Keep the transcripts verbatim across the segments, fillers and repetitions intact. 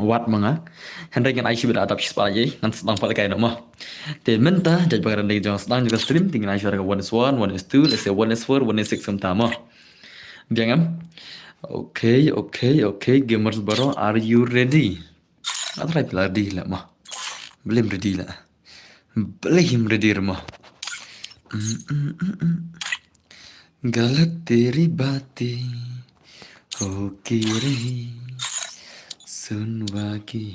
wat ma nga. Hynrei ngan ai shibit, la dap shispah lait, ngan sdang pat lehkai noh mo. Te mynta jait ba ka dang dei jong sdang jong ka stream, te ngan ai shuwa ka one is one, one is two, let's say one is four, one is six kumta mo. Biang em? Okay, okay, okay, gamers baroh, are you ready? Nga tharai phi la ready leh mo. Balei ym ready leh? Balei ym ready re mo? गलत तेरी बातें हो के रही, सुनवा की।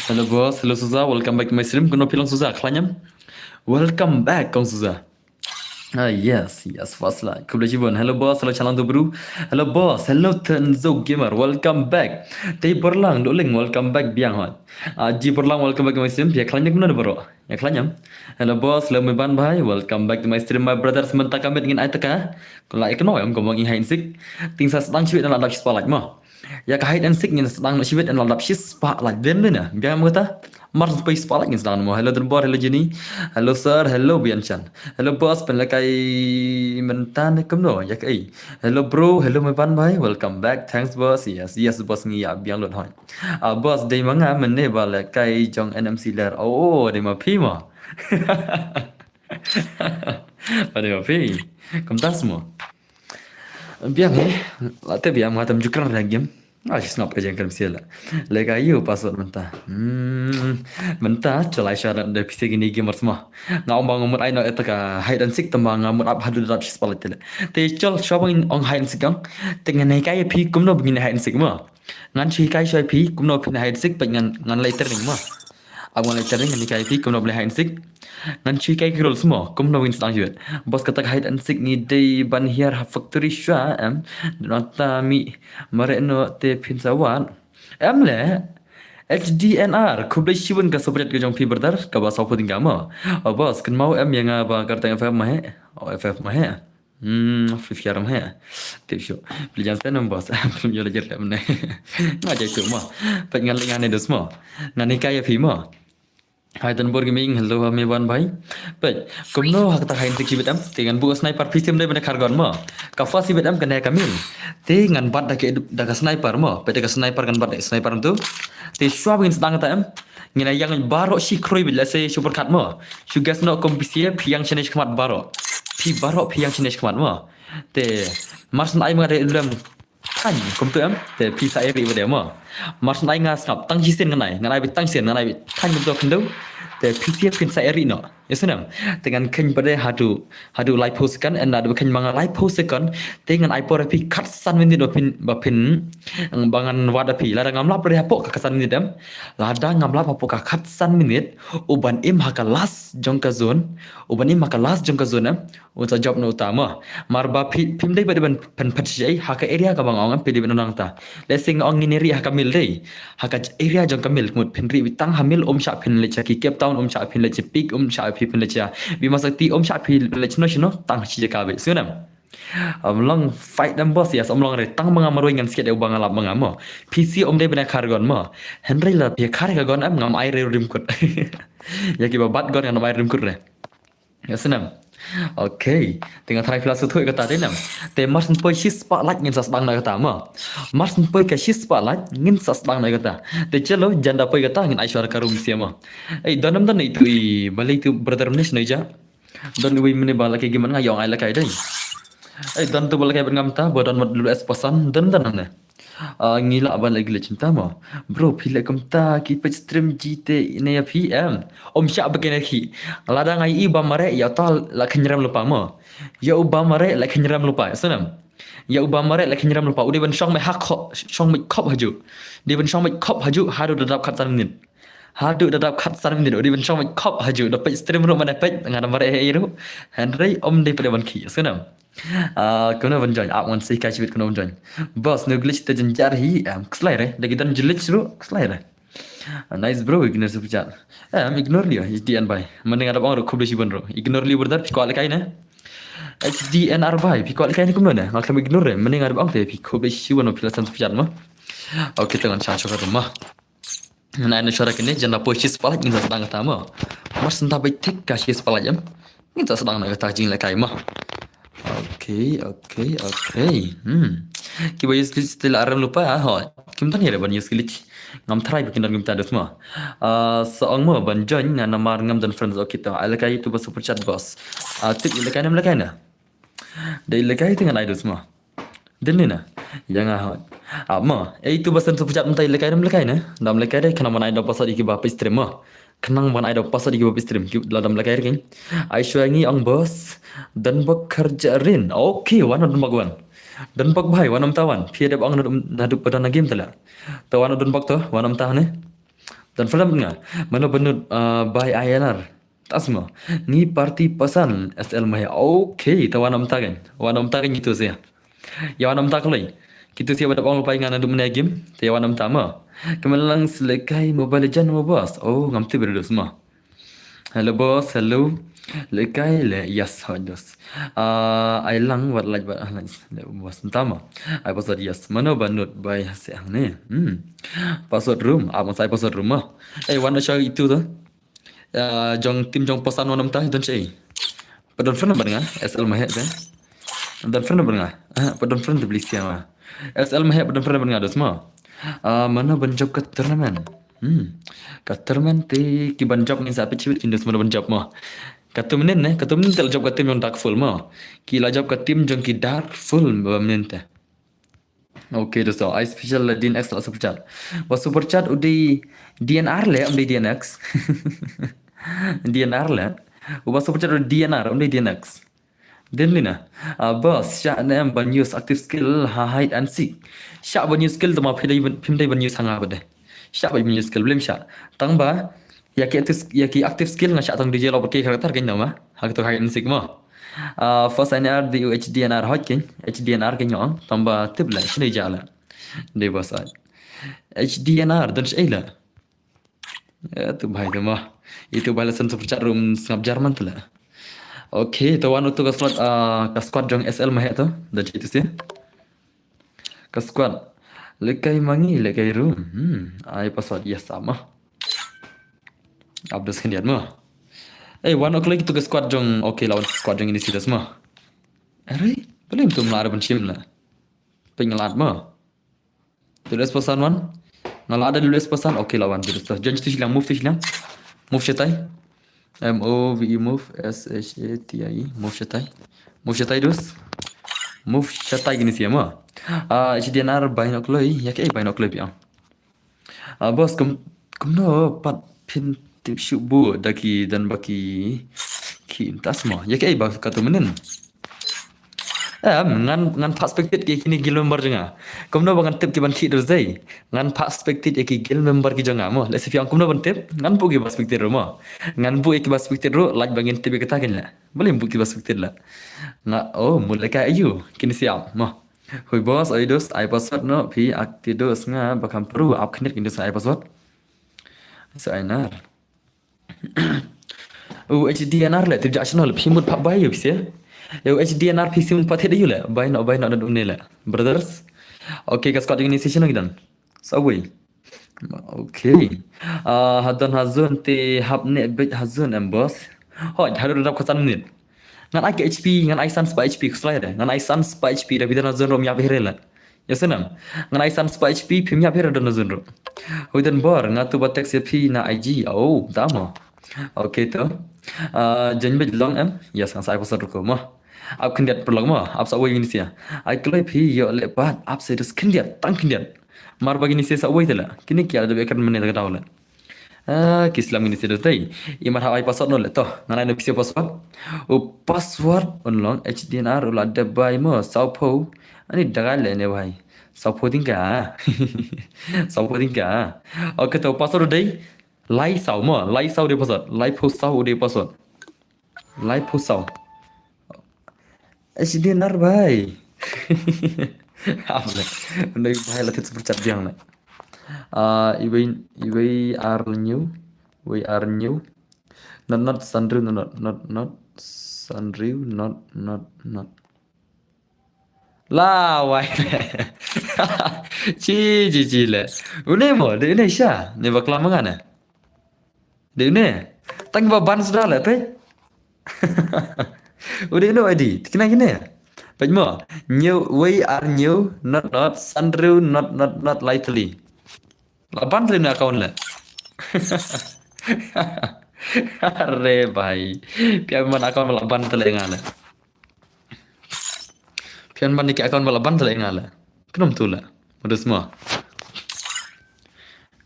Hello boss, hello Suza, welcome back to my stream. Kumno phi long Suza, khlaiñ em? Welcome back kong Suza. Ah, yes, yes, first like. Khublei shibun. Hello boss, hello Chalang to bro. Hello boss, hello Tenzo Gamer, welcome back. Tei Borlang Doling, welcome back biang hot. Ah, Ji Borlang, welcome back to my stream. Ïa khlaiñ kumno baroh? Ïa khlaiñ em? Hello boss, hello Meban bhai, welcome back to my stream my brothers. Mynta ka miet ngin ai taka. Kula ikno em, kumba ngi hide and seek. Te ngin sa sdang shibit, la dap shispah lait mo. Ïa ka hide and seek ngin sdang noh shibit, la dap shispah lait. Dei ne? Biang mo kata. Mar poi spah lait ngin sdang mo. Hello Donbor, hello Jenny. Hello sir, hello Bianchan. Hello boss, pynlehkai mynta ne kumno? Ïa kaei? Hello bro, hello Meban bhai. Welcome back. Thanks boss. Yes, yes boss, ngi ïa biang lut hoi. Ah, boss, dei ma nga mynne ba lehkai jong N M C ler. Oh, dei ma phi mo. Dei ma phi. Kumta mo. Biang he, la te biang, nga tam ju kren lagi em. Ah, shi sngap ka jingkren bisial la. Lehkai ïa u password mynta. Hmm, mynta, chol ai shuwa da phi sa kine gamers mo. Nga ong ba nga mut ai noh ïa ka hide and seek, tangba nga mut ap haduh da dap shispah lait te leh. Te chol shuwa ba ngin ong hide and seek ong. Te ngan hikai ïa phi kumno ba ngin hide and seek mo. Ngan shu hikai shuwa ïa phi kumno phin hide and seek, peit ngan, ngan leit training mo. Ap ngan leit training, ngan hikai ïa phi kumno ba leit hide and seek. Ngan shu hikai ki rules mo, kumno ngin sdang shibit. Boss, kata ka hide and seek ngi dei ban hiar ha factory shuwa em. Nangta mih mareh noh te phin sa wad. Em leh. H D N R, khublei shibun ka super chat ka jong phi brother, kaba sawphew tyngka mo. Oh boss, kynmaw em ïa nga ba kyrteng F F ma he. Oh, F F ma he. Hmm, Free Fire ma he. Tip shuh. Phi jan sen em boss. Phi ïoh la jer lem ne. Nga jai tu mo. Peit ngan leit ngan ne dos mo. Ngan hikai ïa phi mo. Hai Donbor Gaming, hello ha Meban bhai. Peit, kumno ha kata hide and seek shibit em. Te ngan buh sniper, phi sim dei bad ka gun mo. Ka first shibit em kane ka mil. Te ngan bat da ka, da ka sniper mo. Peit da ka sniper, ngan bat da sniper tu. Te shuwa ba ngin sdang kata em. Ngin ïa ïeng baroh shi khrui bad lehse shu pyrkhat mo. Shu guess noh kum phi sha, phi ïeng shane shakhmat baroh. Phi baroh phi ïeng shane shakhmat mo. Te mar shu ai ma nga te lem thaiñ kumtu em. Te phi sa ïa rieh bad mo. Mar shu ai nga sngap tang shisien ngan ai. Ngan ai beit tang shisien, ngan ai beit thaiñ kumtu khyndew. Te phi sha phin sa ïa rieh noh. Ïa sngewbha em. Te ngan kheiñ pat de haduh, haduh laiphew second, ynda dei ba kheiñ ma nga laiphew second. Te ngan ai por ïa phi khatsan minit ba phin, ba phin, ba ngan wad ïa phi. Lada ngam lap pat de hapoh ka khatsan minit em. Lada ngam lap hapoh ka khatsan minit, u ban im ha ka last jong ka zone, u ban im ha ka last jong ka zone em. Un sa jop noh uta mo. Mar ba phi, phim dei pat de ban pynphet shisha ha ka area kaba nga ong em, phi dei ban nang ta. Lehse nga ong ngin rieh ha ka mil dei. Ha ka area jong ka mil, ka mut phin rieh beit tang ha mil, um shah phin leit sha ki Cape Town, um shah phin leit sha Peak, um shah phi phin leit sha Bima Sakti, um shah phi leit shano shano, tang shi jaka beit. Sngewbha em. Ym long fight em boss, yes, ym long re, tang ma nga marwei ngan sket ïa uba nga lap ma nga mo. Phi sha um dei ban ïa kha gun mo. Hynrei lada phi kha ka gun em, ngam ai re u rim kut. Ïa kiba bat gun ngam ai rim kut re. Ïa sngewbha em. Okay. Te nga tharai phi la sngewthuh ïa kata te em. Te mar shu poi shispah lait ngin sa sdang noh ïa kata mo. Mar shu poi ka shispah lait ngin sa sdang noh ïa kata. Te chalo, jan da poi kata ngin ai shuwa ka room sha mo. Ei, don em don itu i, balei itu brother Mnish noh ïa. Don iwei mynne ba lehkai game bad nga, ïa ong ai lehkai dei. Ei, don tu ba lehkai bad nga mynta, ba don mut W S pasan, don don ne. Ah, ngi lah ban leh glitch mynta mo. Bro, phi leh kumta ki peit stream jingtei ne ïa phi em. Um shah ba kine ki. Lada nga ïohi ba mareh ïa uta la kheiñ rem lypa mo. Ïa uba mareh la kheiñ rem lypa, sngewbha em. Ïa uba mareh la kheiñ rem lypa. U dei ban shong mih ha kho, shong mih khop hajuh. Dei ban shong mih khop hajuh, haduh da dap khatsan minit. Haduh da dap khatsan minit, u dei ban shong mih khop hajuh, da peit stream ruh mane peit, nga da mareh ei ruh. Hynrei um dei pat de ban khih, sngewbha em. Ah, kumno ban join, ap ngan sa hikai shibit kumno ban join. Boss, no glitch te jynjar hi, em, khuslai re, da ki don glitch ruh, khuslai re. Ah, nice bro, ignore super chat. Em, ignore leh, H D N bhai. Mynne nga da ong ruh khublei shibun ruh. Ignore leh brother, phi kwah lehkai ne? H D N R bhai, phi kwah lehkai ne kumno ne? Nga khlem ignore re, mynne nga da ong te, phi khublei shibun phi la send super chat mo. Okay, te ngan shah shuwa ka ruh mo. Ngan ai na shwa kine, jan la poi shi spah lait ngin sa sdang kata mo. Mar shen ta beit thik ka shi spah lait em. Ngin sa sdang na kata ka jinglehkai mo. Okay, okay, okay. Hmm. Kiba use glitch te la rem lypa ho. Kim don ïa ban use glitch. Ngam try ba kin don kumta dus mo. Ah, sa ong mo ban join nga namar ngam don friends, okay to. Ai lehkai ïa uto ba super chat boss. Ah, tip ïa lehkai ne em lehkai ne. Da ïa lehkai te ngan ai dus mo. Dei ne na. Ïa nga hot. Ah, mo. Eh, uto ba send super chat mynta ïa lehkai ne em lehkai ne. Da em lehkai de khnang ban ai da password ïa kiba peit stream mo. Khnang ban ai da password ïa kiba peit stream. Ki la da em lehkai de keiñ. Ai shwa ngi ong boss. Don bok kyrja rin. Okay, wan don bok wan. Don bok bhai wan ym ta wan. Phi dep ong naduh naduh ba don na game te la. To wan don bok to, wan ym ta ne. Don friend nga. Mano ba nud, ah, bai I N R. Tas mo. Ngi party pasan S L Maheh. Okay, te wan ym ta keiñ. Wan ym ta keiñ kito sha. Ïa wan ym ta kloi. Kito sha ba dep ong lypa ïa nga naduh mynne game. Te ïa wan ym ta mo. Kmen lang sha lehkai Mobile Legend mo boss. Oh, ngam tip ruh dus mo. Hello boss, hello. Lehkai le, yes, hot dus. Ah, ai lang wat lait ba, ah, lait le boss ym ta mo. Ai password yes. Mano ba nud bai ha se hangne. Hmm. Password room. Ah, mas ai password room mo. Eh, wan da shwa ito to. Ah, jong team jong pasan wan ym ta, don shei. Pat don friend bad nga, S L Maheh te. Don friend bad nga. Ah, pat don friend te bli sia ma. S L Maheh pat don friend bad nga dus mo. Ah, mano ban jop ka tournament. Hmm. Ka tournament te ki ban jop ngin sa peit shibit kin dus mano ban jop mo. Ka tournament ne, ka tournament te la jop ka team jong Dark Full mo. Ki la jop ka team jong ki Dark Full ba mynta. Okay, dosto. Ai special la D N X la super chat. Ba super chat u dei D N R le, um dei D N X. D N R le. Uba super chat u dei D N R, um dei D N X. Dei ne na. Ah, boss, shah ne em ban use active skill ha hide and seek. Shah ban use skill te ma phi dei ban, phim dei ban use ha nga ba dei. Shah ban use skill, blem shah. Tang ba, ïa ki active, ïa ki active skill nga shah tang D J lo ba ki character keiñ na ma. Ha kato hide and seek mo. Ah, first N R dei u H D N R hot keiñ, H D N R keiñ ong, tang ba tip la, shane ja la. Dei boss ai. H D N R, don shei la. Eh, tu bhai tu mo. Itu bhai la send super chat room sngap German tu la. Okay, to wan uto ka squad, ah, ka squad jong S L Maheh to. Don shei tu sha. Ka squad. Lehkai ma ngi, lehkai room. Hmm, ai password yes sama. Abdus khyndiat mo. Eh, wan ok lagi tu ka squad jong, okay, lawan squad jong ini sidas mo. Are, balei ym tum la ban shim la. Pynlad mo. Tu les pasan wan. Nga la ada les pasan. Okay, lawan tu. Janj tu shiliang, move tu shiliang. Move shatai. M O V E move, S H A T I E, move shatai. Move shatai dus. Move shatai kine sia mo. Ah, H D N R binocular, ïa kaei binocular phi ong. Ah, boss, kum, kumno pat phin tip shuh ba da ki don ba ki, ki tas mo. Ïa kaei ba kato mynnin. Em, ngan, ngan participate ïa kine guild member jong nga. Kumno ba ngan tip ki ban khih dur zei. Ngan participate ïa ki guild member ki jong nga mo. Lehse phi ong kumno ban tip, ngan buh ki ba spectate ruh mo. Ngan buh ïa ki ba spectate ruh, lait ba ngin tip ïa kata keiñ la. Balei buh ki ba spectate la. Nga, oh, mut lehkai aiu. Kine sia mo. Hui boss, oi dus, ai password no, phi ak ti dus nga ba kham pru, ap khyndiat kine dus ai password. Sa ai nar. U H D N R le, tip ja channel, phi mut pha bai yu phi se. U H D N R phi sim pat thied yu le, bai no, bai no, na dum ne le. Brothers. Okay, ka squad ini session lagi dan. Sa wei. Okay. Ah, hadon hazun ti hap ne bit hazun em boss. Hoi, hadon dap katan minit. Ngan ai ka H P, ngan ai san spah H P, kuslai de. Ngan ai san spah H P, da bidan hazun rom ya pihre le. Ya senam. Ngan ai san spah H P, phim ya pihre don hazun rom. Hui dan bor, nga tu ba text ya phi na I G. Oh, damo. Okay to. Ah, jan bit long em. Yes, ngan sa ai pasal ruko mo. Ap khyndiat perlok mo. Ap sa wei ni sia. Ai kloi phi yo le pat. Ap se dus khyndiat. Tang khyndiat. Mar bagi ni sia sa wei tela. Kini kia da bekan menit ka daw le. Ah, ki slam ini sida tei. I mar ha ai password no le to. Ngan ai no pisa password. U password un long H D N R u la de bai mo saw pho. Ani dagai le ne bai. Saw pho tingka. Saw pho tingka. Okay to password u dei. Lai saw mo. Lai saw u dei password. Lai pho saw u dei password. Lai pho saw. H D N R bai. Am le. Ndo bai la tit super chat biang le. Ah, iwei, iwei ar new. Iwei ar new. Not, not, Sanriu, not, not, not, not, Sanriu, not, not, not. La wai le. Chi, chi, chi le. Une mo, de une sha. Ne bakla manga ne. De une. Tang ba ban suda le, peit. Une no adi. Tikna kine. Peit mo. New, wei ar new, not, not, sanriu, not, not, not, lightly. La ban tele na account le. Are bhai. Pia man account la ban tele nga le. Pia man ni ki account la ban tele nga le. Khnum tu le. Modus mo.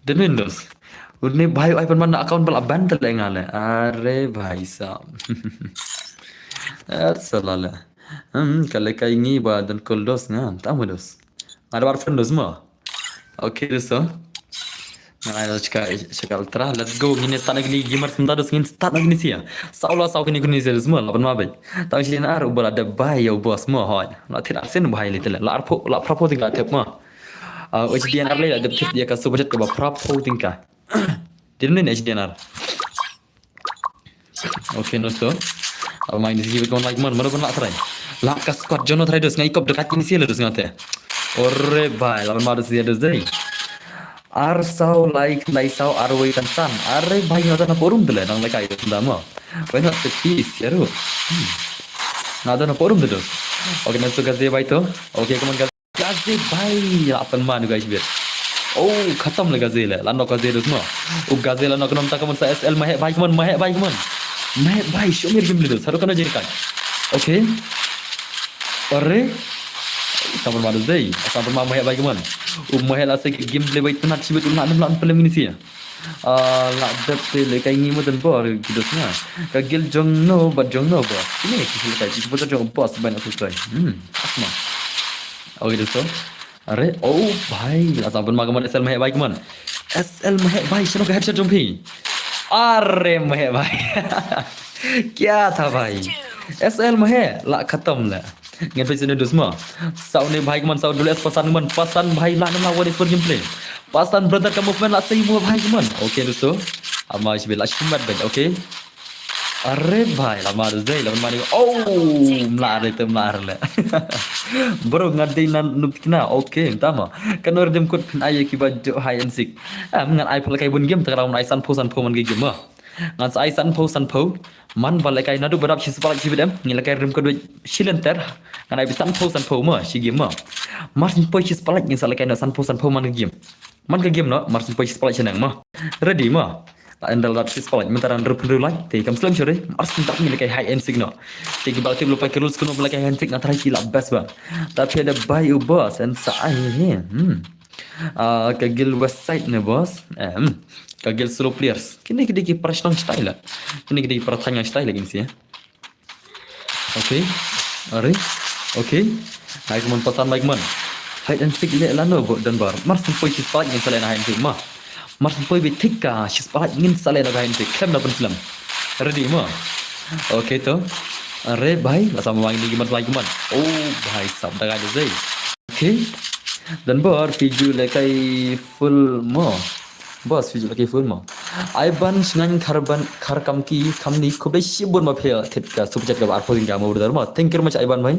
Demin dos. Une bhai ai pan man account la ban tele nga le. Are bhai sahab. Ar salala. Hmm, kale kai ngi ba don kol dos nga. Tam dos. Ada bar friend dos mo. Okay, dosto. Nga ïa check, check ultra. Let's go. Ngin start na kine gamers mynta, dosto, ngin start na kine sha. Saw la saw kine kine sha, dosto, mo. Laban ma bai. Tang shi na ar u ba la dep bai ïa u boss mo, hoi. La thir asen bai li tele. La arphew, la phra phew tyngka tep mo. Ah, H D N R le la dep tip ïa ka super chat kaba phra phew tyngka. Didn't H D N R. Okay, dosto. Apa main di sini kon like man, mana kon la try. La ka squad jono try dos, ngai kop dekat ini sih, dos ngate. Ore bai, laban ma dos dia dos dei. Ar saw like, lai saw ar wei kan san. Are bai, ngata na forum tele, nang lekai dos ndamo. Why not the peace, ya ru. Hmm. Ngata na forum dos. Okay, dosto, gaze bai to. Okay, come on, gaze. Gaze bai, la pan man, guys, bit. Oh, khatam le gaze le, la nok gaze dos mo. U gaze la nok nom ta kaman sa S L mahek bai kaman, mahek bai kaman. Mahek bai, show me game leaders, haru kana jeri kan. Okay. Are. Sampan ma dos dei, sampan ma mahek bai kaman. U mahek la se game play bai tnat sibit u la nem la pelem ini sih. Ah, la dep te le kai ngi mo don bor ki dos na. Ka gil jong no, bad jong no boss. Ini ki sila kai, ki supporter jong boss ban aku kai. Hmm, asma. Okay, dosto. Are, oh, bhai, la sampan ma kaman S L mahek bai kaman. S L mahek bai, shano ka headshot jong phi. Are mahek bai. Kya tha bhai. S L mahek, la khatam le. Ngen phi sini dos mo. Saw ne bhai kaman, saw dulu es pasan kaman, pasan bhai la nam la wadi sur gameplay. Pasan brother ka movement la sei mo bhai kaman. Okay, dosto. Ama ish bela shimat ben, okay. Are bhai, la mar zai, la mar. Oh, mla are te mla are le. Bro, nga dei nan nup kina. Okay, tama. Kan ur dem kut phin ai ki ba jo hide and seek. Am ngan ai pala kai bun game, ta ka ai san phew san phew man ki game mo. Ngan sa ai san phew san phew. Man ba lekai naduh ba dap shi spotlight shi bit em. Ngi lekai rim ka duh shi lynter. Ngan ai bi san phew san phew mo shi game mo. Mar syn poi shi spotlight ngin sa lekai na san phew san phew man ka game. Man ka game no, mar syn poi shi spotlight shi nang mo. Ready mo. La endal dap shi spotlight mynta ran rup rup light. Te kam slem shore. Mar syn dap ngi lekai hide and seek no. Te ki ba tip lupa ki rules kuno lekai hide and seek na try ki la best ba. Tapi ada bai u boss and sa ai he. Hmm. Ah, ka guild west side ne boss. Em. Ka guild solo players. Kini kini ki para shnong style la. Kini kini ki para thanya style la kini sih. Okay. Are. Okay. Nice man pasan baik man. Hide and seek le lano bo dan bar. Mar syn poi shi spotlight ngin sa le na hide and seek mo. Mar syn poi bi thik ka shi spotlight ngin sa le na hide and seek. Klem na pun slem. Ready mo. Okay to. Are bhai, la sama wangi ni mar slide man. Oh bhai sab daga de zai. Okay. Dan bor fiju lekai full mo. Boss fiju lekai full mo. Ai ban shngain khar ban khar kam ki kam ni khublei shibun ma phel thit ka super chat ka bar photing ka mo brother mo. Thank you very much ai ban bhai.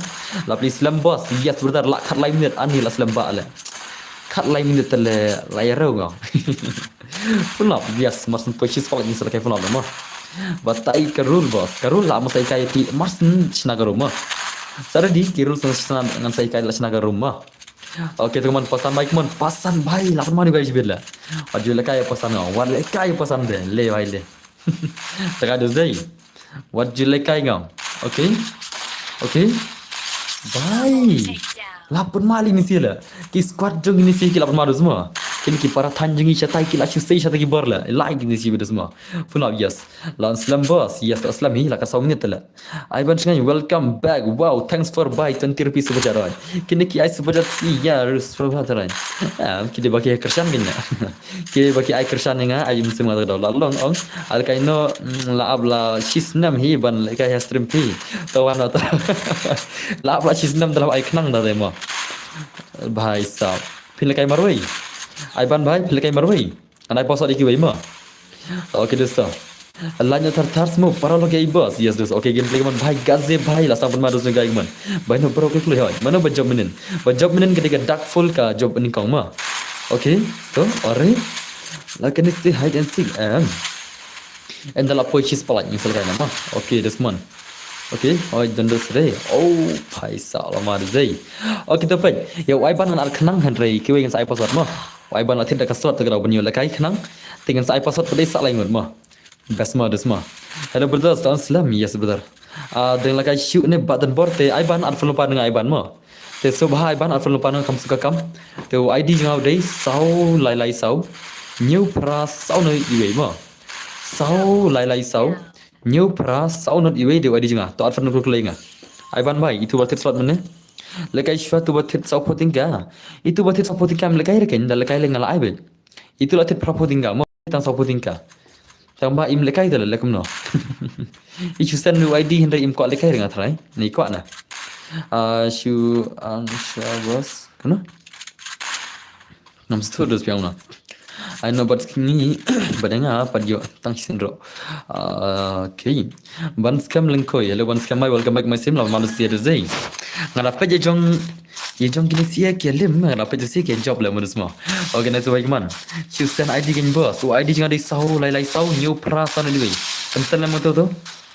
La please slem boss. Yes brother la khat lai minute ani la slem ba le. Khat lai minute le la ya rau ngau. Full up yes mar syn poi shi spotlight ni sa lekai full up mo. Batai ka rule boss. Ka rule la mo sa ikai ti mar syn shna ka rule mo. Sa ready ki rule sa shna ngan sa ikai la shna ka rule mo. Okay, teman pasan baik man, pasan bai, la pun mani bai jibit la. Wat ju lekai pasan ngau, wat lekai pasan de, le bai le. Taka dus dei. Wat ju lekai ngau. Okay? Okay? Bai. La pun mali ni sila. Ki squad jong ni si ki la pun madus mo. Kini ki para than jong ni shatai ki la shu sei shatai ki bor la. Lai ni si bidus mo. Pun la yes. Lan slem boss. Yes, slem hi la ka saw minute la. Ai ban shngain, welcome back. Wow, thanks for buy twenty rupees super chat, right? Kini ki ai super chat ki ya super chat, right? Ah, ki dei ba ki ai kyrshan kini. Ki dei ba ki ai kyrshan nga ai sim nga da la long ong. Al kai no, mm, la ab la shisnem hi ban le kai stream phi. To wan to. La ab la shisnem da la ai khnang da dei mo. Bhai sab. Phin le kai marwei. Ai ban bhai, phin le kai marwei. An ai post di ki wei mo. Okay, dosto. Lait na thar thar smoke para lo kei boss. Yes, yes. Okay, gameplay man bhai gaze bhai la sang pun ma dus ngai man. Bhai no bro klik lo hoi. Mano ba job minin. Ba job minin ka dei ka dark full ka job minin kong ma. Okay, to are. La kane si hide and seek. Em. And la poi chis palai ni sel kai nama. Okay, this man. Okay, hoi dan dus re. Oh, bhai sa la ma dus dei. Okay, to pek. Ya wai ban ngan ar khnang hynrei kiwei ngan sa ai password ma. Wai ban la thit da ka slot to ka dau ban yu la kai khnang. Ti ngan sa ai password pa dei sa lai ngut ma. Best ma dus ma. Hello brothers, don slam. Yes brother. Ah, deng la kai shu ne ba dan bor te ai ban ar phone pa nang ai ban ma. Te so ba ai ban ar phone pa nang kam suka kam. Te ID jong nga dei saw lai lai saw. Hynñiew phra saw no iwei ma. Saw lai lai saw. Hynñiew phra saw no iwei dei ID jong nga. To ar phone ko klei nga. Ai ban bai itu ba thit slot mane. Lekai shwa tu ba thit saw pho tyngka. Itu ba thit saw pho tyngka em lekai reken da lekai le nga la ai be. Itu la thit phra pho tyngka mo tang saw pho tyngka. Tang ba im lekai da le kumno. Ichu sen nu ID hynrei im kwah lekai ring a trai. Ni kwah na. Ah, shu ang sha bos. Kano? Nam stu dus piang na. Ai no bat ngi bat nga pat yo tang sindro. Ah, okay. Ban scam lengkoi. Hello ban scam mai, welcome back my sim la malu sia dus dei. Nga da pet ye jong ye jong kini sia ke lim, nga da pet sia ke job le modus mo. Okay, nice bhai man. Shu sen ID kin boss. U ID jong nga dei saw lai lai saw hynñiew phra saw na dei. Kan sen le mo to to.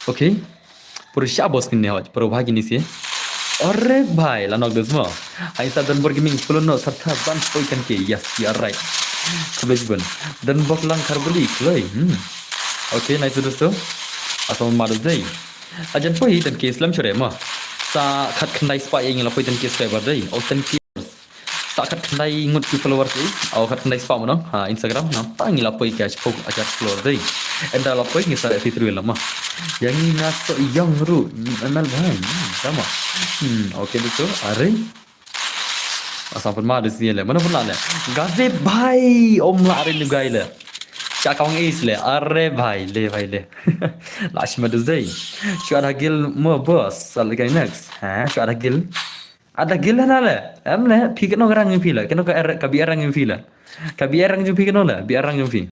Okay. Pura sha boss kini hoj, pura bhai kini si. Ore bhai, la nok dus mo. Ai sa dan bor gaming follow no sartha ban poi kan ke. Yes, you are right. Khublei shibun. Dan bok lang kharbali kloi. Hmm. Okay, nice dus to. Asal ma dus dei. Ajan poi dan ke slam chore mo. Sa khat khyndai spah ïa ngi la poi dan ke subscriber dei. Oh, ten K. Sa khat khyndai ngut ki followers dei. Oh, khat khyndai spah mo nong. Ha, Instagram nong. Tang ngi la poi ka chipok ajar followers dei. Enda la poi ngi sa fi through la mo. Yang ngi nga so yong ru. Anal bhai. Hmm, sama. Hmm, okay dus to. Are. Asam pun ma dus ni le. Mana pun la le. Gaze bhai. Om la are nu gai le. Sha kawang is le. Are bhai. Le bhai le. La shima dus dei. Shu ada gil mo boss. Sal gai next. Ha, shu ada gil. Ada gil na le. Em le. Phi kano garang phi le. Kano ka er, ka bi arang phi le. Ka bi arang ju phi kano le. Bi arang ju phi.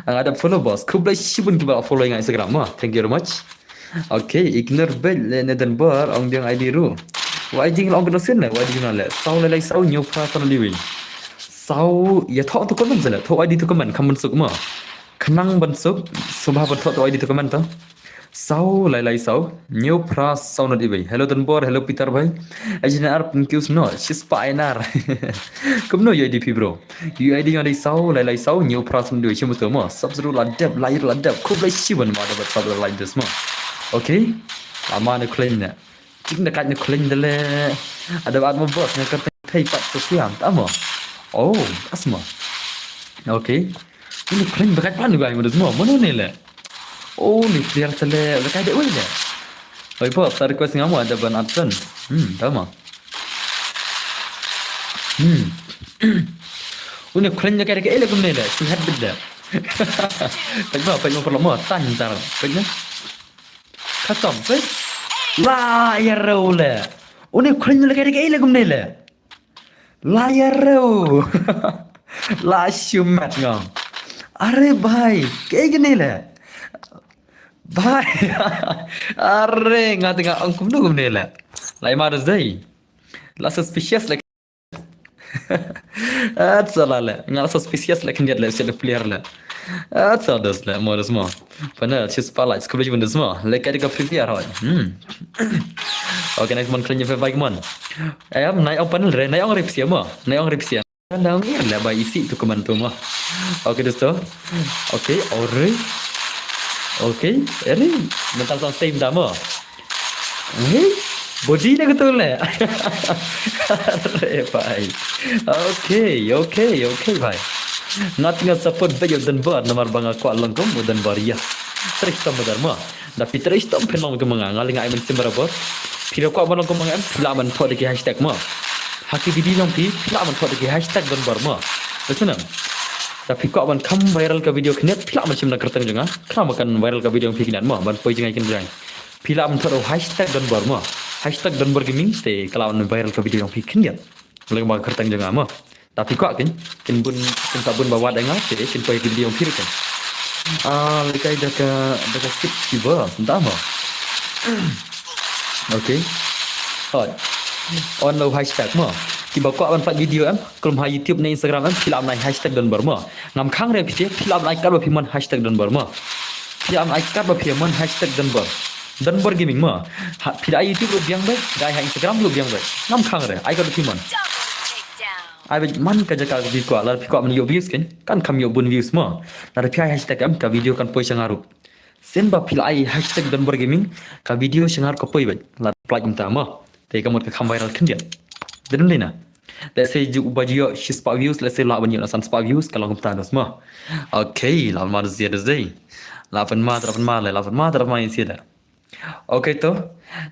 Ang ada follow boss. Khublei shibun ki ba follow nga Instagram mo. Thank you very much. Okay, ignore bel le ne dan bar ong diang ID ru. Wa ID ngla ong kena sin le, wa ID ngla le. Saw le lai saw hynñiew phra saw na liwi. Saw ya tho to comment le. Tho ID to comment kam ban suk mo. Khnang ban suk, subha ban tho to ID to comment to. Saw lai lai saw hynñiew phra saw na liwi. Hello dan bar, hello Peter bhai. Ajina ar pun kius no, shispa enar. Kumno yo ID phi bro. U ID nga dei saw lai lai saw hynñiew phra saw na liwi shim to mo. Subscribe la dep, like la dep. Khublei shibun ma da bat subscribe like this mo. Okay. Ama ne khlaiñ ne. Tik na kat ne khlaiñ de le. Ada bat mo boss ne kyrteng thei pat so siam ta mo. Oh, as mo. Okay. Ini khlaiñ ba kat pan gai mo des mo. Mo ne le. Oh, ni player te le. Ba kai de oi le. Oi boss, sa request nga mo ada ban AdSense. Hmm, ta mo. Hmm. Une kren ne kare ke ele kumne le, si hat bidda. Pajma, pajma perlu mo, tan tar, pajma. Khatam, paj. La ya rau le. Une kren ne kare ke ele kumne le. La ya rau. La shumat ngam. Are bhai, ke gane le. Bhai. Are nga tengah ong kumno kumne le. Lai ma das dai. La suspicious le. At sala le. Nga la suspicious le khyndiat le sel player le. At sa das le mo das mo. Pana chis pala chis khublei shibun das mo. Le ka dei ka free fire hoi. Hmm. Okay, nice mon kren ye fe bike mon. Ayam nai ong panel re nai ong ripsia mo. Nai ong ripsia. Nai ong ir le ba isi tu keman tu mo. Okay, das tu. Okay, ore. Okay, ere. Mental sang same da mo. Hey, body na ketul le. Are bhai. Okay, okay, okay bhai. Nga tengah support bad ïa u Denver namar ba nga kwah long kum u Denver, yes. Trei shitom badar mo. Da phi trei shitom phin long kum nga, nga lynga ai mynsiem barabor. Phi da kwah ban long kum nga em, phi lah ban thoh da ki hashtag mo. Ha ki video jong phi, phi lah ban thoh da ki hashtag Denver mo. Listen em. Da phi kwah ban kham viral ka video khyndiat, phi lah ban shim na kyrteng jong nga. Khnang ba kan viral ka video jong phi khyndiat mo, ban poi jngai kynjang. Phi lah ban thoh da u hashtag Denver mo. Hashtag Denver Gaming te ka lah ban viral ka video jong phi khyndiat. Leng ba kyrteng jong nga mo. Da phi kwah kin, kin bun, kin sa bun ba wad nga te kin poi video jong phi ruh kin. Ah, lehkai da ka, da ka kit ki ba, da mo. Okay. Hoi. On lo hashtag mo. Kiba kwah ban pynlait video em, khlem ha YouTube ne Instagram em, phi lah ban ai hashtag Donbor mo. Ngam khang re phi, phi lah ban ai katba phi mon hashtag Donbor mo. Phi lah ban ai katba phi mon hashtag Donbor. Donbor Gaming mo. Ha, phi da ai YouTube ruh biang beit, da ai ha Instagram ruh biang beit. Ngam khang re, ai katba phi mon. Ai beit man ka jaka ba phi kwah, lada phi kwah ban ïoh views kan, kan kham ïoh bun views mo. Lada phi ai hashtag em, ka video kan poi sha nga ruh. Sien ba phi la ai hashtag Donbor Gaming, ka video sha nga ruh ka poi beit. Lada phi pynlait mynta mo. Te ka mut ka kham viral khyndiat. Dei ne em dei na. Let's say ju ba ju ïoh shispah views, let's say lah ban ïoh na san spah views, ka long kumta dos mo. Okay, lah ban mad ïa da zai. Lah ban mad, lah ban mad, lah ban mad, lah ban mad ïa da. Okay to.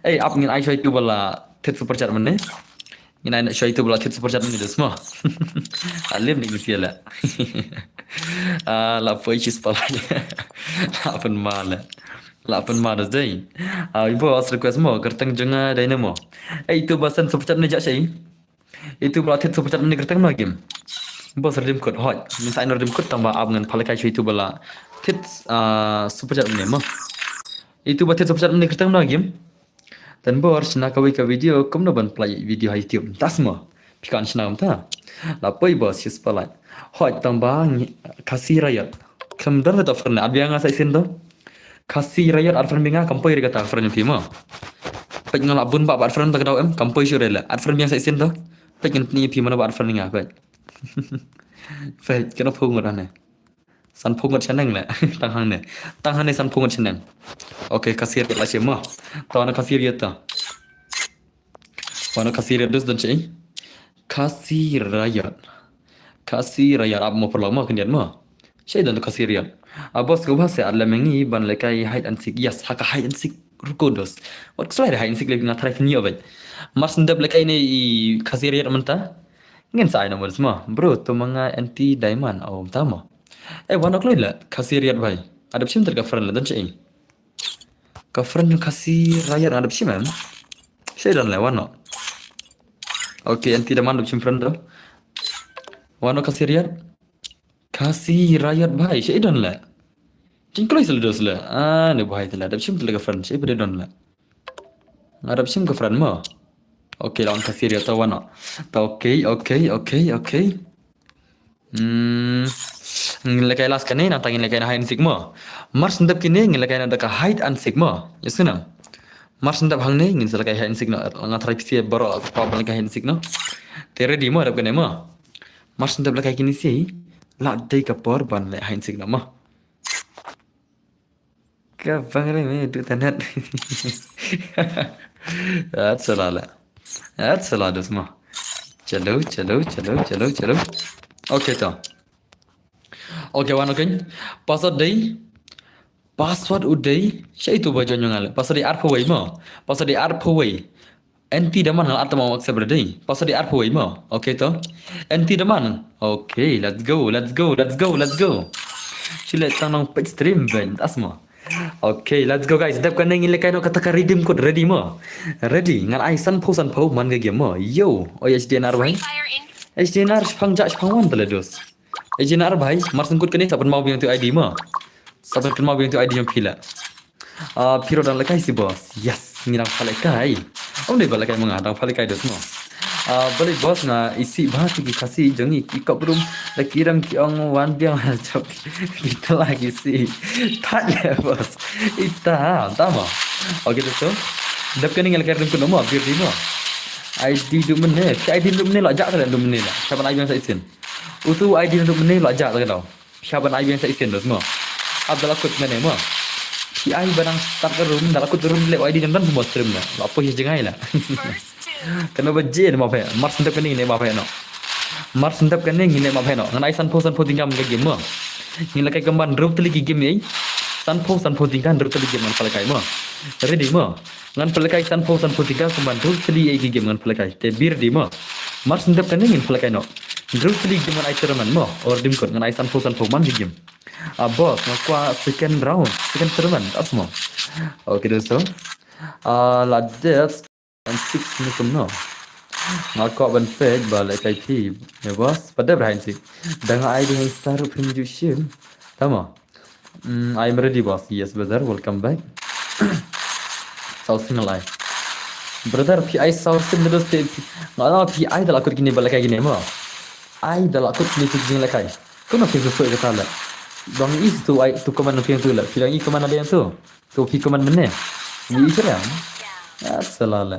Ei, ap ngin ai shuwa ïa uto ba la thied super chat mynne. Ngin ai shuwa ïa uto ba la thied super chat mynne dos mo. Alim ni ngin ïa la. Ah, la poi shispah la. Lah ban mad la. Lah ban mad dos dei. Ah, i boss request mo, kyrteng jong nga dei ne mo. Ei, uto ba send super chat mynne jah shai. Uto ba la thied super chat mynne kyrteng na game. Boss Redeem Code, hoi. Ngin sa ai na Redeem Code tang ba ap ngan pynlehkai shuwa ïa uto ba la thied, ah, super chat mynne mo. Uto ba thied super chat mynne kyrteng na game. Donbor shna kawei ka video, kumno ban pynlait video ha YouTube. Tas mo. Phi kan shna kumta. La poi boss, shispah lait. Hoi tang ba ngi, Khasi Riot. Khlem don re to friend, add biang nga sa shisien to. Khasi Riot add friend biang nga, kam poi re kata friend phi mo. Peit nga la bun ba add friend ta ka daw em, kam poi shuh re le. Add friend biang sa shisien to. Peit ngan pyni phi mano ba add friend nga, peit. Peit, kano phu ngut hangne. Sanphew ngut shaneng le. Tang hangne. Tang hangne sanphew ngut shaneng. Okay, Khasi Riot la shim mo. To na Khasi Riot to. Wan Khasi Riot dus don shei. Khasi Riot. Khasi Riot ap mo paralok mo khyndiat mo. Shei don Khasi Riot. A boss ko ba se ar le mengi ban lehkai hide and seek. Yes, ha ka hide and seek ruh ko dos. Wat ksai hide and seek le nga try phin ïoh beit. Mar shen dep lehkai ne i Khasi Riot mynta. Ngin sa ai na mo dos mo. Bro, to ma nga anti diamond. Oh, ta mo. Eh, wan ok loi le Khasi Riot bhai. Adep shim ter ka friend le don shei. Ka friend Khasi Riot adep shim em. Shei don le wan ok. Okay, anti diamond adep shim friend to. Wan ok Khasi Riot. Khasi Riot bhai, shei don le. Jin kloi sel dos le. Ah, ne bhai tela adep shim tela ka friend, shei bede don le. Adep shim ka friend mo. Okay, la wan Khasi Riot to wan ok. To okay, okay, okay, okay. Hmm. Ngin lehkai last kane, nangta ngin lehkai na hide and seek mo. Mar shen dep kine ngin lehkai na da ka hide and seek mo. Yes na. Mar shen dep hangne ngin sa lehkai hide and seek no. Nga try phi baroh ka por ban lehkai hide and seek no. Te ready mo dep kane mo. Mar shen dep lehkai kine shi. La dei ka por ban leh hide and seek no mo. Ka bang re me du tanat. At sala la. At sala dos mo. Chalo, chalo, chalo, chalo, chalo. Okay to. Okay, wan okay. Password dei. Password u dei. Shei to ba jon nga le. Password dei arphew wei mo. Password dei arphew wei. Anti daman ngal atam accept ready. Password dei arphew wei mo. Okay to. Anti daman. Okay, let's go, let's go, let's go, let's go. Shu le tang nang page stream ben tas mo. Okay, let's go guys. Dep kane ngin lehkai no kata ka redeem code ready mo. Ready. Ngan ai sanphew sanphew man ka game mo. Yo. Oh, H D N R bhai. H D N R shipang ja shipang wan tele dos. H D N R bhai, mar shen kut kane sa pynmaw biang tu I D mo. Sa pynmaw biang tu I D jong phi la. Ah, phi ruh dang lehkai shi boss. Yes, ngi dang pha lehkai. Ym dei ba lehkai ma nga, dang pha lehkai dos mo. Ah, balei boss nga isih ba tu ki Khasi jong ngi ki kop rum la ki rem ki ong wan biang la jop ki tala ki shi. Thait le boss. Ita, ta mo. Okay, to. Dep kane ngi lehkai rum kuno mo, bir di mo. I D du mynne, phi I D du mynne la jak le du mynne la. Siapa nak biang sa isin. Utu I D du mynne la jak le daw. Siapa nak biang sa isin dos mo. Ab dala kut mynne mo. Phi ai ba nang start ka room, dala kut room le I D dan dan semua stream na. La poi jengai la. Kano ba je ma phe, mar shen dep kane ne ma phe no. Mar shen dep kane ne ma phe no. Ngan ai sanphew sanphew tyngka ka game mo. Ngin lehkai kumban hynriew tylli ki game ei. Sanphew sanphew tyngka hynriew tylli game ngan pynlehkai mo. Ready mo. Ngan pynlehkai sanphew sanphew tyngka kumban hynriew tylli ei ki game ngan pynlehkai. Te bir di mo. Mar shen dep kane ngin pynlehkai no. Hynriew tylli game ngan ai tournament mo. Or dim kot ngan ai sanphew sanphew man ki game. Ah, boss, nga kwah second round, second tournament, as mo. Okay, dosto. Ah, la dep and six ni kumno. Nga kwah ban peit ba lehkai phi. Ya boss, pat dep hide and seek. Da nga ai da nga star ruh phim ju shim. Ta mo. Mm, I'm ready, boss. Yes, brother. Welcome back. Saw single ai. Brother, phi ai saw sim da doste phi. Nga phi ai da la kut kine ba la kai kine mo. Ai da la kut kine sik jing la kai. Kumno phi su soi kata la. Dang is tu ai tu comment phi tu la. Phi dang i comment ada yang tu. Tu phi comment mene. Ni i sira. Ya salah la.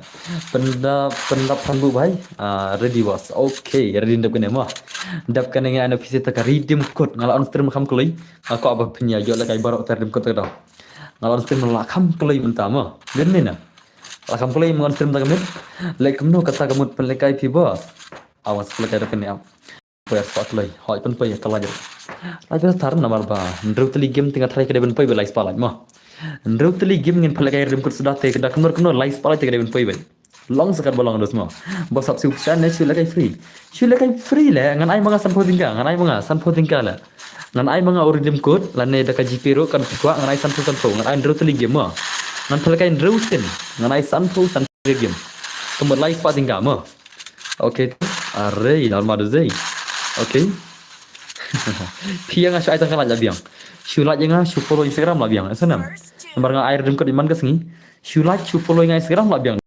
Penda penda phan bu bai. Ah, ready, boss. Okay, ready dap kane mo. Dap kane nga ano phi sita ka redeem code nga la on stream kham kloi. Nga kwah ba phin ïa ïoh lehkai baroh te redeem code te ka dei. Nga la on stream la kham kloi mynta mo. Dei ne na. La kham kloi mo on stream ta ka miet. Leh kumno kata ka mut pynlehkai phi boss. Awas pynlehkai da kane am. Poi spah kloi. Hoi pynpoi ka lai. Lai pynthar namar ba. Hynriew tylli game te nga tharai ka dei pynpoi ba lai spah lai mo. Hynriew tylli game ngin pynlehkai redeem code suda te ka da kumno kumno lai spah lai te ka dei pynpoi ba. Long sa kat ba long dos mo. Ba sap shu pisa ne shu lehkai free. Shu lehkai free le ngan ai ma nga sanphew tyngka, ngan ai ma nga sanphew tyngka le. Ngan ai ma nga u redeem code lane da ka GPay ruh kan phi kwah ngan ai sanphew sanphew, ngan ai hynriew tylli game mo. Ngan pynlehkai hynriew sien, ngan ai sanphew sanphew game. Ka mut lai spah tyngka mo. Okay. Are normal do zei. Okay. Phi ïa nga shu ai tang ka like la biang. Shu like ïa nga shu follow Instagram la biang. Sa nam. Namar nga ai redeem code ïa man ka sngi. Shu like shu follow ïa nga Instagram la biang.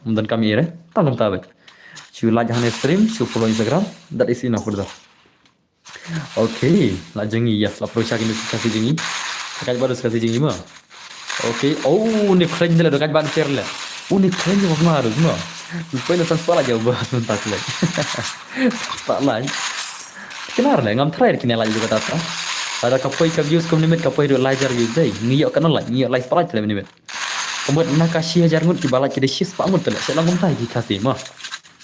Ym don kam ïa re. Tang kumta beit. Shu like hangne stream, shu follow Instagram. That is enough, brother. Okay, la jong ngi, yes, la pro sha kine Khasi jong ngi. Ka ba dos Khasi jong ngi mo. Okay, oh, ni kren le, ka ba cher le. Oh, ni kren mo ma dos mo. Poi na san spah la jong ba san tak le. Spah la. Kena le ngam try kine la jong kata ta. Ada ka poi ka views kum limit ka poi do lai hajar views dei. Ngi ïoh ka no la, ngi ïoh lai spah la le limit. Ka mut na ka shi hajar ngut kiba like ki dei shi spah ngut pynleh shet long kumta ki Khasi mo.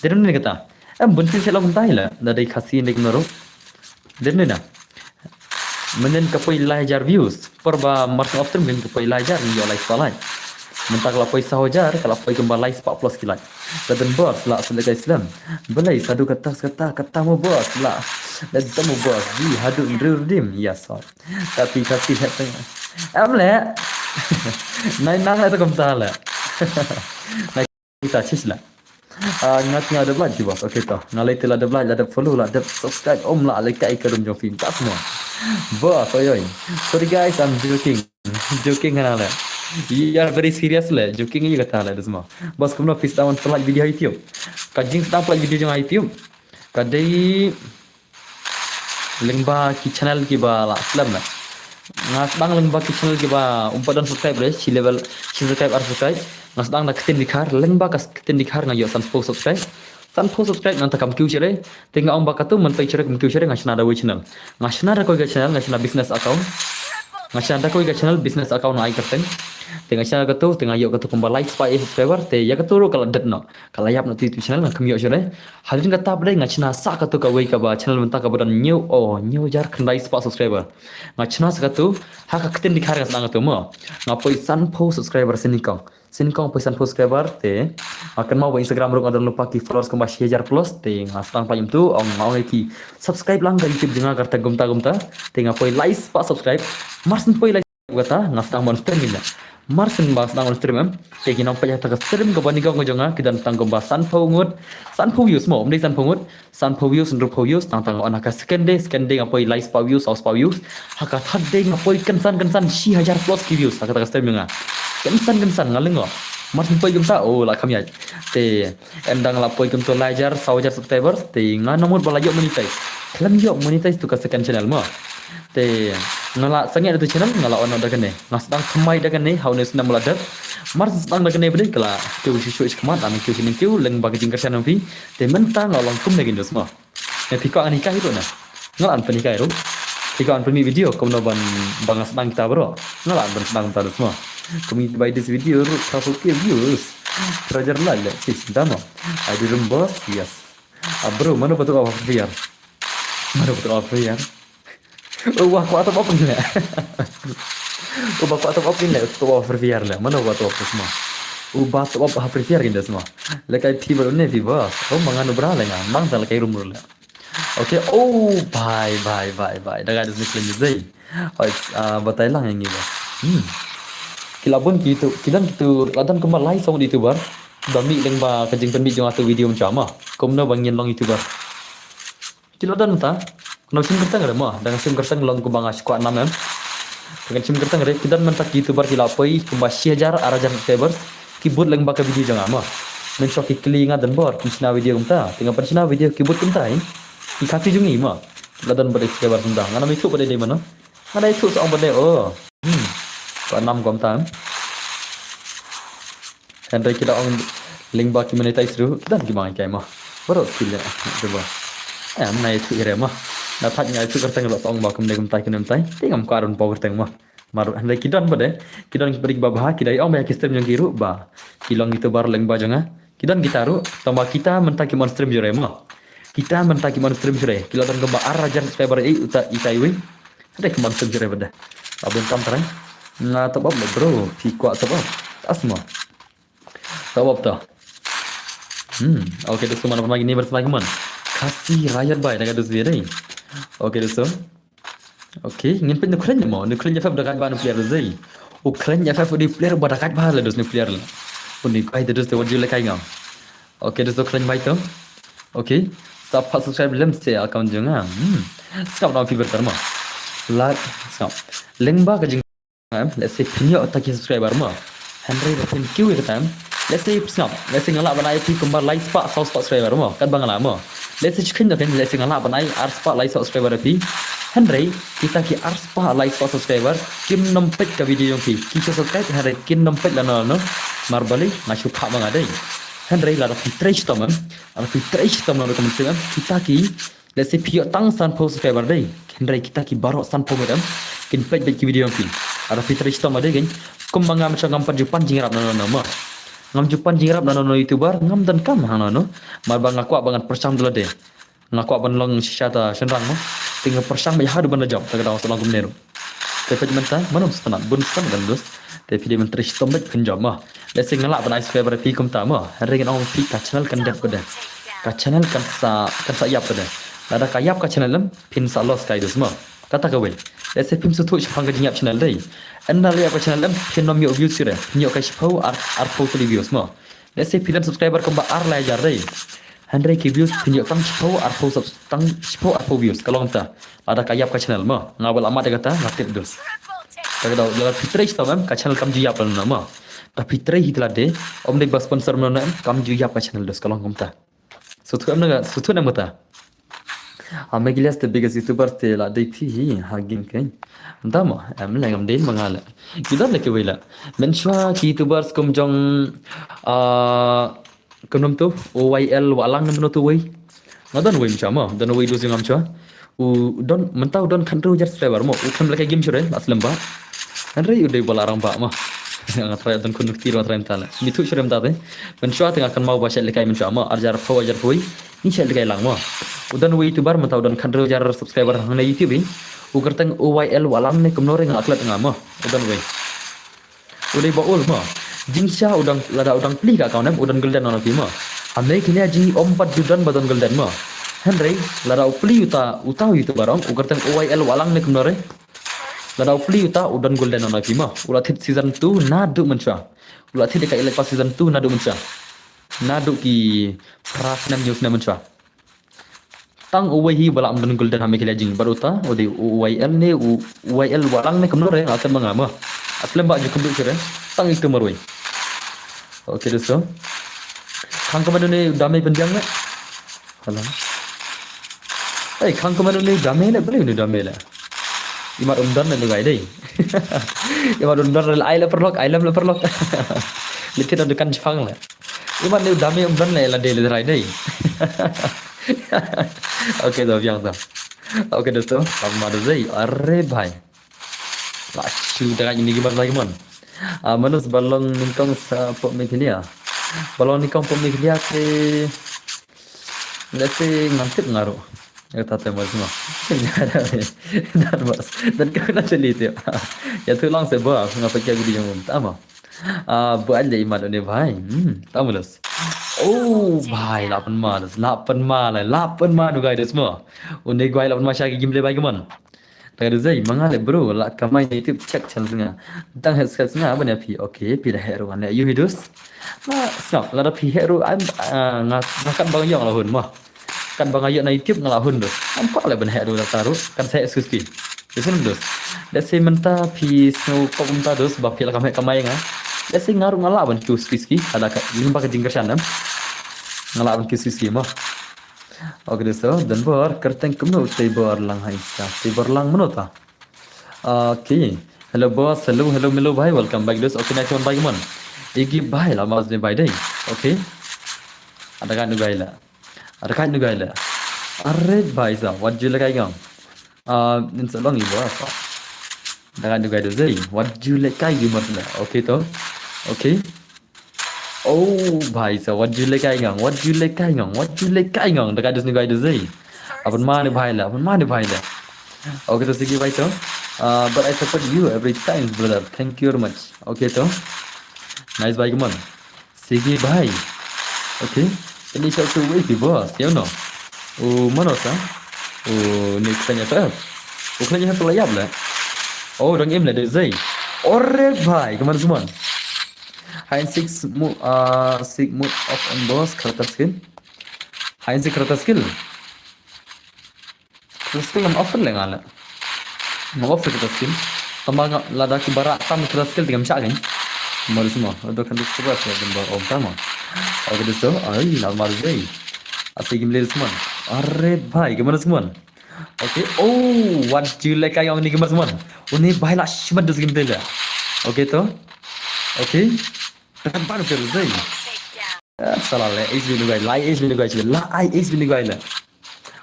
Dei ne kata. Em bun shi shet long kumta la da dei Khasi ne kumno ruh. Dei ne na. Mynnin ka poi lai hajar views. Por ba mar shu off stream ka poi lai hajar ngi ïoh lai spah like. Mynta ka la poi saw hajar ka la poi kumba lai spah plus ki like. La don boss la shu lehkai slem. Balei sa du kata kata kata mo boss la. La don mo boss ji haduh hynriew redeem. Yes. Tapi Khasi hep teng. Em le. Nai nang le tu kumta le. Nai kita chis le. Ah, ngat nga dep like boss. Okay to. Nga lei te la dep like, la dep follow, la dep subscribe. Om la lehkai ka rum jong phi. Tas mo. Boss, oi oi. Sorry guys, I'm joking. Joking hana le. You are very serious le. Joking ïa kata le dos mo. Boss kumno phi sdang pynlait video ha YouTube. Ka jingsdang pynlait video jong ha YouTube. Ka dei lyngba ki channel kiba la slem na. Nga sdang lyngba ki channel kiba um pat don subscribe re, shi level, shi subscribe, ar subscribe. Nga sdang da ktien dkhar, lyngba ka ktien dkhar nga ïoh sanphew subscribe. Sanphew subscribe nangta kam kiew shuh re. Te nga ong ba katu mynta shuh re kam kiew shuh re nga shna da wei channel. Nga shna da kawei ka channel, nga shna business account. Nga shna da kawei ka channel business account nga ai kyrteng. Te nga shna katu, te nga ïoh katu kumba lai spah subscriber, te ïa katu ruh ka la dep noh. Ka la ïap noh tu YouTube channel nga kam ïoh shuh re. Hadien kata pat dei nga shna sa katu kawei kaba channel mynta kaba don hynñiew, oh, hynñiew hajar khyndai spah subscriber. Nga shna sa katu, ha ka ktien dkhar nga sdang katu mo. Nga poi sanphew subscriber sien nyngkong. Sien nyngkong poi sanphew subscriber te. Nga kynmaw ba Instagram ruh nga don lypa ki followers kumba shi hajar plus te nga sdang pynlait tu, ong nga ong ïa ki subscribe lang ka YouTube jong nga kyrteng kumta kumta. Te nga poi lai spah subscribe. Mar syn poi lai kata nga sdang ban stream ïa. Mar syn ba sdang ban stream em. Te ki nang peit ha ka stream kaba nyngkong ka jong nga ki don tang kumba sanphew ngut. Sanphew views mo, ym dei sanphew ngut. Sanphew views, hynriewphew views, tang tang on ha ka second day, second day nga poi lai spah views, saw spah views. Ha ka third day nga poi kynsan kynsan shi hajar plus ki views ha kata ka stream jong nga. Kynsan kynsan nga lyngngoh. Mar syn poi kumta, oh la kham ïaid. Te ynda nga la poi kumto lai hajar, saw hajar subscribers, te nga nang mut ba la ïoh monetize. Khlem ïoh monetize tu ka second channel mo. Te nga la sangeh da tu channel, nga la on da kane. Nga sdang thymmai da kane ha une u snem ba la dep. Mar sdang da kane ba dei ka la kiew shuh shuh shakhmat, la nang kiew shuh nang kiew, lyngba ka jingkyrshan jong phi. Te mynta nga long kumne ki dos mo. Ne phi kwah ngan hikai ruh na. Nga la an pynhikai ruh. Phi kwah an pynmih video kumno ban ba nga sdang kita baroh. Nga la an ban sdang kita dos mo. Community by this video ruh ka phu ki views. Prajar la le sis da mo. Ai di room boss, yes. Ah, bro, mano ba tu offer? Mano ba tu offer? Uba kwah top up phi leh. Uba kwah top up phi leh, top up ha Free Fire leh. Mano ba top up phi leh? Uba top up ha Free Fire kin da sma. Lehkai phi ba ne phi ba. Oh, ma nga nu bra leh nga. Nang ta lehkai room leh. Okay. Oh, bye bye bye bye. Da ga da sma klim zai. Oh, ah, batai lang ïa ngi ba. Hmm. Ki la bun kitu, ki don kitu, la don kumba lai song YouTuber. Ba mih lyngba ka jingpynmih jong atu video mynta ma. Kumno ba ngin long YouTuber. Ki la don ta. Nga shim kyrteng re mo. Da nga shim kyrteng long kumba nga shu kwah nam em. Te ngan shim kyrteng re, ki don mynta ki YouTuber ki la poi kumba shi hajar ar hajar subscribers, ki bud lyngba ka video jong nga mo. Mynshuwa ki kylli nga don bor, pynshna video kumta. Te nga pynshna video ki bud kumta hi. Ki Khasi jong ngi mo. La don bad subscribers mynta. Nga nam ithuh bad dei mano. Nga dei ithuh sa ong bad dei, oh. Hmm. Ka nam kumta. Hynrei ki da ong lyngba ki monetize ruh, don ki ma ngi kai mo. Baroh skill ïa, dei ba. Em, nga ithuh ïa re mo. Nga thait nga ithuh kyrteng ruh sa ong ba kumne kumtai kumne kumtai. Te ngam kwah run paw kyrteng mo. Mar hynrei ki don bad dei. Ki don ki bad ki ba bha, ki da ong ba ïa ki stream jong ki ruh ba. Ki long YouTuber lyngba jong nga. Ki don kita ruh, tang ba kita mynta kim on stream jong re mo. Kita mynta kim on stream jong re. Ki la don kumba ar hajar subscriber ei uta itai wi. Hynrei kim on stream jong re bad dei. Ba bun tam trai. Nga top up bro, phi kwah top up. As mo. Top up to. Hmm, okay, dosto, mano pynmai kine, mano pynmai kumne. Khasi Riot Bhai, da ka dosto ïa dei. Okay, dosto. Okay, ngin peit nu khlaiñ mo, nu khlaiñ F F da ka ba nu player dei. U khlaiñ F F u dei player ba da ka ba la dosto nu player la. U ni kai dosto wat ju le kai ngam. Okay, dosto khlaiñ bai to. Okay, sa pat subscribe lem se account jong nga. Hmm. Sngap na fever tar mo. Like, sngap. Lyngba ka jing Em, let's say phin ïoh ta ki subscriber mo. Hynrei ba phin kiew ïa ka time. Let's say sngap. Let's say nga lah ban ai phi kumba lai spah saw spah subscriber mo. Katba nga lah mo. Let's say chicken da kan, let's say nga lah ban ai ar spah lai spah subscriber phi. Hynrei kita ki ar spah lai spah subscriber kim nym peit ka video jong phi. Ki shu subscribe hynrei kim nym peit lano lano. Mar balei nga shu phah ma nga dei. Hynrei lada phi trei shitom em. Lada phi trei shitom lano ka mynsiem em. Kita ki Let's say phi ïoh tang sanphew subscriber dei. Hynrei kita ki baroh sanphew ngut em kin peit beit ki video jong phi. Lada phi trei shitom dei kein. Kumba nga mynshuwa ngam pat ju pan jingïarap nano nano mo. Ngam ju pan jingïarap nano nano YouTuber, ngam donkam hangno nano. Mar ba nga kwah ba ngan pyrshang da lade. Nga kwah ban long shisha ta shynrang mo. Te nga pyrshang beit haduh ban da jop, ta ka daw sa long kumne ruh. Te peit mynta, mano sngewtynnat, bun sngewtynnat kan dus. Te phi dei ban trei shitom beit phin jop mo. Let's say nga lah ban ai subscriber phi kumta mo. Hynrei ngan ong phi ka channel kan dep pat de. Ka channel kan sa, kan sa ïap pat de. Lada ka ïap ka channel em, phin sa loss kai dus mo. Kata kawei. Let's say phim sngewthuh shaphang ka jingïap channel dei. Ynda la ïap ka channel em, phin nym ïoh views shuh re. Phin ïoh kai shiphew ar, arphew tylli views mo. Let's say phi don subscriber kumba ar lai hajar dei. Hynrei ki views phin ïoh tang shiphew arphew subs-, tang shiphew arphew views. Ka long kumta. Lada ka ïap ka channel mo. Nga ba la mad ïa kata, nga tip dus. Ka daw, lada phi trei shitom em, ka channel kam ju ïap lano mo. Lada phi trei hi te lade, ym dei ba sponsor mano em, kam ju ïap ka channel dus, ka long kumta. Sngewthuh em na ka, sngewthuh em kata. Ah, Meghalaya te biggest YouTuber te la dei phi hi, ha game kein. Mynta mo, em leh ngam dei ma nga leh. Ki don leh kiwei leh. Mynshuwa ki YouTubers kum jong, ah, Kumno to, U Y L Wahlang ne mano to wei. Nga don wei mynshuwa mo, don wei dus jong nga mynshuwa. U don, mynta u don khathynriew hajar subscriber mo, u khlem lehkai game shuh re, la slem bha. Hynrei u dei ba la rangbah mo. Nga trai don khun kti ruh nga trai mynta leh. Ngi thuh shuh re mynta te. Mynshuwa te nga kynmaw ba shet lehkai mynshuwa mo, ar hajar phew, ar hajar phew. Ngi shet lehkai lang mo. U don wei YouTuber mynta u don khathynriew hajar subscriber hangne YouTube hi. U kyrteng U Y L Wahlang ne kumno re nga klet nga mo. U don wei. U dei ba ul mo. Jingshisha u dang, lada u dang plie ka account em, u don golden nano phi mo. Hynrei kine jingim pat ju don ba don golden mo. Hynrei lada u plie uta, uta u YouTuber ong, u kyrteng U Y L Wahlang ne kumno re. Lada u plie uta u don golden nano phi mo. U la thied season two naduh mynshuwa. U la thied ka Elite Pass season two naduh mynshuwa. Naduh ki phra snem hynñiew snem mynshuwa. Tang uwei hi ba lah ban don golden ha Meghalaya jing. Bad uta u dei U Y L ne, U Y L Wahlang ne kumno re, nga tip ma nga mo. Slem bha ju kynduh shuh re. Tang itu marwei. Okay, dosto. Khang kumno ne dame pynbiang ne. Hello. Hey, khang kumno ne dame ne, balei ne dame ne. Imat um don ne lugai dei. Imat um don ne, ai le paralok, ai lem le paralok. Leit thied na dukan shipang le. Imat ne u dame um don le, la dei le trai dei. Okay, to biang to. Okay, dosto, lama da dei. Are bhai. La shu da ngi ni gimana lagi mon. Ah, manus ba long nyngkong sa pop Meghalaya. Ba long nyngkong pop Meghalaya te. Let's say ngam tip nga ruh. Ïa kata te mas mo. Dan mas. Dan ka na te li tip. Ïathuh lang se ba nga peit ka video ngam ta mo. Ah, ba ai le imat ne bhai. Hmm, ta mo los. Oh, bhai, la pynma los. La pynma la, la pynma nu guys mo. Une guys la pynma sha ki game le bhai kumon. Tang da dei ma nga le bro, la kamai na YouTube check channel nga. Dang heh subscribe nga ban ïa phi. Okay, phi da heh ruh ne. Ïohi dos. La sngap, lada phi heh ruh, ah, nga, nga kat ba nga ïoh la hun mo. Kat ba nga ïoh na YouTube nga la hun dos. Am kwah le ban heh ruh la ta ruh, kan sa heh excuse phi. Dos ne dos. Let's say mynta phi sngew kop mynta dus ba phi la kam heh kamai nga. Let's say nga ruh nga lah ban kiew ski ski. Ada ka lyngba ka jingkyrshan em. Nga lah ban kiew ski ski mo. Okay, dus to, don bor, kyrteng kumno, tei bor lang hai sa. Tei bor lang mano ta. Okay. Hello boss, hello, hello Milo bhai, welcome back dus. Okay, nice one bhai, come on. Igi bhai la mas ne bhai dei. Okay. Ada kan nu gai la. Ada kan nu gai la. Are bhai sa, wat ju le kai ngam. Ah, nin sa long i boss. Ada kan nu gai dus dei. Wat ju le kai gi mas la. Okay to. Okay. Oh, bhai sa, wat ju le kai ngam, wat ju le kai ngam, wat ju le kai ngam. Ada kan dus nu gai dus dei. Aban mane bhai la, aban mane bhai la. Okay to, sige bhai to. Uh, but I support you every time, brother. Thank you very much. Okay to. Nice bhai, come on. Sige bhai. Okay. Ini sa tu wei ki boss, you know. Oh, mano sa? Oh, ni khlaiñ F F. Oh, khlaiñ F F la ïap la. Oh, dang im la de zai. Ore bhai, come on, come on. Hide and seek mo-, uh, seek mode off on boss, character skill. Hide and seek character skill. Character skill ngam off le nga le. Ngam off character skill. Tama nga lada ki bara tam character skill te ngam chak kan. Mo dus mo. Ado kan dus ko bas ya ben ba om tama. Okay dus to. Ai, la mar zai. Asa game le dus mo. Are bhai, game dus mo. Okay. Oh, wat ju le kai ong ni game dus mo. Uni bhai la shimat dus game te le. Okay to. Okay. Tekan baru ke zai. Ah, salah le, ace bini gai, lai ace bini gai, la ai ace bini gai le.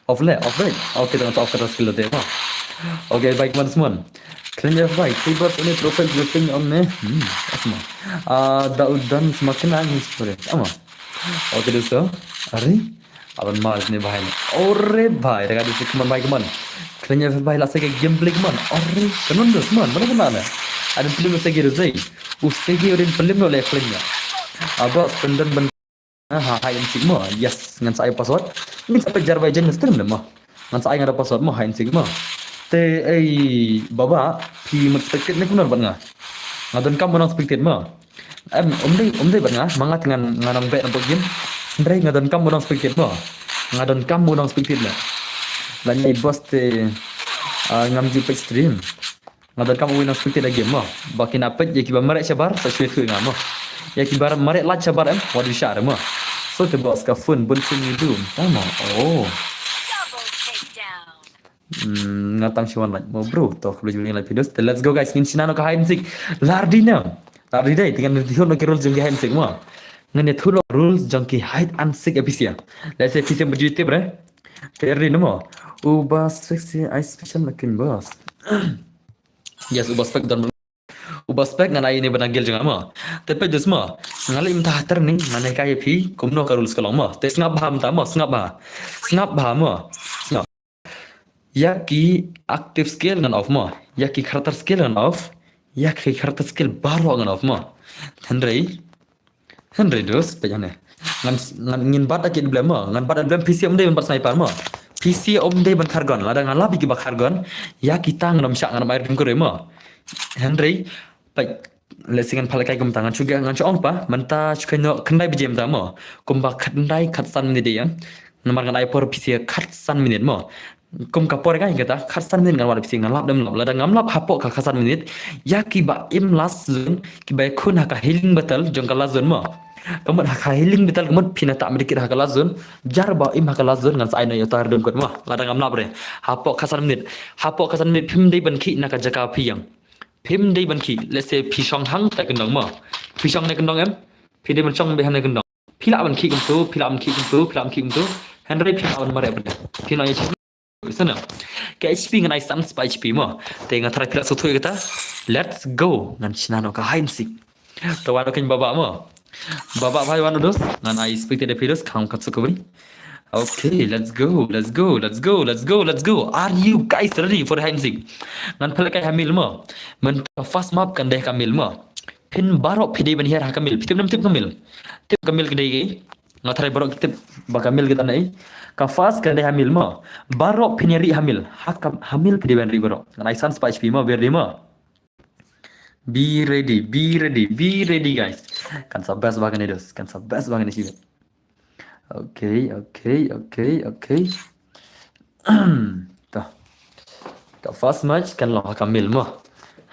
Off le, off le. Okay, tengah off kata skill de. Okay, bhai, come on, come on. Clean your bike. Three bars on a profile, dripping on me. Hmm, that's more. Ah, da udan semakin nangis, bro. Ama. Okay, dus to. Are? Aban maj ne bhai. Ore bhai, da ka dus, come on bhai, come on. Clean your bhai, la sa ka gameplay, come on. Ore, kanun dus, come on. Mana kena le? Ada film sa ka dus. U segi urin film lo le film ya. Aba pendon ben. Ha, ha, hide and seek mo. Yes, ngan sa ai password. Ngan sa ai jar bai jen stream le mo. Ngan sa ai nga da password mo, hide and seek mo. Te ei baba, phi mut spectate ne kumno bad nga. Nga don kam mo nang spectate mo. Em, um dei, um dei bad nga, ma nga te ngan, ngan nang bet na bot game. Hynrei nga don kam mo nang spectate mo. Nga don kam mo nang spectate le. Lane boss te, ah, ngam ju peit stream. Nga don kam uwei nang spectate da game mo. Ba kina peit ïa kiba mareh shabar, sa shu ïathuh ïa nga mo. Ïa kiba mareh lait shabar em, wat ju shah re mo. So te boss ka phone bun sim ïa dum. Tama. Oh. Hmm, nga tang shu wan lait mo bro. To, khublei shibun ïa like videos. Te let's go guys, ngin shna noh ka hide and seek. Lardi na. Lardi dei, te ngan ïathuh noh ki rules jong ki hide and seek mo. Ngan ïathuh noh rules jong ki hide and seek A P C. Let's say A P C em bujui tip re. Te ri na mo. Uba sexy, I special looking boss. Yes, uba spec don. Uba spec ngan ai ne bana gel jong nga mo. Te peit dus mo. Nga leh mynta ha training ngan ai ka ïa phi kumno ka rules ka long mo. Te sngap bha mynta mo, sngap bha. Sngap bha mo. Sngap. Ïa ki active skill ngan off mo. Ïa ki character skill ngan off. Ïa ki character skill baroh ngan off mo. Hynrei Hynrei dus, peit hangne. Ngan, ngan ngin bat aki blem mo. Ngan bat blem P C um dei ban bat sniper mo. P C um dei ban khargon. Lada nga lap ïa ki ba khargon. Ïa kita ngan ym shah ngan ym ai rim kure mo. Hynrei, peit, lehse ngan pha lehkai kumta ngan shu ngan shu ong pa. Mynta shu kynnoh khyndai baje mynta mo. Kumba khyndai khatsan minit dei ïa. Namar ngan ai por P C khatsan minit mo. Kum ka por ka kata, khatsan minit ngan wad P C ngan lap dem lap. Lada ngam lap hapoh ka khatsan minit, ïa kiba im last zone, kiba ïakhun ha ka healing battle jong ka last zone mo. Ka mut ha ka healing battle ka mut phin ïa tah medikit ha ka last zone, jar ba im ha ka last zone ngan sa ai noh ïa uta ridon kot mo. Lada ngam lap re. Hapoh khatsan minit, hapoh khatsan minit phim dei ban khih na ka jaka phi ïeng. Phim dei ban khih, lehse phi shong hangta kyndong mo. Phi shong ne kyndong em? Phi dei ban shong beit hangne kyndong. Phi lah ban khih kumtu, phi lah ban khih kumtu, phi lah ban khih kumtu. Hynrei phi lah ban mareh bad phi lah ïa. Sana. Ka H P ngan ai san spah H P mo. Te nga tharai phi lah sngewthuh ïa kata. Let's go. Ngan shna noh ka hide and seek. Te wan kein baba mo. Baba bhai wan dus. Ngan ai spectate da phi dus kham kat sukuri. Okay, let's go, let's go, let's go, let's go, let's go. Are you guys ready for hide and seek? Ngan pha lehkai ha middle mo. Mynta first map kan dei ka middle mo. Phin baroh phi dei ban hiar ha ka middle. Phi tip ne ym tip ka middle? Tip ka middle ka dei kaei? Nga tharai baroh ki tip ba ka middle ka dei kaei. Ka first ka dei ha middle mo. Baroh phin ïa rieh ha middle. Ha ka, ha middle phi dei ban rieh baroh. Ngan ai san spah H P mo, be ready mo. Be ready, be ready, be ready guys. Kan sa best ba kane dus. Kan sa best ba kane shibit. Okay, okay, okay, okay. To. Ka fast match kan long ha ka mill mo.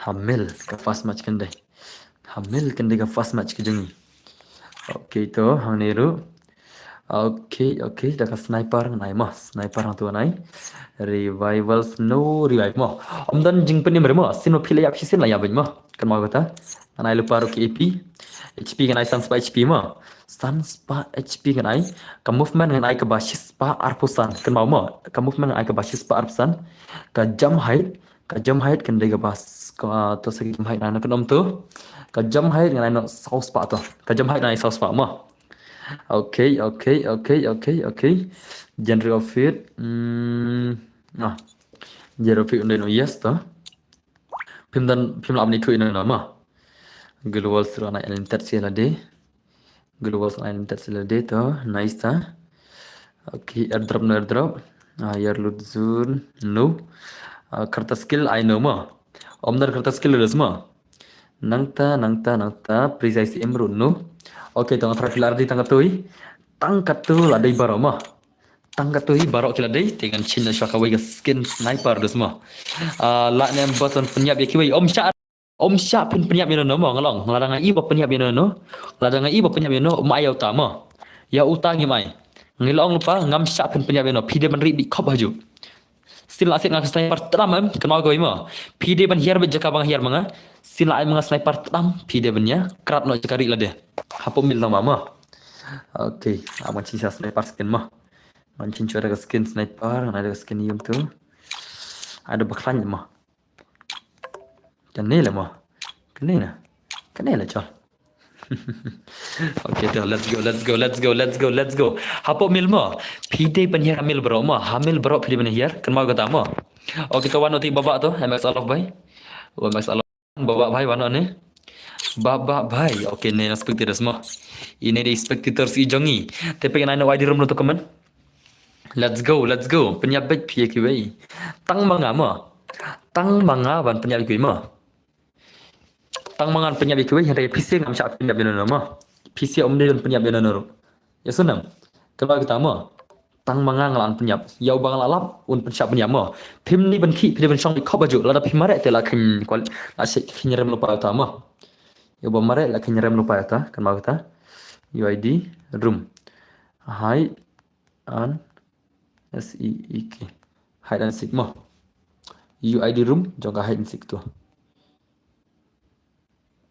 Ha mill ka fast match kan dei. Ha mill kan dei ka fast match ka jong ngi. Okay to, hangne ruh. Okay, okay, da ka sniper ngan ai mo. Sniper hangto ngan ai. Revival snow revive mo. Ym don jingpynim re mo. Sien ma phi la ïap shisien la ïap mo. Kynmaw kata. Ngan ai lypa ruh ki A P. H P ngan ai san spah H P mo. San spah H P ngan ai. Ka movement ngan ai kaba shispah arphew san. Kynmaw mo. Ka movement ngan ai kaba shispah arphew san. Ka jump height. Ka jump height kan dei kaba s-, ka, to sa ki jump height ngan ai noh kynnoh to. Ka jump height ngan ai noh saw spah to. Ka jump height ngan ai saw spah mo. Okay, okay, okay, okay, okay. Genre of fit. Hmm. Ah. Genre of fit ym dei noh, yes to. Phim don, phim lah ban ithuh ïa no mo. Global sdang ngan ai unlimited sha lade. Global sdang ngan ai unlimited sha lade to. Nice ta. Okay, airdrop no airdrop. Ah, ïar lut zone no. Ah, kata skill ai no mo. Ym don kata skill ruh mo. Nangta, nangta, nangta, precise aim ruh no. Okay, tang try phi la ready tang katto hi. Tang katto la dei baroh mo. Tang katto hi baroh ki la dei, te ngan change noh sha kawei ka skin sniper dus mo. Ah, lah ne em bos ban pynïap ïa kiwei. Ym shah, ym shah phin pynïap ïa no no mo, nga long. Lada nga i ba pynïap ïa no no. Lada nga i ba pynïap ïa no, ym ai ïa uta mo. Ïa uta ngim ai. Ngi la ong lypa, ngam shah phin pynïap ïa no. Phi dei ban ri bit khop hajuh. Sien la siat nga ka sniper tdam em, kynmaw kawei mo. Phi dei ban hiar beit jaka ba nga hiar ma nga. Sien la ai ma nga sniper tdam, phi dei ban ïa krat noh jaka ri lade. Hapoh mill tang ba mo. Okay, ah, ngan change sha sniper skin mo. Ngan change sha ka skin sniper, ngan ai da ka skin ïum to. Ai da ba khlaiñ mo. Kane la mo. Kane na. Kane la chol. Okay, to, let's go, let's go, let's go, let's go, let's go. Hapoh mill mo. Phi dei ban hiar ha mill baroh mo. Ha mill baroh phi dei ban hiar. Kynmaw kata mo. Okay, to wan noh te Baba to. M X Alof bhai. Oh, M X Alof. Baba bhai wan noh ne. Baba bhai. Okay, ne na spectators mo. Ine dei spectators i jong ngi. Te phi ngan ai noh I D room noh to comment. Let's go, let's go. Pynïap beit phi ïa kiwei. Tang ma nga mo. Tang ma nga ban pynïap ïa kiwei mo. Tang ma nga ban pynïap ïa kiwei, hynrei phi sha ngam shah pynïap ïa no no mo. Phi sha ym dei ban pynïap ïa no no ruh. Ïa sngewthuh. Kynmaw kata mo. Tang ma nga nga lah ban pynïap. Ïa uba nga lah lap un pynshah pynïap mo. Phim dei ban khih, phi dei ban shong bit khop hajuh. Lada phi mareh te la kheiñ kwal, la shait kheiñ rem lypa ïa uta mo. Ïa uba mareh la kheiñ rem lypa ïa uta, kynmaw kata. U I D room. Hide and, S E E K. Hide and seek mo. U I D room jong ka hide and seek to.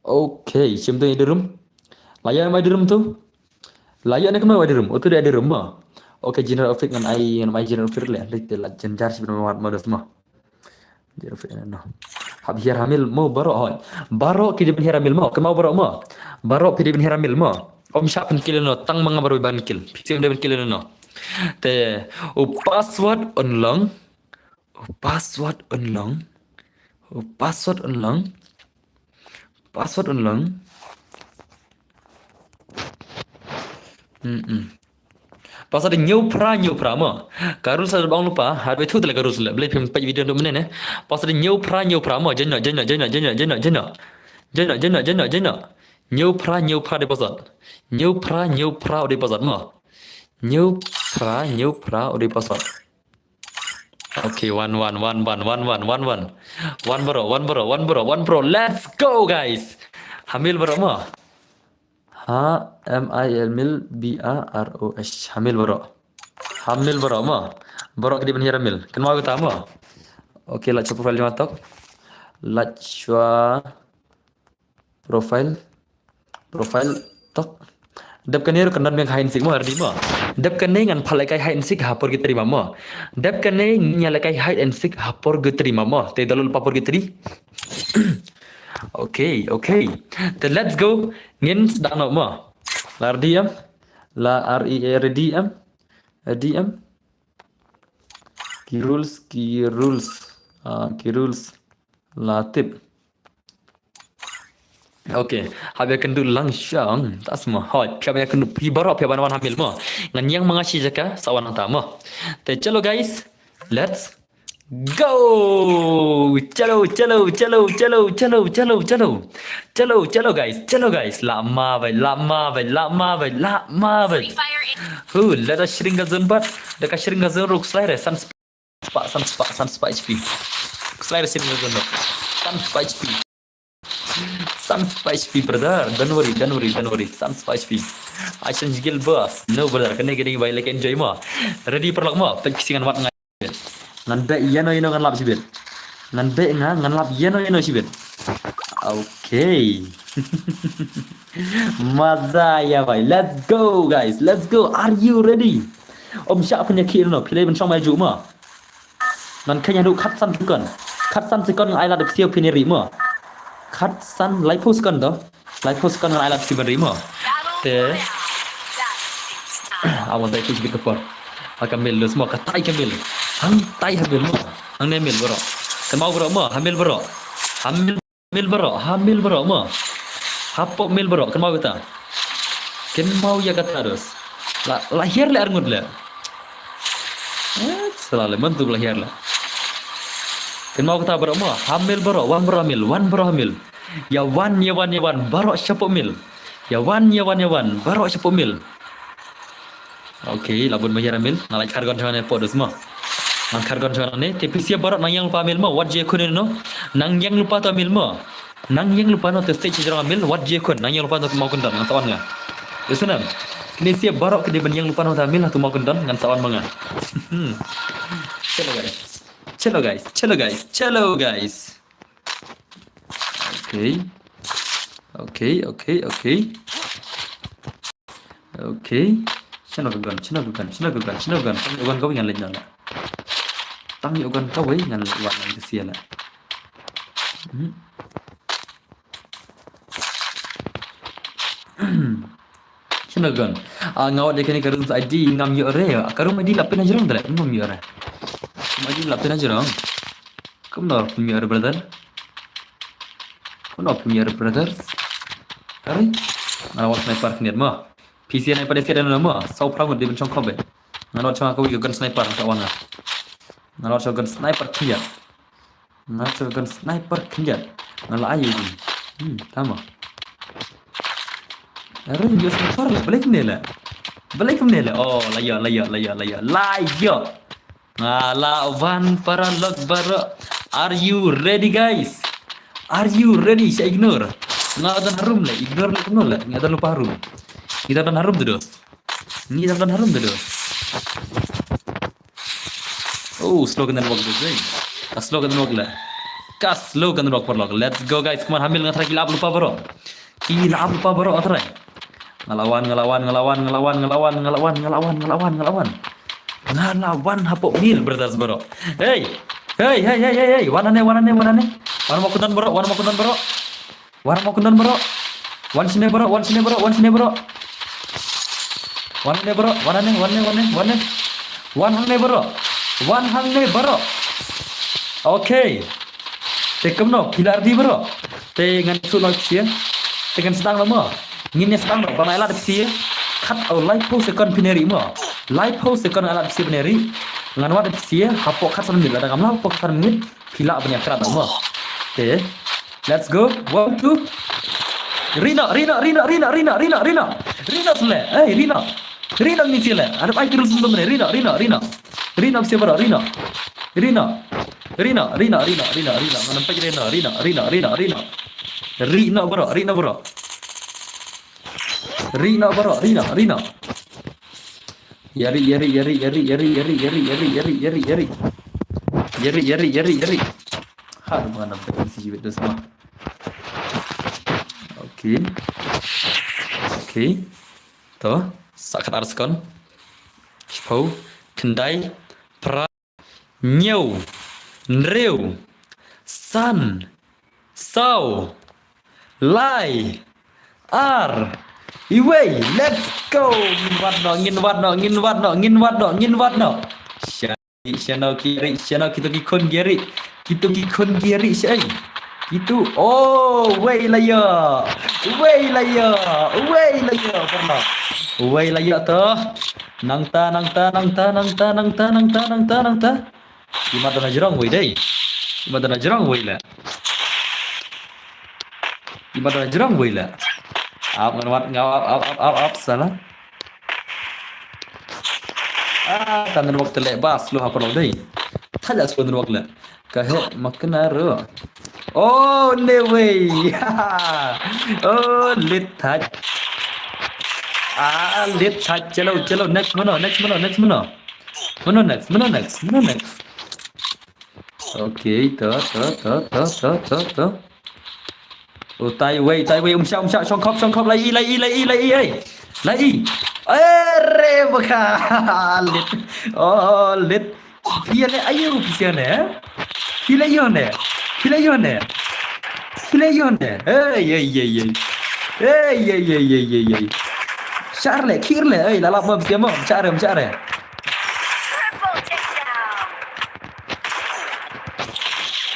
Okay, shim to I D room. La ïa em I D room to. La ïa ne kynmaw I D room. Uto dei I D room mo. Okay, general office ngan ai, ngan ai general office le. Hynrei te la jynjar shibun mo, mo dus mo. General office no. Hap hiar ha mill mo baroh hoi. Baroh ki dei ban hiar ha mill mo. Kynmaw baroh mo. Baroh phi dei ban hiar ha mill mo. Ym shah phin kill no. Tang ma nga baroh ban kill. Phi sha ym dei ban kill no. Te u password un long. U password un long. U password un long. Password un long. Hmm. Password hynñiew phra hynñiew phra mo. Ka rules la dep ong lypa, ha dep ïathuh te la ka rules la. Balei phim peit video ndu mynne ne. Password hynñiew phra hynñiew phra mo. Join noh, join noh, join noh, join noh, join noh, join noh. Join noh, join noh, join noh, join noh. Hynñiew phra hynñiew phra dei password. Hynñiew phra hynñiew phra dei password mo. Hynñiew phra hynñiew phra dei password. Okay, wan, wan, wan. Wan baroh, wan baroh, wan baroh, wan baroh. Let's go, guys. Ha mill baroh mo. Ha, M I L, mill, B A R O H. Ha mill baroh. Ha mill baroh mo. Baroh ki dei ban hiar ha mill. Kynmaw kata mo. Okay, lait shuwa profile jong nga tok. Lait shuwa profile. Profile tok. Dep kane ruh kan don biang ka hide and seek mo, ready mo. Dep kane ngan phah lehkai hide and seek ha purgatory mo. Dep kane ngin ïalehkai hide and seek ha purgatory mo. Te download lypa purgatory. Okay, okay. Te let's go. Ngin sdang noh mo. La ready em? La R E A ready em? Ready em? Ki rules, ki rules. Ah, ki rules. La tip. Okay, hap ïakynduh lang shong. Ta sma. Hoi, phi hap ïakynduh, phi baroh phi hap ban wan ha mill mo. Ngan ïeng ma nga shi jaka, sa wan hangta mo. Te chalo guys, let's go. Chalo, chalo, chalo, chalo, chalo, chalo, chalo. Chalo, chalo guys, chalo guys. Lah ma bhai, lah ma bhai, lah ma bhai, lah ma bhai. Hu, lada shring ka zone bad, da ka shring ka zone ruh slide re. San spah, san spah, san spah H P. Slide sini dulu. San spy H P. San spy H P, brother. Don't worry, don't worry, don't worry. San spy H P. Action jigil boss. No, brother. Kane kane bai like enjoy mo. Ready paralok mo. Pek kisingan wat ngai. Ngan beh ïano ïano ngan lap shibit. Ngan beh nga ngan lap ïano ïano shibit. Okay. Maza ïa bhai. Let's go guys. Let's go. Are you ready? Om sha pynïakhih no. Phi leh ban shong mai ju ma. Ngan kheiñ haduh khatsan sekon. Khatsan sekon ngan ai lad da phi siew phin ri ma. Khatsan laiphew sekon to. Laiphew sekon ngan ai lad da phi siew ban ri ma. Te. Awan dai khush bit ka por. Ha ka mil lus ma ka tai ka mil. Hang tai ha mil ma. Hangne mil baroh. Kynmaw baroh ma ha mil baroh. Ha mil mil baroh, ha mil baroh ma. Hapoh mil baroh, kynmaw kata. Kynmaw ïa kata dos. La la hiar leh arngut leh. Eh, sala leh mantu la hiar leh. Kynmaw kata baroh ma, ha mil baroh, wan baroh ha mil, wan baroh ha mil. Ïa wan, ïa wan, ïa wan, baroh shapoh mil. Ïa wan, ïa wan, ïa wan, baroh shapoh mil. Okay, la bun ma hiar ha mil. Nga la khar gon shane poh dus ma. Ngan khar gon shane te phi siew baroh nang ïeng lypa ha mil ma. Wat ju khun no. Nang ïeng lypa to ha mil ma. Nang ïeng lypa no te stage jrong ha mil. Wat ju khun nang ïeng lypa no to Mawkyndon ngan sa wan nga. Isnam. Kine siew baroh kine ban ïeng lypa no to ha mil ha to Mawkyndon ngan sa wan ma nga. Hmm. Chalo guys. Chalo guys. Chalo guys. Chalo guys. Okay. Okay, okay, okay. Okay. Shano ka gun, shano ka gun, shano ka gun, shano ka gun. Tang ïa u gun kawei ngan leit noh la. Tang ïa u gun kawei ngan leit wat lang ka sia la. Hmm. Shano ka gun. Ah, nga wat ïa kane ka room I D ngam ïoh re. Ka room I D la pynhajrong dale, ngam ïoh re. Room I D la pynhajrong. Kumno pynïar brother? Kumno pynïar brothers? Kare? Nga la wan sniper khyndiat mo. P C sniper dei siat ano mo. Saw phra ngut dei ban shong khop be. Nga la wan shong ka wi ka gun sniper sa wan nga. Nga la wan shong gun sniper khyndiat. Nga la wan shong gun sniper khyndiat. Nga la ai wi. Hmm, tama. Are ïa sniper le, balei kumne le? Balei kumne le? Oh, la ïoh, la ïoh, la ïoh, la ïoh. La ïoh. Nga la wan paralok baroh. Are you ready guys? Are you ready? Sha ignore. Nga don harum le, ignore le kumno le. Nga don lypa harum. Ngi don harum tu do. Ngi don harum tu do. Oh, slow ka network tu, eh. Ka slow ka network le. Ka slow ka network paralok. Let's go guys. Come on, ha mil nga try ki la ap lypa baroh. Ki la ap lypa baroh nga try. Nga la wan, nga la wan, nga la wan, nga la wan, nga la wan, nga la wan, nga la wan, nga la wan, nga la wan. Nga la wan hapoh mil brothers baroh. Hey. Hey, hey, hey, hey, hey. Wan ane, wan ane, wan ane. Wan Mawkyndon baroh, wan Mawkyndon baroh. Wan Mawkyndon baroh. Wan shane baroh, wan shane baroh, wan shane baroh. Wan hangne baroh, wan hangne, wan hangne, wan hangne, wan hangne. Wan hangne baroh. Wan hangne baroh. Okay. Te kumno, phi la ready baroh. Te ngan shu noh phi sha. Te ngan sdang noh mo. Ngin ïa sdang noh, ba ngan ai lad phi sha. Khat, oh, laiphew second phin ri mo. Laiphew second ai lad phi sha phin ri. Ngan wad phi sha, hapoh khatsan minit, lada ngam lah hapoh khatsan minit. Phi lah ban ïa krat mo. Te. Let's go. One, two. Ri noh, ri noh, ri noh, ri noh, ri noh, ri noh, ri noh. Ri noh sule. Hey, ri noh. Ri noh ni sule. Ada pai terus sembam ni. Ri noh, ri noh, ri noh. Ri noh phi sha baroh, ri noh. Ri noh. Ri noh, ri noh, ri noh, ri noh, ri noh. Ngan nampak ri noh, ri noh, ri noh, ri noh, ri noh. Ri noh baroh, ri noh baroh. Ri noh baroh, ri noh, ri noh. Ïa ri, ïa ri, ïa ri. Ïa ri, ïa ri, ïa ri. Ha, ruh ba ngan da bad si jiwit da sma. Okay. Okay. To, sa khatar sekon. Shiphew, khyndai, phra, hynñiew, hynriew, san, saw, lai, ar, iwei, let's go. Ngin wad noh, ngin wad noh, ngin wad noh, ngin wad noh, ngin wad noh. Shano ki ri, shano kito ki khun ki ri. Kito ki khun ki ri shai. Kito, oh, wei la ïoh. Wei la ïoh. Wei la ïoh. Pernah. Wei la ïoh to. Nangta, nangta, nangta, nangta, nangta, nangta, nangta, nangta. Ima dana jrong wei dei. Ima dana jrong wei la. Ima dana jrong wei la. Ap ngan wad nga ap, ap, ap, ap, ap, salah. Ah, kan network te leh ba slow ha paralok dei. Thait la shuwa nrok le. Ka heh ma kena ro. Oh, ne wei. Oh, lit thait. Ah, lit thait. Chalo, chalo, next mano, next mano, next mano. Mano next, mano next, mano next. Okay, to, to, to. Oh, tai wei, tai wei, um shah, um shah, shong khop, shong khop, lai i, lai i, lai i, lai i, ei. Lai i. Are, baka. Lit. Oh, lit. Phi le ayu, phi le, eh? Phi le yo ne. Phi le yo ne. Phi le yo ne. Ei, ei, ei, ei. Ei, ei, ei, ei, ei, ei. Shah le, khir le. Ei, la lap mo, phi mo, shah re, shah re.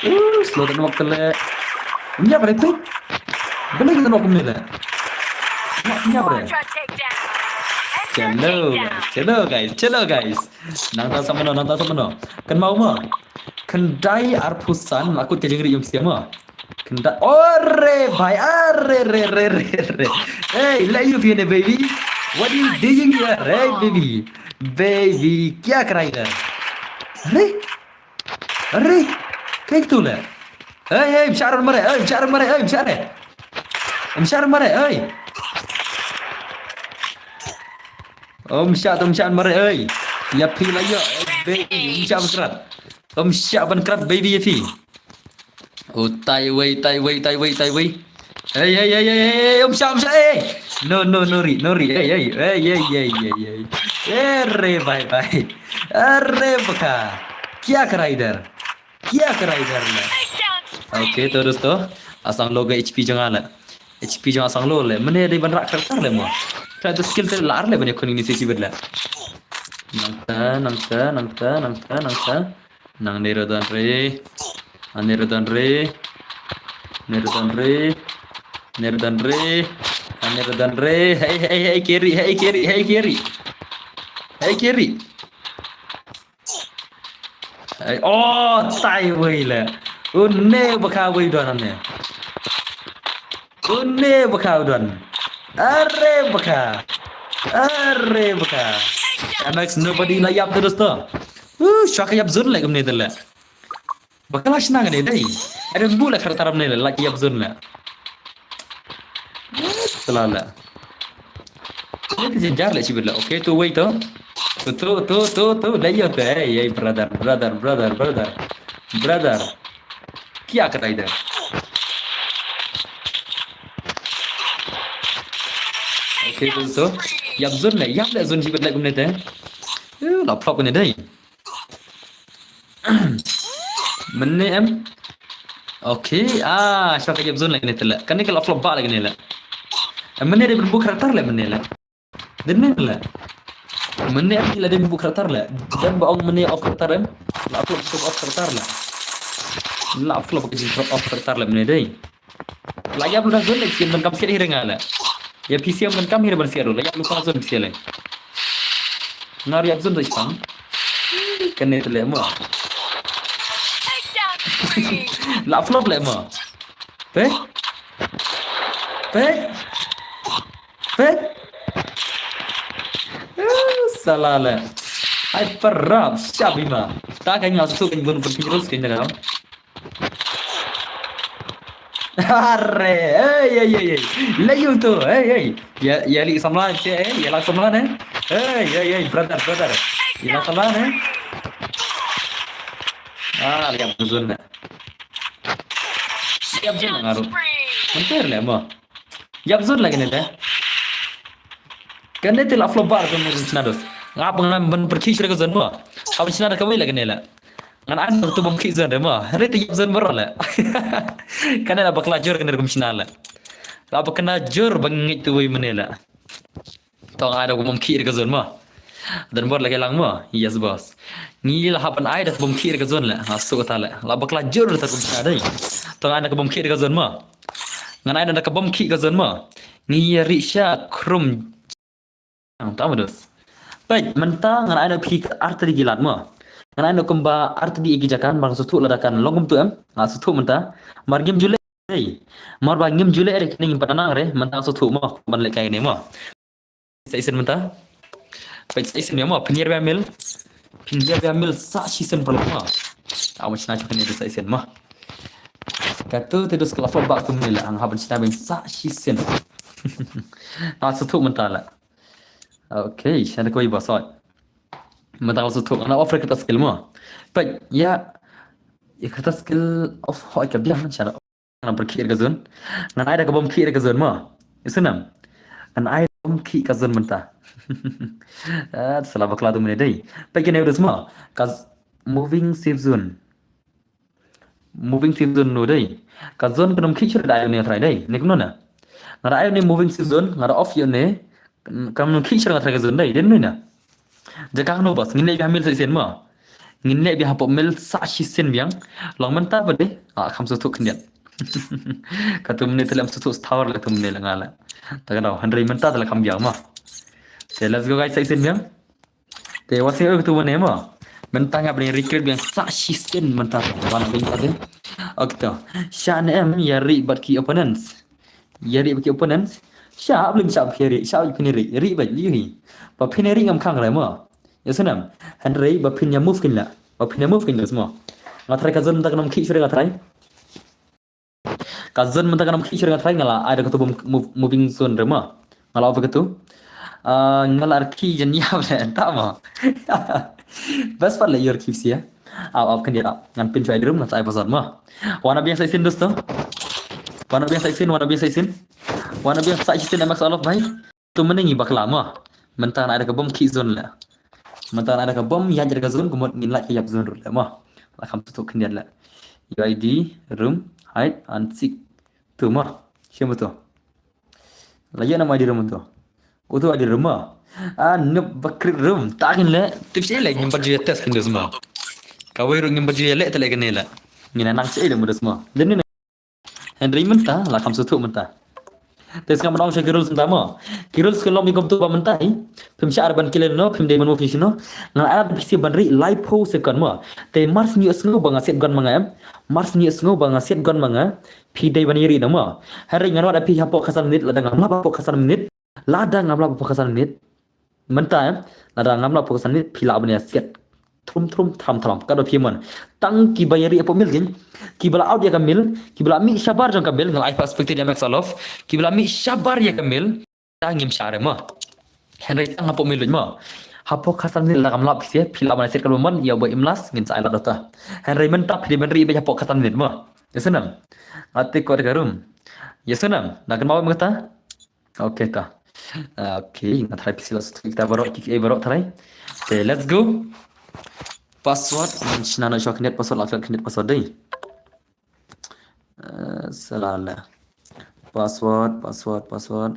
Uh, slow down waktu le. Nyap re tu. Beli kita nak kemile. Nyap, nyap re. Chalo, chalo guys, chalo guys. Nangta sa mano, nangta sa mano. Kan mau ma. Khyndai arphew san, la kut ka jingri ym siam ma. Khyndai, ore bhai, are re re re re. Hey, la yu phi ne baby. What are you doing here? Hey baby. Baby, kya kar raha hai idhar? Are? Are? Kaei katu le? Ei, ei, um shah re mare, ei, um shah re mare, ei, um shah re. Um shah re mare, ei. Um shah, um shah re mare, ei. Ïa phi la ïoh, ei, baby, um shah ban krat. Um shah ban krat, baby, ïa phi. Oh, tai wei, tai wei, tai wei, tai wei. Ei, ei, ei, ei, ei, ei, um shah, um shah, ei. No, no, no ri, no ri, ei, ei, ei, ei, ei, ei, ei. Are bhai, bhai. Are baka. Kya kar raha hai idhar? Kya kar raha hai idhar le? Okay, to dosto. Asang lo ga H P jong nga le. H P jong nga asang lo le. Mane dei ban rah character le mo. Ka to skill te la ar le ban ïakhun ïa une shi bit le. Nangta, nangta, nangta, nangta, nangta. Nang ne ra don re. Ane ra don re. Ne ra don re. Ne ra don re. Ane ra don re. Hei, hei, hei, carry, hei, carry, hei, carry. Hei, carry. Hei, oh, tai wei le. Une baka wei don ne. Une baka u don. Are baka. Are baka. M X nobody la ïap te dosto. Uh, shuwa ka ïap zone le kumne te le. Baka la shna kane dei. Are bu le kar taram ne le la ïap zone le. Sala le. Ni te jinjar le shi bit le. Okay, to wei to. To, to, to, to, to. La ïap te. Hey, hey, brother, brother, brother, brother. Brother. Kya kar raha hai idhar? Okay, dosto. Ïap zone le, ïap le zone shi bit le kumne te. Eh, la flop ne dei. Mane em. Okay, ah, shuwa ka ïap zone le kane te le. Kane ka la flop ba le kane le. Em, mane dei ban bu character le mane le. Dei ne le. Mane em la dei bu character le. Dei ba ong mane off character em. La flop ka off character le. La flop ka jing off character le mane dei. La ïap lu da zone le siem ban kam siat hi re nga le. Ïa phi siem ban kam hi re ban siat ru. La ïap lu ka zone siat le. Nga ru ïap zone to ispang. Kane te le mo. La flop le mo. Pe? Pe? Pe? Eh, sala le. Ai parap shabi ma. Ta ka nga su kan bun pun pun kan dalam. Are, ei, ei, ei, ei. La yu to, ei, ei. Ïa, ïa li samla, eh, ïa la samla ne. Ei, ei, ei, brother, brother. Ïa la samla ne. Ah, ïap zone ne. Ïap zone nga ru. Mynta le mo. Ïap zone la kane te. Kane te la flop ba zone ne shna dos. Nga pang ban pyrkhih shira ka zone mo. Ka ban shna da kawei la kane la. Ngan ai na tu bym khih zone re mo. Re te ïap zone baroh le. Kane la bakla jur kane rukom shna le. La bakla jur ba ngeit tu wei mane le. To ngan ai da bym khih re ka zone mo. Don bor la ka lang mo. Yes boss. Ngi la hap ban ai da bym khih re ka zone le. Ha su ta le. La bakla jur ta rukom shna dei. To ngan ai da bym khih re ka zone mo. Ngan ai da ka bym khih ka zone mo. Ngi ïa ri sha khrum. Ang ta mo dos. Peit, mynta ngan ai na phi artylli ki lad mo. Ngan ai na kumba artylli ki jaka, mar suthu lada kan long kumtu em. Nga suthu mynta. Mar ngim ju leh. Hey. Mar ba ngim ju leh re kane ngim pat nang re, mynta suthu mo ban leh kai ne mo. Sa isen mynta. Peit sa isen mo, pynïar ba mil. Pynïar ba mil sa isen pala mo. Aw, shna shuh kane da sa shisien mo. Katu te dus ka la fo bak tu mene la, nga hap ban shna biang sa shisien. Nga sngewthuh mynta la. Okay, shna da kawei ba sot. Mynta nga sngewthuh, nga off kata skill mo. Peit, ïa, ïa kata skill off hoi ka biang shna. Ngan pyrkhih ïa ka zone. Ngan ai da ka bom khih ïa ka zone mo. Ïa sngewthuh. Ngan ai da ka bom khih ka zone mynta. Ah, sala bakla tu mene dei. Peit kane u dus mo. Ka z-, moving safe zone. Moving safe zone no dei. Ka zone kan ym khih shuh da ai une trai dei. Ne kumno na. Nga da ai une moving safe zone, nga da off ïa une. Kan ym khih shuh nga trai ka zone dei. Dei ne na. Jaka no bas, ngin leh biang ha middle sa shisien mo. Ngin leh biang hapoh middle sa shisien biang. Long mynta ba dei. Ah, kam sngewthuh khyndiat. Katu mene te lem sngewthuh star la tu mene la nga la. Ta ka daw, hynrei mynta te la kam biang mo. Te let's go guys, sa shisien biang. Te wat sngewthuh mene mo. Mynta nga ban recreate biang sa shisien mynta. Wan biang ta dei. Okay to. Shah ne em ïa ri bad ki opponents. Ïa ri bad ki opponents. Shah, ym lym shah phi ri, shah phi ri, ri bad ri hi. Ba phi ri ngam khang re mo. Ïa sngewthuh. Hynrei ba phin ïa move kin la. Ba phin ïa move kin la mo. Nga trai ka zone mynta kan ym khih shuh nga trai. Ka zone mynta kan ym khih shuh nga trai nga la ai da katu bom move, moving zone re mo. Nga la off katu. Ah, nga la ar ki jan ïa le ta mo. Bas pat le ïor ki sia. Aw, aw, khyndiat aw. Ngan pyn shuwa ïa ri rum, ngan sa ai password mo. Wan biang sa shisien dosto. Wan biang sa shisien, wan biang sa shisien. Wan biang sa shisien M X Olof bhai. Tu mynne ngi bakla mo. Mynta ngan ai da ka bom khih zone le. Mynta ngan ai da ka bom ïa ka zone, kumut ngin lait ka ïap zone ruh le mo. La kham tu khyndiat le. U I D, room, hide and seek. Tu mo. Shem tu. La ïa na ma di room tu. Utu adi room mo. Ah, noob ba create room. Ta ngin le. Tip shi le ngim ba ju ïa test kin dus mo. Kawei ruh ngim ba ju ïa le te le kane le. Ngin nang shi le mo dus mo. Dei ne. Hynrei mynta la kham sngewthuh mynta. Te sngap ban ong sha ki rules mynta mo. Ki rules ki long kum tu ba mynta hi. Phim shah ar ban kile no, phim dei ban move shino. Ngan ai da phi ban ri lai phew second mo. Te mar shu ïohsngew ba nga siat gun ma nga em. Mar shu ïohsngew ba nga siat gun ma nga. Phi dei ban ïa ri na mo. Hynrei ngan wad ïa phi hapoh ka san minit, lada ngam lap hapoh ka san minit. Lada ngam lap hapoh ka san minit. Mynta em, lada ngam lap hapoh ka san minit, phi lah ban ïa siat. Thrum thrum thram thram. Ka da phi mon. Tang kiba ïa ri hapoh middle kin. Kiba la out ïa ka middle, kiba la mih shabar jong ka middle, nga la ai perspective ïa M X Olof. Kiba la mih shabar ïa ka middle. Tang ngim shah re mo. Hynrei tang hapoh middle mo. Hapoh ka san minit lada ngam lap phi, phi lah ban ïa siat ka mon, ïa ba im last, ngin sa ai lap data. Hynrei mynta phi dei ban ri ba hapoh ka san minit mo. Ïa sngewthuh. Ati ko da ka room. Ïa sngewthuh. Na kan ma ba mynta. Okay ta. Okay, nga try phi sila satu kita baroh, kik eh baroh try. Okay, let's go. Password, ngan shna noh shuwa khyndiat password, la khyndiat password dei. Eh, salah la. Password, password, password.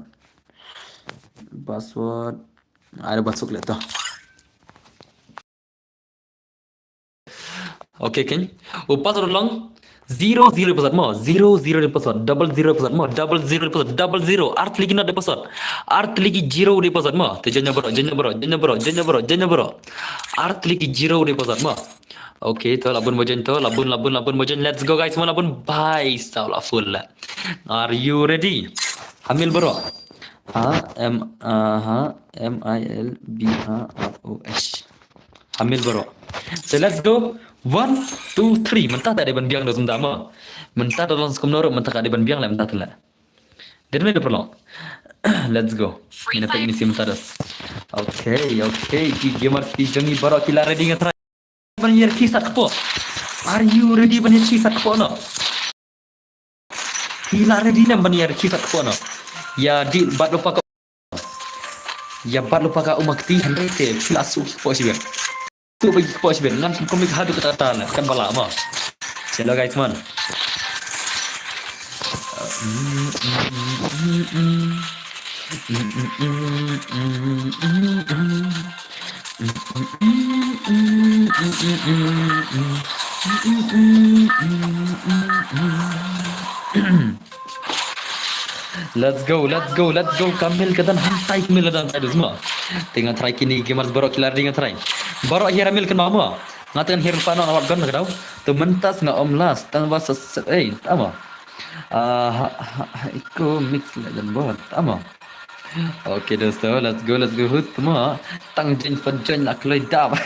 Password. Ada masuk le tu. Okay, kin. U password long zero zero password mo, zero zero password, double zero password mo, double zero password, double zero. Ar tylli ki nought de password. Ar tylli ki zero de password mo. Te join baroh, join baroh, join baroh, join baroh, join baroh. Ar tylli ki zero de password mo. Okay, to la bun ba join to, la bun, la bun, la bun ba join. Let's go guys, mo la bun. Bye, sa la full la. Are you ready? Ha middle baroh. Ha, M, uh, ha, M I L B, ha, R O H. Ha middle baroh. So let's go. One, two, three. Mynta ta dei ban biang da sum dama. Mynta da long skum noro, mynta ka dei ban biang la, mynta ta la. Dei ne da perlu. Let's go. Ina pek ni sim tadas. Okay, okay. Ki gamers ki jong ngi baroh ki la ready nga try. Ban ïa ki sat kpoh. Are you ready ban ïa ki sat kpoh no? Phi la ready ne ban ïa ki sat kpoh no? Ïa di bat lupa ka. Ïa bat lupa ka uma kti hynrei te phi la su ki kpoh shibit. Tu bagi kpoh shibit ngan kum ka hadu kata ta ne kan bala ma. Hello guys man. Let's go, let's go, let's go. Ka middle ka don hangtai, ka middle ka don hangtai, dus mo. Te nga try kine gamers baroh ki la ready nga try. Baroh hiar middle kan mo. Nga teng hiar pa no awak gun ka dau. Tu mynta nga om last tang ba sa, eh, ta mo. Ah, ha, ha, ha, iko mix le don bot, ta mo. Okay, dosto, let's go, let's go, hut mo. Tang join pa join la kloi dab.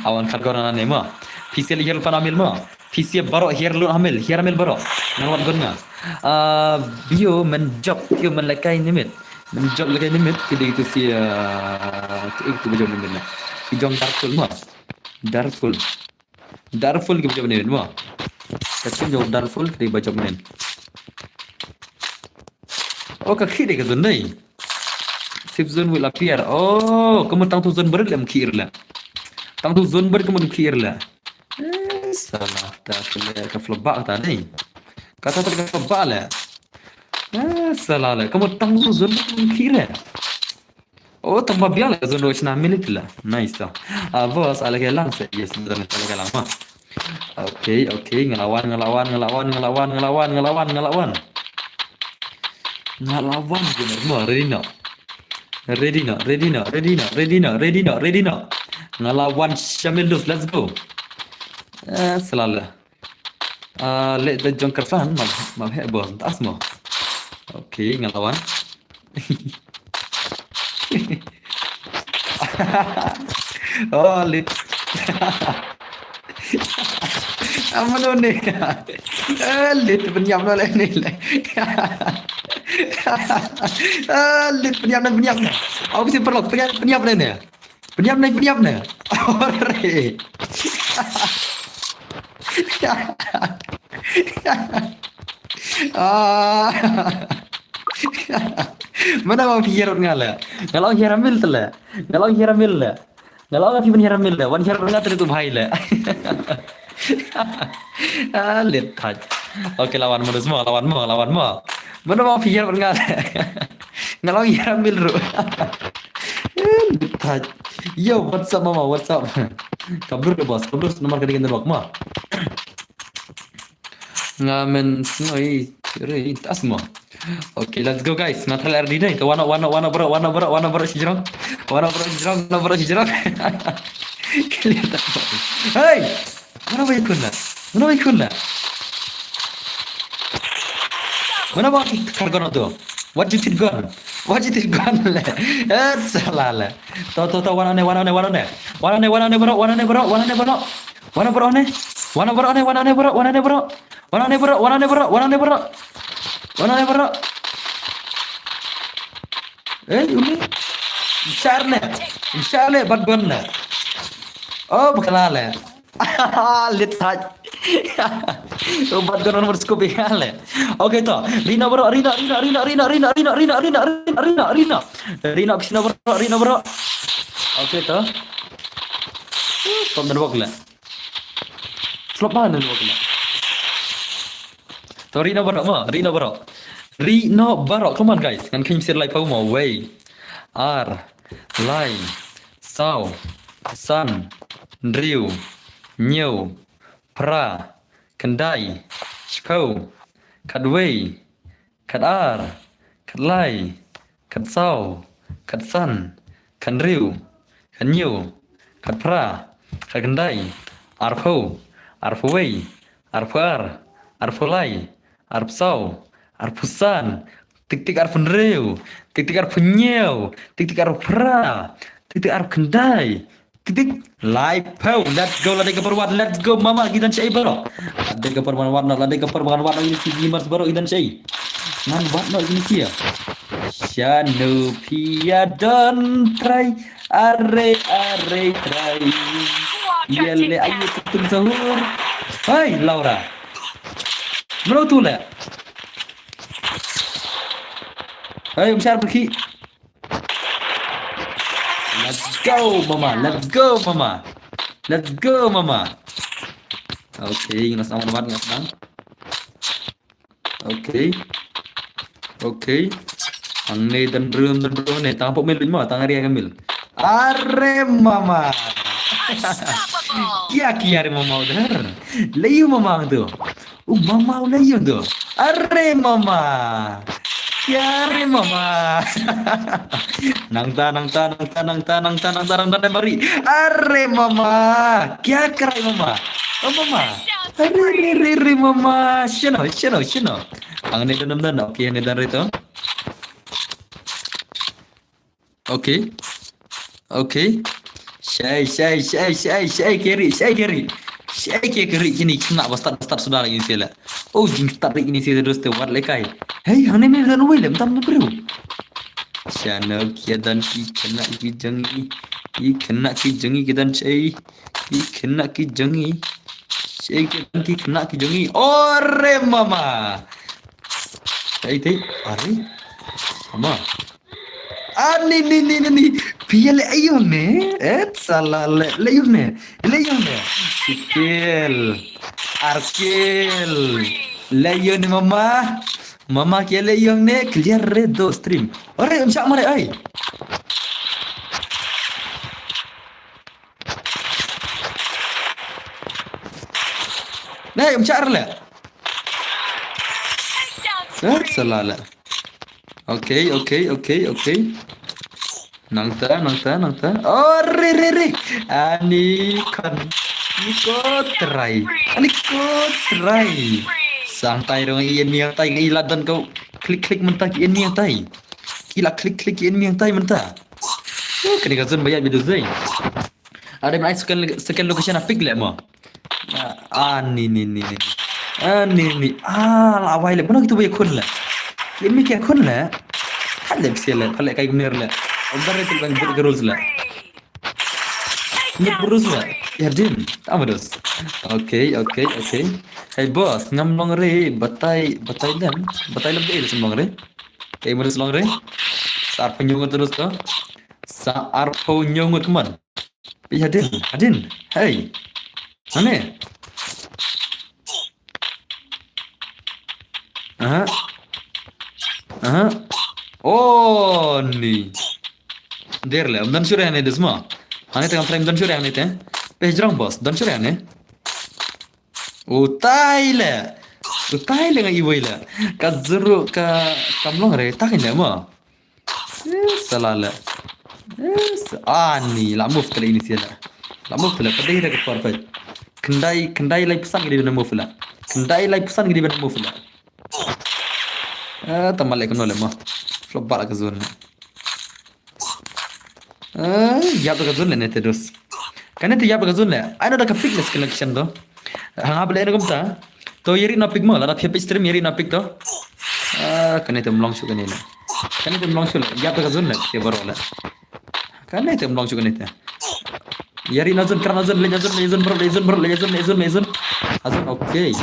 Awan khat gor na ne mo. Phi sa hiar pan ha mil mo. Phi sa baroh hiar lut ha mil, hiar ha mil baroh. Ngan wad gun nga. Ah, Bio men jop, Bio men lehkai nimit. Men jop lehkai nimit, ki dei tu si, ah, ki dei tu ba jop nimit na. Ki jong Darful mo. Darful. Darful ki ba jop nimit mo. Ka kim jong Darful ki dei ba jop nimit. Oh, ka khih dei ka zone dei. Safe zone will appear. Oh, ka mut tang tu zone barit lem khih la. Tang tu zone barit ka mut khih la. Eh, salah ta ka le ka flop ba ta dei. Kata ta ka flop ba le. Eh, salah le. Ka mut tang tu zone barit ka mut khih la. Oh, tang ba biang la zone roh na minit la. Nice to. Ah, boss, ala ke lang se. Yes, betul, ala ke lang ma. Okay, okay, ngalawan, ngalawan, ngalawan, ngalawan, ngalawan, ngalawan, ngalawan. Ngalawan, gamer mo, ready no. Ready no, ready no, ready no, ready no, ready no, ready no. Ngalawan Shamil Dus, let's go. Eh, selalu. Ah, let the jong kerfan, ma, ma he bos, tas mo. Okay, ngalawan. Oh, lit. Amano ne. Ah, lit, penyam no le ne le. Ah, lit, penyam no, penyam no. Aku mesti perlu, penyam, penyam ne ne. Penyam ne, penyam ne. Ore. Ah. Mana bang pikir nga le. Kalau hiramil tele. Kalau hiramil le. Kalau nga phi ban hiramil le. Wan hiramil nga tele tu bhai le. Ah, lit thaj. Okay, lawan mo semua, lawan mo, lawan mo. Mana bang pikir nga le. Ngalaw ïa mil ruh. Lit thaj. Yo, what's up mama, what's up? Kablur ka bos, kablur nomor ka dei ka dei bok ma. Nga men snoi re tas mo. Okay, let's go guys. Nga try R D dei. Ka wano, wano, wano bro, wano bro, wano bro shijrong. Wano bro shijrong, wano bro shijrong. Hey! Mana ba ïakhun la? Mana ba ïakhun la? Mana ba ki kar gon tu? What you think gon? What you think gon le? Eh, salah le. To, to, to, wan ne, wan ne, wan ne. Wan ne, wan ne bro, wan ne bro, wan ne bro. Wan bro ne. Wan bro ne, wan ne bro, wan ne bro. Wan ne bro, wan ne bro, wan ne bro. Wan ne bro. Eh, uni. Insya Allah. Insya Allah, bat gon le. Oh, bakla le. Lit thaj. Ubat gon nomor scope ïa le. Okay to. Rino bro, Rino, Rino, Rino. Rino, Rino, Rino, Rino, Rino. Rino, Rino bro, Rino bro. Okay to. Flop network le. Flop ba network le. To Rino bro mo, Rino bro. Rino bro, come on guys. Ngan khyndiat lai pau mo. Wei. Ar. Lai, saw, san, hynriew, hynñiew, phra, khyndai, shiphew, khatwei, khatar, khatlai, khatsaw, khatsan, khathynriew, khathynñiew, khatphra, khatkhyndai, arphew, arphew wei, arphew ar, arphew lai, arphew saw, arphew san, tik tik arphew hynriew, tik tik arphew hynñiew, tik tik arphew phra, tik tik arphew khyndai, tik tik laiphew. Let's go, la dei ka por wat, let's go mama, ki don shaei baroh. La dei ka por ban wat noh, la dei ka por ban wat noh, ïa ki gamers baroh ki don shaei. Ngan wat noh ïa ki ïa. Shano phi ïa don trai, are are trai. Ïa le ayu kutung sahur. Hai Laura. Mano tu le? Hai, um shar pergi. Let's go mama, let's go mama. Let's go mama. Okay, ngas amat amat ngas nang. Okay. Okay. Ang ne dan rum dan rum ne tang pok mil ma tang ari ka mil. Are mama. Kia kia are mama udhar. Leyu mama tu. U mama u leyu tu. Are mama. Kia are mama. Nangta nangta nangta nangta nangta nangta nangta nangta mari. Are mama. Kia krai mama. Oh mama. Are re re re mama. Shino shino shino. Ang ne dan dan. Okay, ne dan re tu. Okay. Okay. Shai, shai, shai, shai, shai, carry, shai, carry. Shei ke kari kini khynnah ba start ba start suda lagi ni sila. Oh jingstart ri kini sila terus te wat lekai. Hei hangne me don wei lem tam ne bro. Shano kia don ki khynnah ki jong i. Ki khynnah ki jong i ki don shei. Ki khynnah ki jong i. Shei ki don ki khynnah ki jong i. Ore mama. Shei te. Are. Mama. Ani ni ni ni ni. Pia le ayong ne. Et sala le le ayong ne. Le ayong ne. Sikil. Arkil. Le ayong ne mama. Mama kia le ayong ne. Clear re do stream. Ore um shak mare ai. Ne um shak le. Et sala le. Okay, okay, okay, okay. Nangta, nangta, nangta. Oh, re, re, re. Ani kan. Ni ko try. Ani ko try. Sang tai dong i ni tai i la don ko. Klik klik mynta ki ni tai. Ki la klik klik ki ni tai mynta. Oh, kani ka zon bayat bidu zai. Ada mai second second location a pick le mo. Ah, ni ni ni ni. Ah, ni ni. Ah, la wai le. Mano kitu boy kun le. Kimi kia kun le. Hale bisi le. Hale kai gunir le. Omdar le tilbang bud gerus le. Bud gerus le. Ya din. Amados. Okay, okay, okay. Hey boss, ngam long re. Batai, batai lem. Batai lem de sem long re. Hey, modus long re. Sar penyung terus to. Sa arphew nyo ngut man. Pi hadin, hadin. Hey. Ane. Aha. Aha. Oh, ni. Der le, dan sure ane desma. Ane te kan frame dan sure ane te. Pe jrong boss, dan sure ane. Utai le. Utai le ngai iwai le. Ka zuru ka kamlong re, takin le ma. Eh, sala le. Eh, sa- ah, ni la move tele ini sila. La move tele, pedih dah ke perfect. Kendai, kendai lai pesan gidi benda move la. Kendai lai pesan gidi benda move la. Eh, tamal le kena le ma. Flop bala ke zone. Eh, yap ka zone le ne te dos. Kane te yap ka zone le. Ai no da ka pick le selection to. Hang hap le ne kumta. To yeri na pick mo, lada pia pick stream yeri na pick to. Ah, kane te mlong shu kane le. Kane te mlong shu le. Yap ka zone le, ke baro le. Kane te mlong shu kane te. Yeri na zone, kra na zone, le na zone, le zone bro, le zone bro, le zone, le zone, le zone. Azon, okay.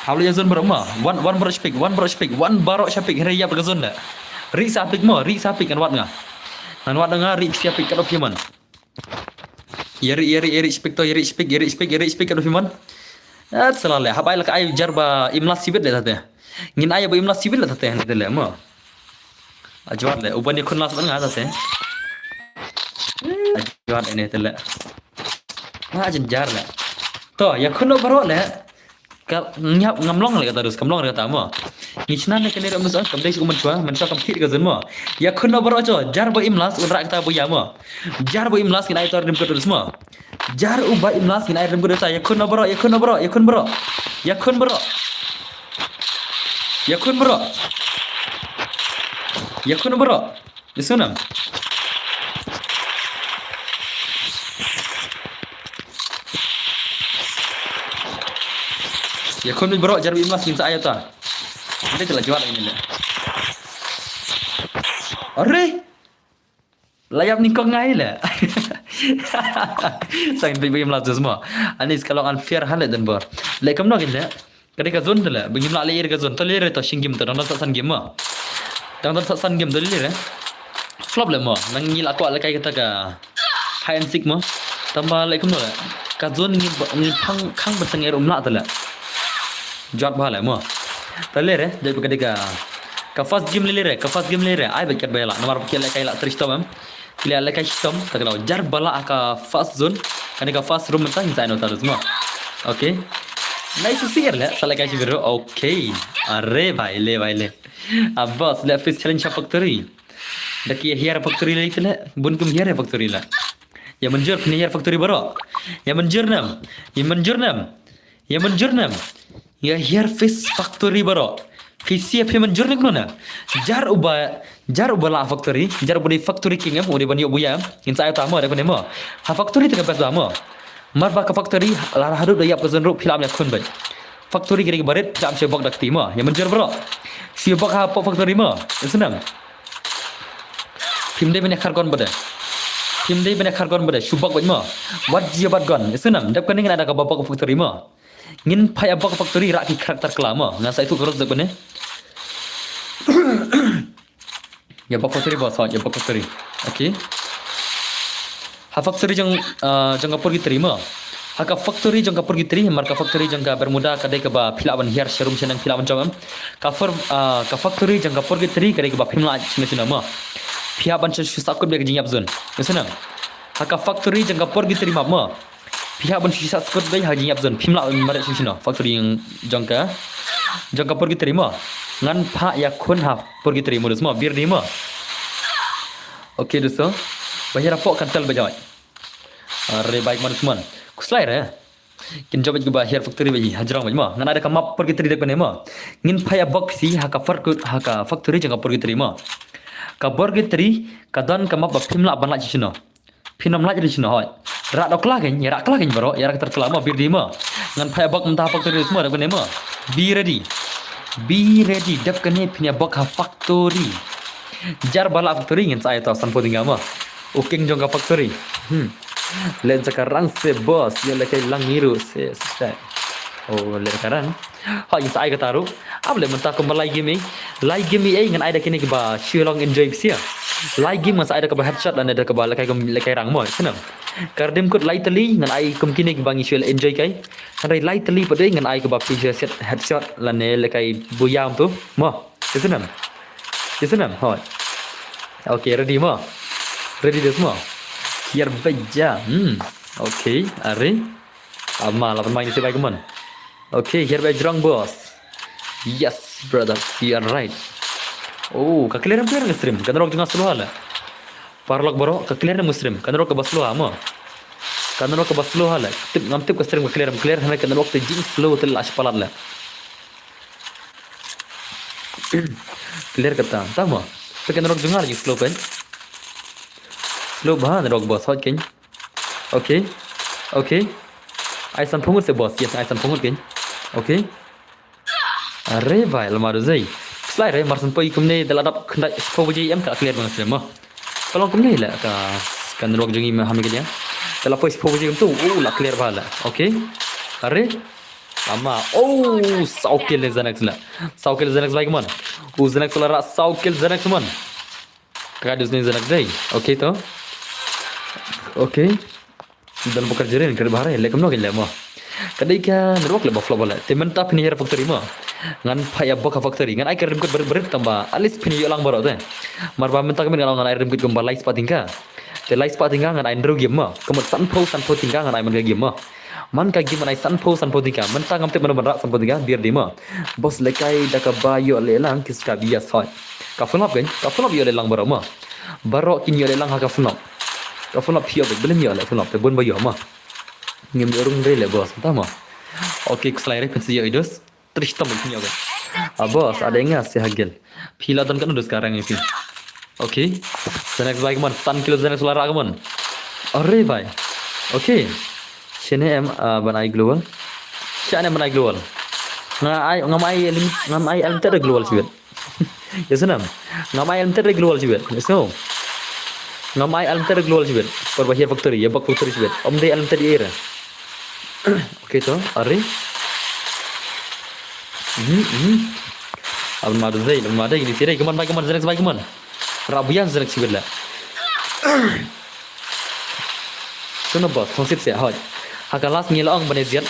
Hap le zone bro ma. One, one bro shapik, one bro shapik, one bro shapik. Here yap ka zone le. Ri sa pick mo, ri sa pick kan wat nga. Kan wat nga, ri sa pick kan op man. Yeri, yeri, yeri, speak to, yeri, speak, yeri, speak, yeri, speak, kadu fiman. At sala le, hap ai la ka ai jar ba imlas sibit le tate. Ngin ai ba imlas sibit le tate, hande le mo. Ajwat le, uban ye khun las ban nga tate. Ajwat ene te le. Ma ajin jar le. To, ya khun no baro le. Ka ngiap ngam long re kata dus, kam long re kata mo. Ngi chna ne kane re mus kam dei shu man chwa, man chwa kam thit ka zun mo. Ya khun no baro cho, jar ba imlas un ra kata bu ya mo. Jar ba imlas ngin ai tor dim ka dus mo. Jar u ba imlas ngin ai dim ka dus ta, ya khun no baro, ya khun no baro, ya khun baro. Ya khun baro. Ya khun baro. Ya khun baro. Isunam. Ya khun bro, jar ba imlas ngin sa ai ta. Ande te la jwat ini le. Are. La yap ni kong ngai le. Sang bi bi imlas dus mo. Ani skalong unfair hale den bor. Le kam no gin le. Kane ka zone te le, ba ngim lah leh ïa ka zone, to leh re to shim game to, dang don sa san game mo. Dang don sa san game to leh re. Flop le mo, nang ngi lah kwah leh kai kata ka hide and seek mo. Tang ba leh kumno le. Ka zone ngi ba, ngi phang khang ba seng er um lah te le. Jot ba le mo. To leh re, dei ba ka dei ka, ka first game leh re, ka first game leh re. Ai ba kat ba lah, namar ba ki leh kai lah tris to mem. Ki leh leh kai shitom, ta ka daw jar ba lah ka first zone, kane ka first room mynta ngin sa ïa no ta dus mo. Okay. Nice to see you le, sa leh kai shi bro. Okay. Are bhai le, bhai le. A boss le face challenge ha factory. Da ki hiar factory le te le, bun kum hiar factory le. Ya manjur pni hiar factory bro. Ya manjur nam. Ya manjur nam. Ya manjur nam. Ya hiar face factory bro. Phi siap phi manjur ne kumno na. Jar uba, jar uba lah factory, jar uba dei factory king em, uba dei ban ïoh buya em. Ngin sa ïa ta mo, dei ban mo. Ha factory te ka best ba mo. Mar ba ka factory la haduh da ïap ka zone ruh phi lah ban ïakhun beit. Factory ka dei kaba rit, phi lah ban shu bok da kti mo. Ïa mynjur bro. Shu bok hapoh factory mo. Ïa snem. Phim dei ban ïa khargon bad de. Phim dei ban ïa khargon bad de. Shu bok beit mo. Wat jia bad gon. Ïa snem. Dep kane ngan ai da kaba bok factory mo. Ngin phai ïa bok factory rah ki character kla mo. Ngan sa ïathuh ka rules dep kane. Ïa bok factory boss, ïa bok factory. Okay. Ha factory jong, ah, jong ka purgatory mo. Ha ka factory jong ka purgatory, mar ka factory jong ka Bermuda ka dei kaba phi lah ban hiar sharum shaneng phi lah ban jong em. Ka for, ah, ka factory jong ka purgatory ka dei kaba phim lah shano shano mo. Phi hap ban shu shu sahkut beit ka jingïap zone. Ïa snem. Ha ka factory jong ka purgatory map mo. Phi hap ban shu sahkut beit ha ka jingïap zone. Phim lah ban mareh shano shano. Factory jong, jong ka, jong ka purgatory mo. Ngan phah ïakhun ha purgatory mo dus mo. Bir di mo. Okay dus to. Ba hiar hapoh kan tel beit jong. Are bai man dus man. Khuslai re. Kin jop beit kaba hiar factory beit hajrong beit mo. Ngan ai da ka map purgatory dep kane mo. Ngin phai ïa bok phi ha ka factory, ha ka factory jong ka purgatory mo. Ka purgatory ka don ka map ba phim lah ban lait shano shano. Phin ym lait ri shano hoi. Rah dok kla kein, ïa rah kla kein bro, ïa rah ktar kla mo, bir di mo. Ngan phai ïa bok mynta ha factory mo, dep kane mo. Be ready. Be ready, dep kane phin ïa bok ha factory. Jar ba lah factory ngin sa ai to sanphew tyngka mo. U king jong ka factory. Hmm. Leit sa ka rang se boss, ïa lehkai lang ngi ruh se, se. Oh, leit sa ka rang. Hoi, ngin sa ai kata ruh. Ap leh mynta kumba lai game ei. Lai game ei ngan ai da kine kiba shu long enjoy bisi. Lai game ngan sa ai da kaba headshot lane da kaba lehkai kum lehkai rang mo, snem. Ka redeem code lai tylli ngan ai kum kine kiba ngi shu enjoy kai. Hynrei lai tylli pat dei ngan ai kaba phi shu set headshot lane lehkai buyam tu. Mo, snem. Snem, hoi. Okay, ready mo. Ready dus mo. Hiar beit ja. Hmm. Okay, are. Ama, la pynmai ni se bai kumon. Okay, hiar beit jrong boss. Yes, brother, you are right. Oh, ka clear em clear ka stream. Ka narok jong nga slow ha le. Paralok bro, ka clear em stream. Ka narok kaba slow ha mo. Ka narok kaba slow ha le. Tip ngam tip ka stream ka clear em clear, hynrei ka narok te jing slow te la shi palat le. Clear kata, ta mo. Te ka narok jong nga la jing slow kan. Slow ba narok boss hot kan. Okay. Okay. Ai sanphew ngut se boss. Yes, ai sanphew ngut kein. Okay. Are bai, lama do zei. Slai re, mar sanphew kumne da la dap khyndai shiphew baje em ka clear bang slem mo. Ka long kumne la ka, ka network jong ngi ma ha me ka dia. Da la poi shiphew baje kumtu, oh, la clear ba la. Okay. Are. Lama. Oh, saw kill ne Xanax la. Saw kill Xanax bai kumon. Oh, Xanax la rah saw kill Xanax kumon. Ka dus ne Xanax dei. Okay to. Okay. Dan bukar jerin kare bahare le kumno kin le mo. Ka dei ka network le ba flop le. Te mynta phin hiar factory mo. Ngan phai ïa bok ha factory. Ngan ai ka redeem code barit barit tang ba at least phin ïoh lang baroh te. Mar ba mynta ka mynta ngan ai redeem code kumba lai spah tyngka. Te lai spah tyngka ngan ai hynriew game mo. Ka mut sanphew sanphew tyngka ngan ai man ka game mo. Man ka game ngan ai sanphew sanphew tyngka. Mynta ngam tip mano ban rah sanphew tyngka, biar dei mo. Boss lehkai da kaba ïoh leh lang ki ska bia soi. Ka flop kan, ka flop ïoh leh lang baroh mo. Baroh kin ïoh leh lang ha ka flop. Ka flop phi ïoh bad bym ïoh leh flop te bun ba ïoh mo. Ngim ïoh rung re leh boss, ta mo. Okay, khuslai re phin sa ïoh i dos. Trishtam phin ïoh bad. Ah boss, ada nga se hagel. Phi la don katno dos ka rang ïa phi. Okay. Xanax bai kumon, san kilo Xanax la rah kumon. Are bai. Okay. Shane em, ah, ban ai global. Shane em ban ai global. Nga ai, ngam ai lim-, ngam ai unlimited global shibit. Yes, nam. Ngam ai unlimited global shibit. Yes, no. Ngam ai unlimited global shibit. Por ba hiar factory, ïa bok factory shibit. Om dei unlimited ïa. Okay to, are. Mhm, mhm. Abang madu zei, abang madu ini sirei, kumon bai, kumon Xanax bai, kumon. Rabian Xanax shibit la. Kumno boss, thong sit se, hoi. Ha ka last ngi la ong ban ïa siat.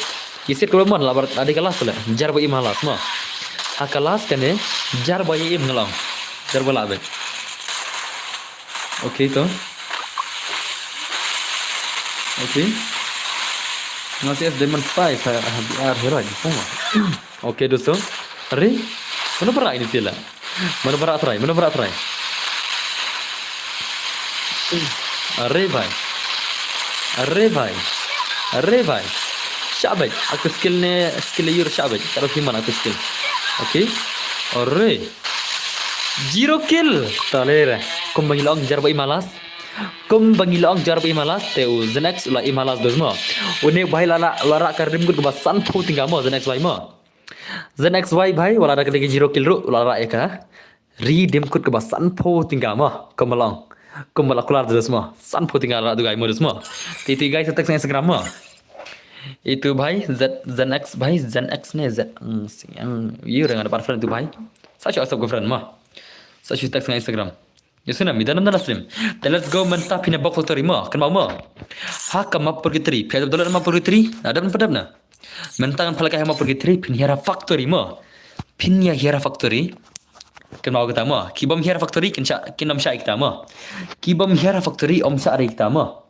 Ïa siat kumon la bar, ada ka last la. Jar ba im ha last mo. Ha ka last kane, jar ba im nga la ong. Jar ba la bek. Okay to. Okay. Nga C S Diamond five ha, ha B R hero ni pung. Okay dosto. Are. Mano ba rah ini sila. Mano ba rah try, mano ba rah try. Are bhai. Are bhai. Are bhai. Shah bhai. Aku skill ne, skill yur shah bhai. Karo himan aku skill. Okay. Are. Zero kill. Talera. Kumba ngi la ong jar ba im ha last. Kumba ngi la ong jar ba im ha last, te u Zen X u la im ha last dos mo. Une u bhai la la la rah ka redeem code kaba sanphew tyngka mo, Zen X Y mo. Zen X Y bhai, wat la da ka dei ka zero kill ruh, u la rah ïa ka redeem code kaba sanphew tyngka mo. Kumba la ong. Kumba la kular dos mo. Sanphew tyngka la rah tu guy mo dos mo. Te itu guys, text Instagram mo. Itu bhai, Z, Zen X bhai, Zen X ne Z. Hmm, sing yang, ïa, nga da pat friend itu bhai. Sa shu accept ka friend mo. Sa shu text Instagram. Ïa sngewbha, mi dang nam dang stream. Te let's go, mynta phin ïa bok factory mo, kynmaw mo. Ha ka map purgatory, phi ïa dep download map purgatory, na dep na phi dep na. Mynta ngan pha lehkai ha map purgatory, phin hiar ha factory mo. Phin ïa hiar ha factory. Kynmaw kata mo. Ki bym hiar ha factory, kin shah, kin ym shah ïa kita mo. Ki bym hiar ha factory, ym shah ïa kita mo.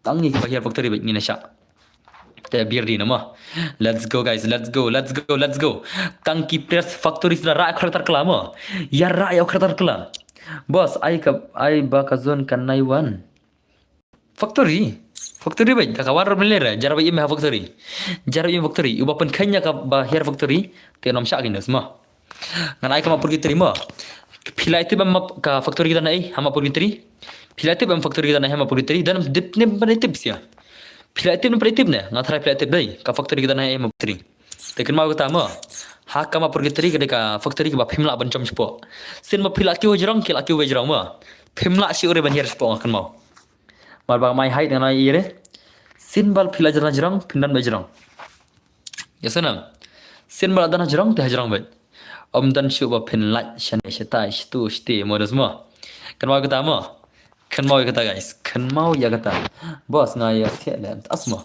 Tang ïa kiba hiar factory beit ngin ïa shah. Te biar di na mo. Let's go guys, let's go, let's go, let's go. Tang ki players factory sila rah character kylla mo. Ïa rah ïa character kylla. Boss, ai ka, ai ba ka zone ka nai wan. Factory. Factory beit, da ka wan ram lere, jar ba im ha factory. Jar ba im factory. Uba pynkheiñ ïa kaba hiar factory, te ym shah ki nos mo. Ngan ai ka map purgatory mo. Phi la tip em map ka factory kita na ei ha map purgatory. Phi la tip em factory kita na ei ha map purgatory. Dang dep ne pynbna tip sia. Phi la tip ne pynbna tip ne. Nga tharai phi la tip dei. Ka factory kita na ei ha map purgatory. Te kynmaw kata mo. Ha ka map purgatory ka dei ka factory kaba phim lah ban jam shapoh. Sien ba phi la kiew jrong, ki la kiew jrong mo. Phim lah shuh re ban hiar shapoh nga kynmaw. Mar ba mai hide nga na ire. Sien ba phi la jrong jrong, phin dang ba jrong. Ïa sngewbha. Sien ba la dang jrong, te jrong beit. Ym dang shuh ba phin lait shane shatai shatu shati mo dos mo. Kynmaw kata mo. Kynmaw ïa kata guys. Kynmaw ïa kata. Boss nga ïa thiah le as mo.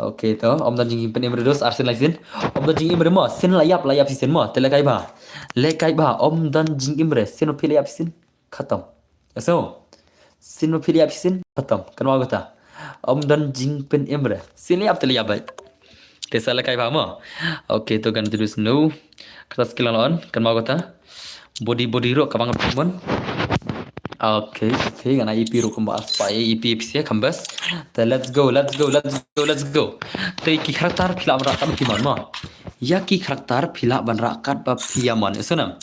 Okay to, ym dang jingpynim re dos, ar sien lai sien. Ym dang jingim re mo, sien la ïap, la ïap shisien mo. Te lehkai bha. Lehkai bha, ym dang jingim re, sien phi la ïap shisien. Khatam. Ïa sngewbha. Sien phi la ïap shisien. Khatam. Kynmaw kata. Ym dang jingpynim re. Sien la ïap te la ïap beit. Te sa lehkai bha mo. Okay to, gan tu dus nu. Kata skill on. Kynmaw kata. Body body ruh ka bang phi mon. Okay, okay, ngan ai E P ruh kumba spy E P phi sia kambas. Te let's go, let's go, let's go, let's go. Te ki character phi lah ban rah katba phi mon mo. Ïa ki character phi lah ban rah katba phi ïa mon. Ïa sngewbha.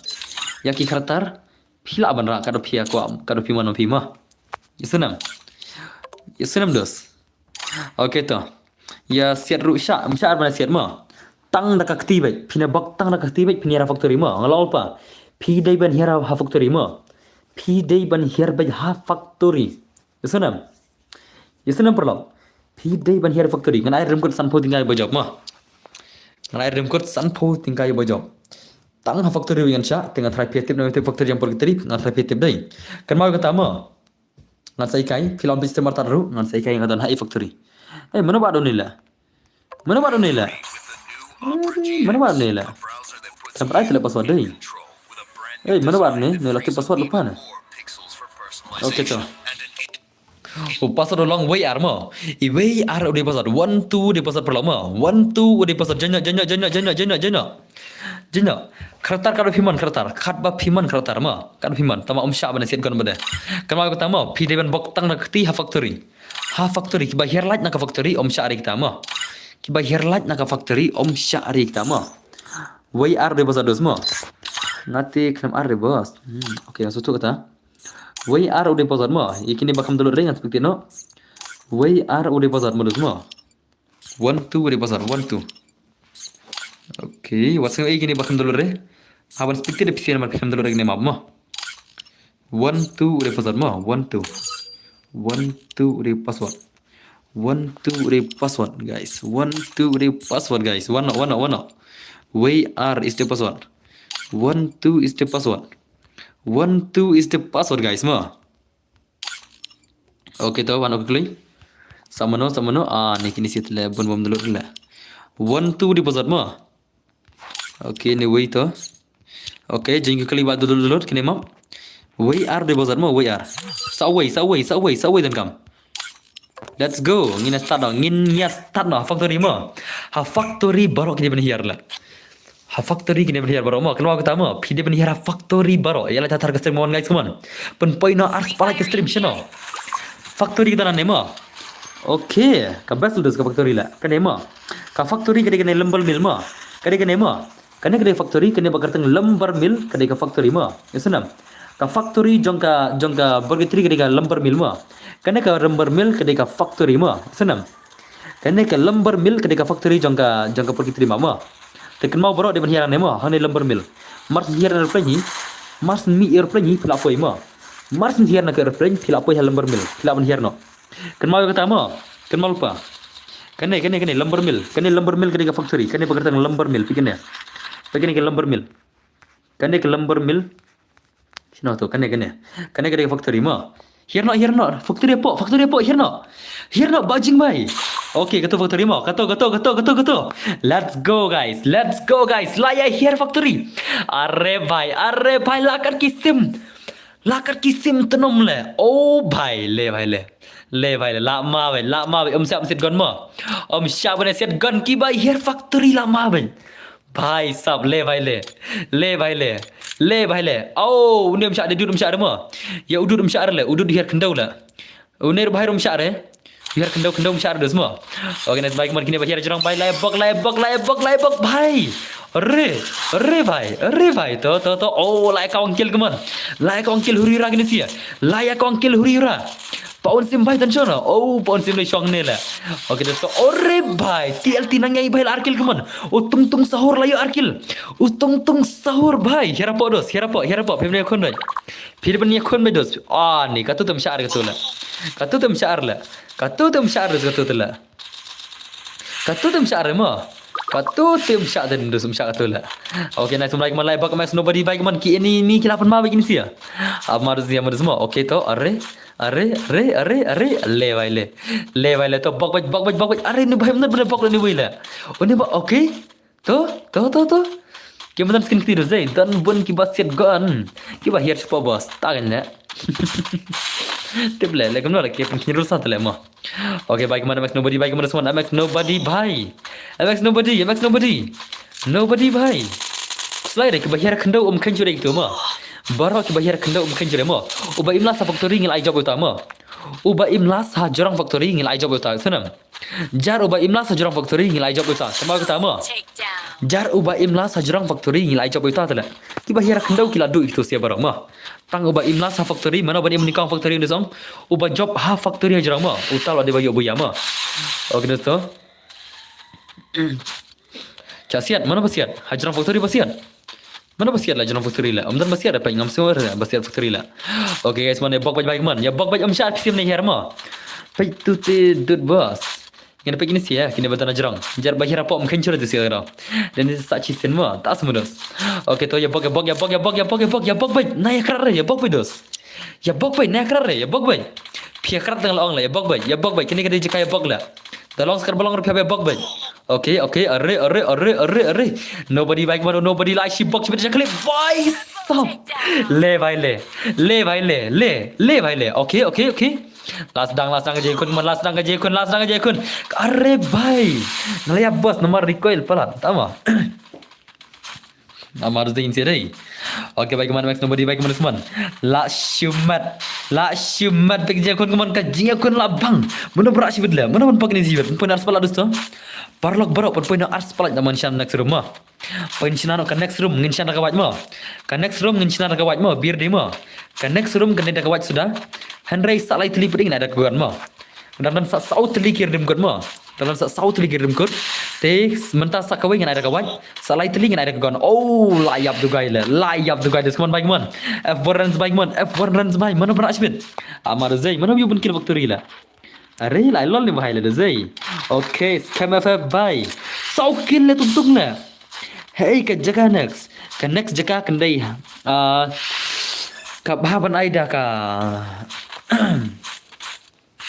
Ïa ki character phi lah ban rah katba phi ïa kwah, katba phi mon phi mo. Ïa sngewbha. Ïa sngewbha dos. Okay to. Ïa siat ruh shah, ym shah ar ban siat mo. Tang da ka kti beit, phin ïa bok tang da ka kti beit, phin ïa hiar ha factory mo. Nga la ong pa. Phi dei ban hiar ha factory mo. Phi dei ban hiar beit ha factory. Ïa sngewbha. Ïa sngewbha paralok. Phi dei ban hiar factory. Ngan ai redeem code sanphew tyngka ïa ba jop mo. Ngan ai redeem code sanphew tyngka ïa ba jop. Tang ha factory ngan shah, te nga tharai phi tip na factory jong purgatory, nga tharai phi tip dei. Kynmaw kata mo. Ngan sa ïa kai, phi la ong phi stem artat ruh, ngan sa ïa kai nga don ha i factory. Eh, mano ba don ni la? Mano ba don ni la? Mano ba don ni la? Kan prai tele password dei. Eh, mano ba don ni? Ni la tip password lypa na. Okay to. U password u long W R mo. I W R u dei password. One two u dei password paralok mo. One two u dei password. Jynjok, jynjok, jynjok, jynjok, jynjok, jynjok. Jynjok. Character katba phi mon character. Katba phi mon character mo. Katba phi mon. Tangba ym shah ban siat kon bad. Kynmaw kata mo. Phi dei ban bok tang na kti ha factory. Ha factory kiba hiar lait na ka factory ym shah ri kita mo. Kiba hiar lait na ka factory ym shah ri kita mo. W R u dei password dos mo. Ngate khlem ar re boss. Hmm, okay, nga sngewthuh kata. W R u dei password mo. Ïa kine ba kham download re ngan speak te no. W R u dei password mo dos mo. One two u dei password, one two. Okay, wat sngew ïa kine ba kham download re. Haban speak te de phi sien ba kham download re kine map mo. One two u dei password mo, one two. One two u dei password. One two u dei password, guys. One two u dei password, guys. One no, one no, one no. W R is the password. One two is the password. One two is the password, guys mo. Okay to, wan okay kloi. Sa mano, sa mano. Ah, ni kine siat le bun bom download le. One two u dei password mo. Okay, ni wei to. Okay, jing kali ba download, download kine mo. W R u dei password mo, W R. Sa wei, sa wei, sa wei, sa wei dan kam. Let's go. Ngin ïa start noh, ngin ïa start noh. Ha factory mo. Ha factory baroh kine ban hiar la. Ha factory kine ban hiar baroh mo. Kynmaw kata mo. Phi dei ban hiar ha factory baroh. Ïa la thar ka stream mo guys, come on. Pynpoi noh ar spah like ka stream shano. Factory kata ne mo. Okay, ka best leaders ka factory la. Kane mo. Ka factory ka dei kane lumber mill mo. Ka dei kane mo. Kane ka dei factory, kane ba kyrteng lumber mill, ka dei ka factory mo. Ïa sngewbha. Ka factory jong ka, jong ka purgatory ka dei ka lumber mill mo. Kane ka lumber mill ka dei ka factory mo. Sngewthuh. Kane ka lumber mill ka dei ka factory jong ka, jong ka purgatory mo. Te kynmaw baroh dei ban hiar hangne mo, hangne lumber mill. Mar shu hiar aeroplane hi, mar shu mih aeroplane hi phi lah poi mo. Mar shu hiar na ka aeroplane phi lah poi ha lumber mill, phi lah ban hiar noh. Kynmaw ïa kata mo, kynmaw lypa. Kane, kane, kane lumber mill, kane lumber mill ka dei ka factory, kane ba kyrteng lumber mill, phi kane. Phi kane ka lumber mill. Kane ka lumber mill. Sngewthuh, kane, kane. Kane ka dei ka factory mo. Hiar noh, hiar noh. Factory hapoh, factory hapoh, hiar noh. Hiar noh, ba jingmai. Okay, kato factory mo. Kato, kato, kato, kato, kato. Let's go, guys. Let's go, guys. La ïa hiar factory. Are bhai, are bhai, la kat ki sim. La kat ki sim tnum le. Oh bhai, le bhai le. Le bhai le, la ma bhai, la ma bhai. Ym shah ban siat gun mo. Ym shah ban siat gun, kiba hiar factory la ma bhai. Bhai sab, le bhai le. Le bhai le. Le bhai le. Oh, une ym shah de, dude ym shah de mo. Ïa u dude ym shah de le, u dude hiar khyndew le. Une ruh bhai ruh ym shah de. Hiar khyndew, khyndew ym shah de mo. Okay, nice bhai, kumne kine ba hiar jrong bhai, la ïa bok, la ïa bok, la ïa bok, la ïa bok bhai. Re, re bhai, re bhai. To, to, to. Oh, la ïa kawang kill kumne. La ïa kawang kill huri ra kine sia. La ïa kawang kill huri ra. Pa un sim bhai, tension na. Oh, pa un sim le shong ne le. Okay, dosto. Ore bhai, T L T nang ïa bhai la ar kill kumne. U Tung Tung Sahur la ïa ar kill. U Tung Tung Sahur bhai. Hiar hapoh dos, hiar hapoh, hiar hapoh. Phi ïa khun bhai. Phi ïa khun bhai dos. Ah, ni kato te ym shah re kato le. Kato te ym shah re le. Kato te ym shah re kato te le. Kato te ym shah re mo. Kato te ym shah, te ym shah kato le. Okay, nice, ym lai kumne, lai bok, Max Nobody bhai kumne, ki enemy ki la pynma bhai kine sia. Amar sia, amar sia mo. Okay to, are, are, are, are, are. Le bhai le. Le bhai le, to bok bhai, bok bhai, bok bhai. Are, une bhai mynta bok le une bhai le. Une ba, okay. To, to, to, to. Ki mynta skin kti dos, eh. Don bun kiba siat gun. Kiba hiar shapoh boss. Ta kan le. Tip le, le kumno le, ki pynkhih ruh sa te le mo. Okay bhai, kumne Max Nobody bhai, kumne Swan, Max Nobody bhai. Max Nobody, Max Nobody. Nobody bhai. Slide kiba hiar khyndew ym kheiñ shuh re kito mo. Baroh kiba hiar khyndew ym kheiñ shuh re mo. Uba im last ha factory ngi la ai job ïa uta mo. Uba im last ha jrong factory ngi la ai job ïa uta. Sngewthuh. Jar uba im last ha jrong factory ngi la ai job ïa uta. Kynmaw kata mo. Jar uba im last ha jrong factory ngi la ai job ïa uta te le. Kiba hiar khyndew ki la duh ïa kito sia baroh mo. Tang uba im last ha factory, mano ban im nyngkong factory une song. Uba job ha factory ha jrong mo. Uta la dei ba ïoh buia mo. Okay, dosto. Cha siat, mano ba siat? Ha jrong factory ba siat. Mano ba siat la jrong factory la. Ym don ba siat, peit ngam sngew re ba siat factory la. Okay guys, man, ïa bok beit bhai kumne. Ïa bok beit, ym shah phi sim ne hiar mo. Peit tu te dud boss. Ngan peit kine sia, kine ba don ha jrong. Jar ba hiar hapoh ym kheiñ shuh re tu sia ro. Dan ni sa chi sin mo, ta smudos. Okay to, ïa bok, ïa bok, ïa bok, ïa bok, ïa bok, ïa bok, ïa bok beit. Na ïa krat re, ïa bok beit dos. Ïa bok beit, na ïa krat re, ïa bok beit. Phi ïa krat tang la ong la, ïa bok beit, ïa bok beit. Kine ka dei jaka ïa bok la. Da long skar ba long re phi ïa bok beit. Okay, okay, are, are, are, are, are. Nobody bhai kumne, nobody la shi bok shi beit jaka le. Bhai sab. Le bhai le. Le bhai le, le, le bhai le. Okay, okay, okay. Last dang, last dang ka jai khun man, last dang ka jai khun, last dang ka jai khun. Are bhai. Nga la ïa boss namar recoil palat. Tama. Amar zing sia dei. Okay bhai kumne Max Nobody bhai kumne Sman. La shimat. La shimat bek jai khun kumne ka jai khun la bang. Mano ba rah shi beit le. Mano ban pak ni shi beit. Pynpoi ar spah la dosto. Paralok baroh pynpoi ar spah la da man shan next room mo. Pynshna noh ka next room ngin shna da ka wait mo. Ka next room ngin shna da ka wait mo. Bir dei mo. Ka next room kan dei da ka wait suda. Hynrei sa lai tylli pdeng na da ka gun mo. Dang dang sa saw tylli ki rim kut mo. Dang dang sa saw tylli ki rim kut. Te mynta sa kawei ngan ai da ka wait. Sa lai tylli ngan ai da ka gun. Oh, la ïap dugai le. La ïap dugai des kumne bhai kumne. F one runs bhai kumne. F one runs bhai. Mano ba rah shi beit. Amar zai. Mano ïa bun kill factory la. Are, la lol ni bhai le da zai. Okay, scam F F bhai. Saw kill le tung tung le. Hey, ka jaka next. Ka next jaka kan dei. Ah, ka ba ban ai da ka.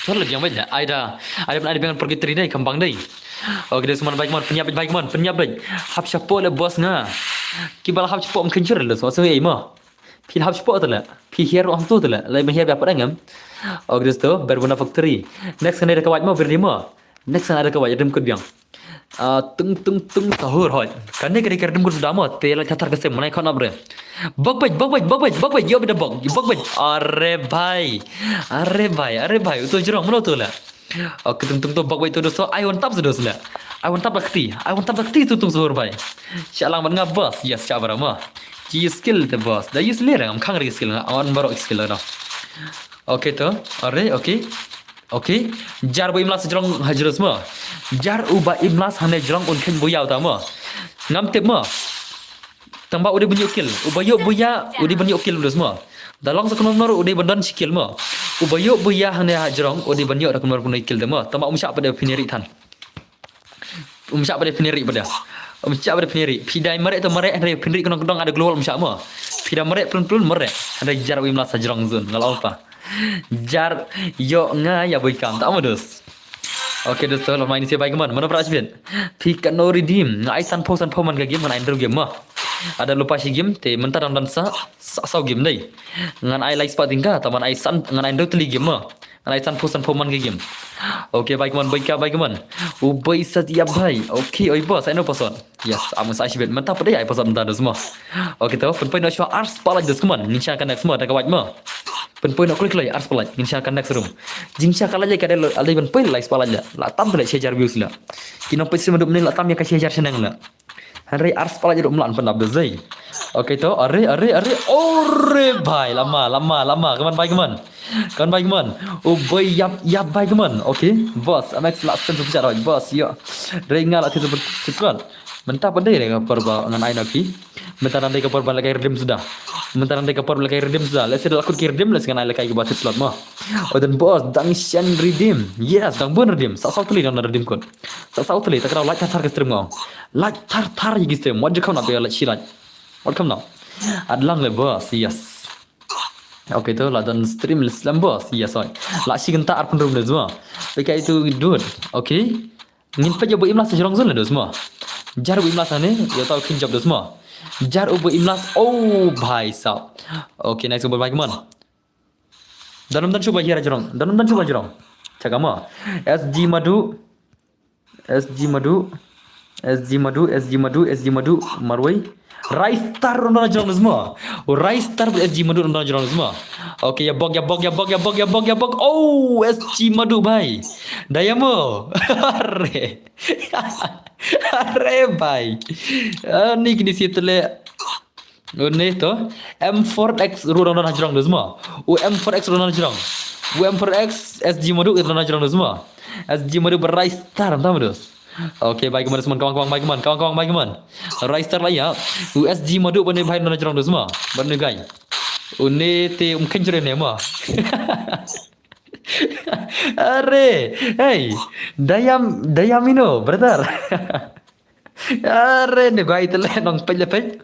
Sor le jang beit le. Ai da. Ai da ban ai da ban purgatory dei, kam bang dei. Okay, des man bhai kumne, pynïap beit bhai kumne, pynïap beit. Hap shapoh le boss nga. Kiba la hap shapoh ym kheiñ shuh re le, so so ei mo. Phi la hap shapoh te le. Phi hiar ruh hangto te le. Lai ban hiar beit pat ngam. Okay dosto, ber buna factory. Next kan dei da ka wait mo, ber dei mo. Next kan dei da ka wait, rim kut biang. Ah, tung tung tung sahur hoi. Kane ka dei ka rim kut suda mo, te la chatar ka sem, mana khon ap re. Bok beit, bok beit, bok beit, bok beit, ïoh beit da bok, bok beit. Are bhai. Are bhai, are bhai, uto jrong, mano uto le. Okay, tung tung to bok beit to dosto, ai wan tap se dos le. Ai wan tap da kti, ai wan tap da kti tung tung sahur bhai. Shah lang bad nga boss, yes, shah bara mo. Ki skill te boss. Da use le ngam khang ri skill nga on baroh skill da. Okay to. Are, okay. Okay. Jar ba imlas jrong hajrus mo. Jar uba imlas hane jrong un khen buyau ta mo. Ngam tip mo. Tang ba u dei ban ïoh kill. Uba ïoh buya u dei ban ïoh kill dus mo. Da long sa kumno u dei ban don shi kill mo. Uba ïoh buya hane hajrong u dei ban ïoh da kumno kumno kill de mo. Tang ba um shah pat de pynri than. Um shah pat de pynri pat de. Um shah pat de pynri. Phi dei mareh to mareh hynrei pynri khnong khnong ada global um shah mo. Phi da mareh plun plun mareh. Hynrei jar u imlas hajrong zun ngal opa. Jar ïoh nga ïa bui kam ta mo dus. Okay, dosto, la mai ni se bai kman. Mano pra sibit. Phi kano redeem. Nga ai san pho san pho man ka game, ngan ai ndru game ma. Ada lupa shi game, te mynta dang dan sa, sa saw game dei. Ngan ai lai spot tingka, ta man ai san, ngan ai ndru tli game ma. Ngan ai san pho san pho man ka game. Okay, bai kman, bai ka, bai kman. U bai sat ya bai. Okay, oi boss, ai no pason. Yes, am sa sibit. Mynta pdei ai pason mynta dos ma. Okay, to, pynpoi no shwa ars palai dos kman. Ngin sha ka next ma, da ka wait ma. Pynpoi no klik lai ars palai. Ngin sha ka next room. Jing sha ka lai ka dei lo, alai pynpoi lai spalai la. La tam tele shi hajar views la. Ki nong peit sim dup ni la tam ïa ka shi hajar shaneng la. Hynrei ars palai ruh mlan pynlap da zai. Okay to, are, are, are, ore bai, lama, lama, lama, kman bai kman. Kman bai kman. U bai yap, yap bai kman. Okay, boss, am ek la sen super chat boss, yo. Re nga la ti super chat. Mynta pat dei re ka por ba ngan ai na phi. Mynta ngan dei ka por ba la kai redeem suda. Mynta ngan dei ka por ba la kai redeem suda. Let's say la kut ki redeem, let's ngan ai la kai ki ba tit slot mo. O dan boss, dang shen redeem. Yes, dang bun redeem. Sa saw tli dang redeem kot. Sa saw tli, ta ka dau like thar thar ka stream ngong. Like thar thar ïa ki stream. Wat ju kham na phi like shi like. Wat kham na. At lang le boss, yes. Okay to, la don stream le slam boss, yes oi. La shi kynta ar pynrum le zma. Phi kai tu dude. Okay. Ngin peit ïa u ba imlas jrong zun le dos mo. Jar u ba imlas ne, ïa tau khin job dos mo. Jar u ba imlas, oh bhai sab. Okay, nice u ba bai kman. Danum dan shuba hiar jrong, danum dan shuba jrong. Chaka mo. S G Madu. S G Madu. S G Madu, S G Madu, S G Madu, Marwei. Rai Star ron don jrong dos mo. Rai Star S G Madu ron don jrong dos mo. Okay, ïa bok, ïa bok, ïa bok, ïa bok, ïa bok, ïa bok. Oh, S G Madu bai. Dayamo. Are. Are bai. Ah, ni kini si tele. Une to. M four X ru ron don jrong dos mo. U M four X ron don jrong. U M four X S G Madu ron don jrong dos mo. S G Madu ba Rai Star tam dos. Okay, bai kman, kawang kawang bai kman, kawang kawang bai kman. Rai Star la ïa. U S G Madu bane bai na jrong dos ma. Bane gai. Une te um khen jrong ne ma. Are, hey, dayam, dayamino, brother. Are, ne gai te le nong peit le peit.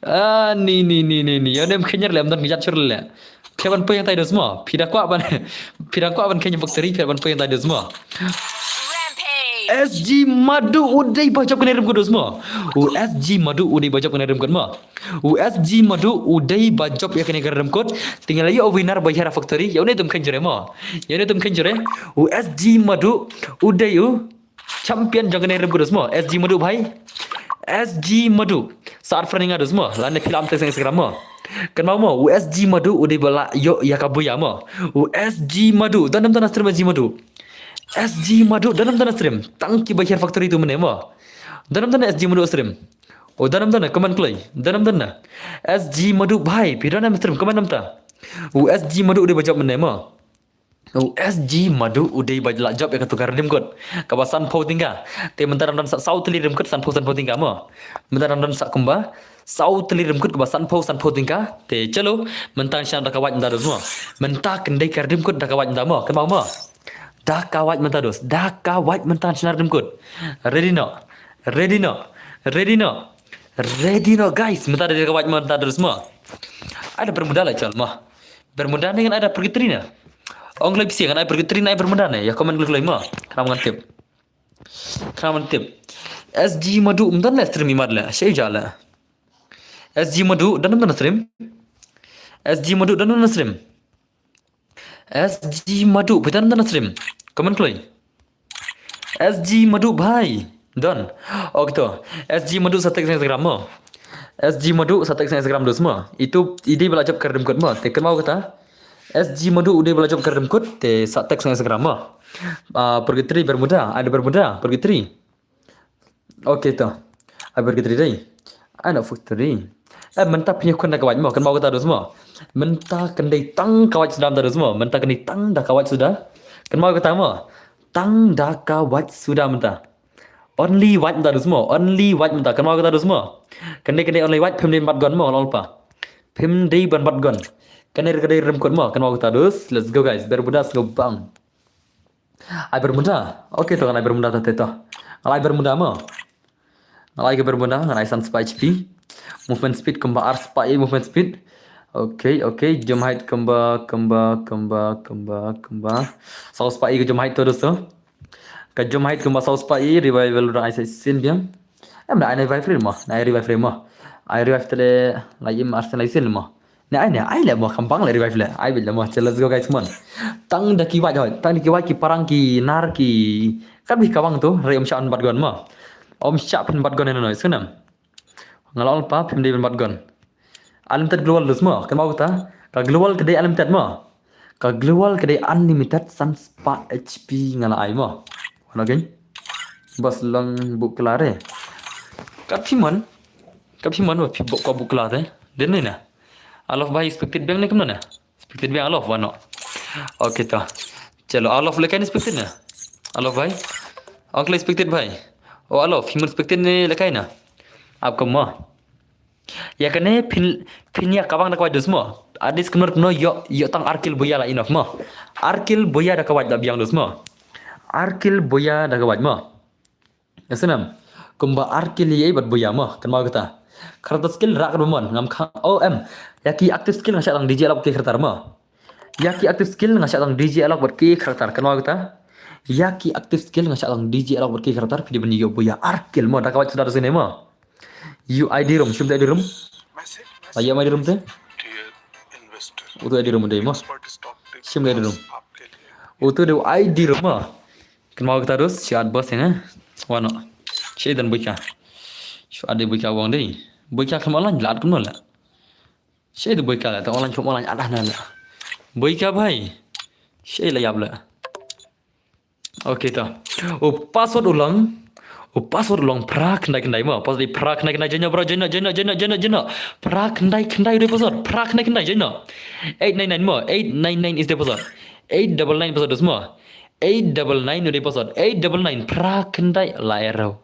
Ah, ni, ni, ni, ni, ni. Yo ne um khen jrong le, um don ngajat shur le. Phi ban poi ïa tai dos mo. Phi da kwah ban, phi da kwah ban khein factory, phi ban poi ïa tai dos mo. Rampage. S G Madu u dei ba jop kane rim kut dos mo. U S G Madu u dei ba jop kane rim kut mo. U S G Madu u dei ba jop ïa kane rim kut. Te ngi la ïoh u winner ba hiar factory. Ïa une dum khein jrong mo. Ïa une dum khein jrong. U S G Madu u dei u champion jong kane rim kut dos mo. S G Madu bhai. S G Madu. Sa ar friend nga dos mo. Lane phi la am text Instagram mo. Kynmaw mo. U S G Madu u dei ba la ïoh ïa ka buya mo. U S G Madu. Don nam don na stream S G Madu. S G Madu don nam don na stream. Tang ki ba hiar factory tu mynne mo. Don nam don na S G Madu stream. O don nam don na, comment kloi. Don nam don na. S G Madu bhai. Phi don nam stream, comment nam ta. U S G Madu u dei ba jop mynne mo. U S G Madu u dei ba la jop ïa katu ka rim kut. Kaba san phew tyngka. Te mynta dang don sa saw tylli rim kut san phew san phew tyngka mo. Mynta dang don sa kumba saw tylli rim kut kaba san phew san phew tyngka. Te chalo mynta ngan shna da ka wait mynta dos mo. Mynta kyndai ka rim kut da ka wait mynta mo. Kynmaw mo. Da ka wait mynta dos. Da ka wait mynta ngan shna rim kut. Ready no. Ready no. Ready no. Ready no guys. Mynta da ka wait mynta dos mo. Ai da Bermuda la chal mo. Bermuda ne ngan ai da Purgatory ne. Ong kloi phi ngan ai Purgatory ne ai Bermuda ne. Ïa comment kloi kloi mo. Khnang ngan tip. Khnang ngan tip. S G Madu um don le stream imat le. Shei ja le. S G Madu don nam don na stream. S G Madu don nam don na stream. S G Madu phi don nam don na stream. Comment kloi. S G Madu bhai. Don. Ok to. S G Madu sa text Instagram mo. S G Madu sa text Instagram dos mo. Itu i dei ba la jop ka rim kut mo. Te kynmaw kata. S G Madu u dei ba la jop ka rim kut te sa text Instagram mo. Ah, Purgatory Bermuda, ada Bermuda, Purgatory. Ok to. Ai Purgatory dei. Ai na factory. Eh, mynta pynïakhun da ka wait mo, kynmaw kata dus mo. Mynta kynda tang ka wait suda mynta dus mo. Mynta kynda tang da ka wait suda. Kynmaw kata mo. Tang da ka wait suda mynta. Only wait mynta dus mo. Only wait mynta. Kynmaw kata dus mo. Kynda kynda only wait phim dei ban bat gun mo, la ong lypa. Phim dei ban bat gun. Kynda kynda rem kut mo. Kynmaw kata dus. Let's go guys. Bermuda sngewbang. Ai Bermuda. Okay to, ngan ai Bermuda ta te to. Ngan ai Bermuda mo. Ngan ai ka Bermuda, ngan ai san spah H P. Movement speed kumba ar spah i movement speed. Okay, okay, jump height kumba, kumba, kumba, kumba, kumba. Saw spah i ka jump height to dosto. Ka jump height kumba saw spah i, revival da ai sa sien biang. Em da ai na revive re mo, na ai revive re mo. Ai revive te le lai im ar sen lai sien mo. Ne ai ne ai le mo, kam bang le revive le. Ai bit le mo. Che, let's go guys, come on. Tang da ki wait hoi. Tang da ki wait ki parang ki nar ki. Kat bih ka bang tu, re um shah bat gun mo. Um shah phin bat gun ne no, isnam. Nga la ong lypa phim dei ban bat gun. Unlimited global dus mo. Kynmaw kata. Ka global ka dei unlimited mo. Ka global ka dei unlimited san spah H P nga la ai mo. Wan okay. Bas lang buk klar eh. Kat phi mon. Kat phi mon ba phi buk ko buk klar eh. Den ne na. Alof bhai expected biang ne kumno na. Expected biang Alof wano. Okay to. Chalo Alof lekai ne expected na. Alof bhai. Uncle expected bhai. O Alof, human expected ne lekai na. Aap ko mo. Ya kane phin phin ya kabang da ka wait dus mo. Adis kumno kumno yo yo tang ar kill boya la enough mo. Ar kill boya da ka wait da biang dus mo. Ar kill boya da ka wait mo. Ya snam. Kumba ar kill yei bat boya mo. Kynmaw kata. Character skill rak do mon. Ngam khang. O em. Ya ki active skill nga shah tang D J Alof ki character mo. Ya ki active skill nga shah tang D J Alof bat ki character. Kynmaw kata. Ya ki active skill nga shah tang D J Alof bat ki character. Phi dei ban yo boya ar kill mo. Da ka wait suda dus ne mo. U I D room, shim da I D room. Ayo I D room te. Utu I D room dei mo. Shim da I D room. Utu dei I D room mo. Kynmaw kata dus, shu add boss ïa nga. Wano. Shi dan boika. Shu add boika wang dei. Boika kam online, la add kumno la. Shi da boika la, ta online kam online add na la. Boika bhai. Shi la yap la. Okay to. U password u long. U password u long phra khyndai khyndai mo. Password phra khyndai khyndai, join bro, join, join, join, join, join. Phra khyndai khyndai u dei password. Phra khyndai khyndai, join. Eight nine nine mo. Eight nine nine is the password. Eight double nine password mo. Eight double nine u dei password. Eight double nine phra khyndai lai rau.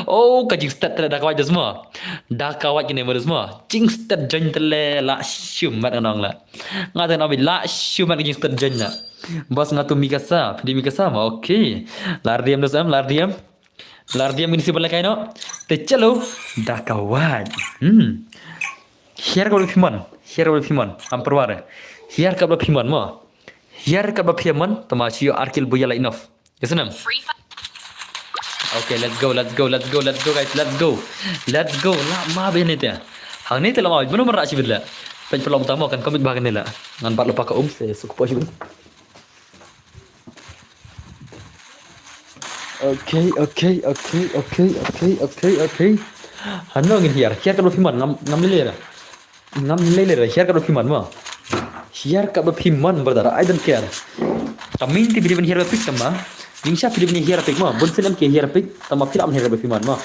Oh, ka jingstet te da ka wait dus mo. Da ka wait kine mo dus mo. Jingstet join te le la shumat ngan ong la. Nga te ngan ong la shumat ka jingstet join la. Bos nga tu Mikasa, phi dei Mikasa mo. Okay. Lar D M dus em, lar D M. Lar D M ini si ban lekai no. Te chalo da ka wait. Hmm. Hiar ka ba phi mon. Hiar ka ba phi mon. Am perwar. Hiar ka ba phi mon mo. Hiar ka ba phi mon. Tama shu yo ar kill boya la enough. Yes, nam. Okay, let's go, let's go, let's go, let's go, guys, let's go. Let's go. La ma be ne te. Hang ne te la ma be. Mano mara shi bit la. Pen pelom tamo kan komik bahagian ni la. Ngan bat lupa ka um se suk po shi bit. Okay, okay, okay, okay, okay, okay, okay. Hano ngin hiar. Hiar ka ba phi mon. Ngam, ngam lele ra. Ngam lele ra, hiar ka ba phi mon mo. Hiar ka ba phi mon, brother, I don't care. Ka main te phi dei ban hiar ba pick tama. Jingshisha phi dei ban hiar ba pick mo. Bun sien em ki hiar ba pick tama, phi lam hiar ka ba phi mon mo.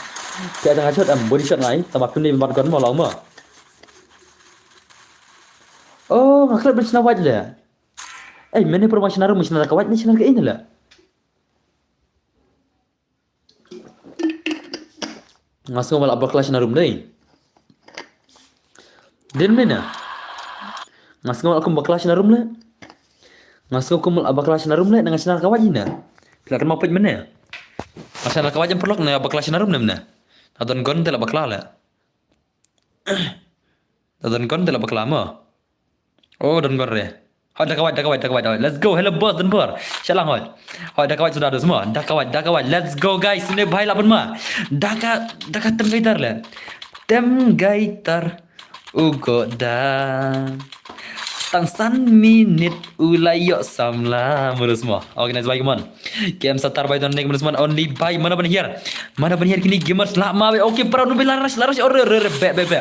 Phi ai tang ha shot em, body shot ngai, tama phi dei ban bat gun mo, la mo. Oh, nga klet ban shna wait le. Ei, mene pro ma shna rum, shna ka wait ne shna ka in le. Nga sngew ba la bakla shna rum dei. Din mena. Nga sngew ba la kum bakla shna rum le. Nga sngew kum la bakla shna rum le, nga shna ka wait ina. Phi la kynmaw peit mene. Nga shna ka wait em paralok, nga bakla shna rum ne mene. Ta don gun te la bakla le. Ta don gun te la bakla mo. Oh, don gun re. Hoi, da ka wait, da ka wait, da ka wait, da ka wait. Let's go, hello boss, don bor. Shalang hoi. Hoi, da ka wait suda dus mo. Da ka wait, da ka wait. Let's go guys. Sini bhai la pun ma. Da ka, da ka tem gaitar le. Tem gaitar. U go da. Tang san minit u la ïoh samla. Murus mo. Organize bhai, come on. Game satar bai don nek man, only bai mana ban hiar. Mana ban hiar kini gamers la ma be. Okay, para nu be la rush, la rush. Ore, ore, ore, be, be, be.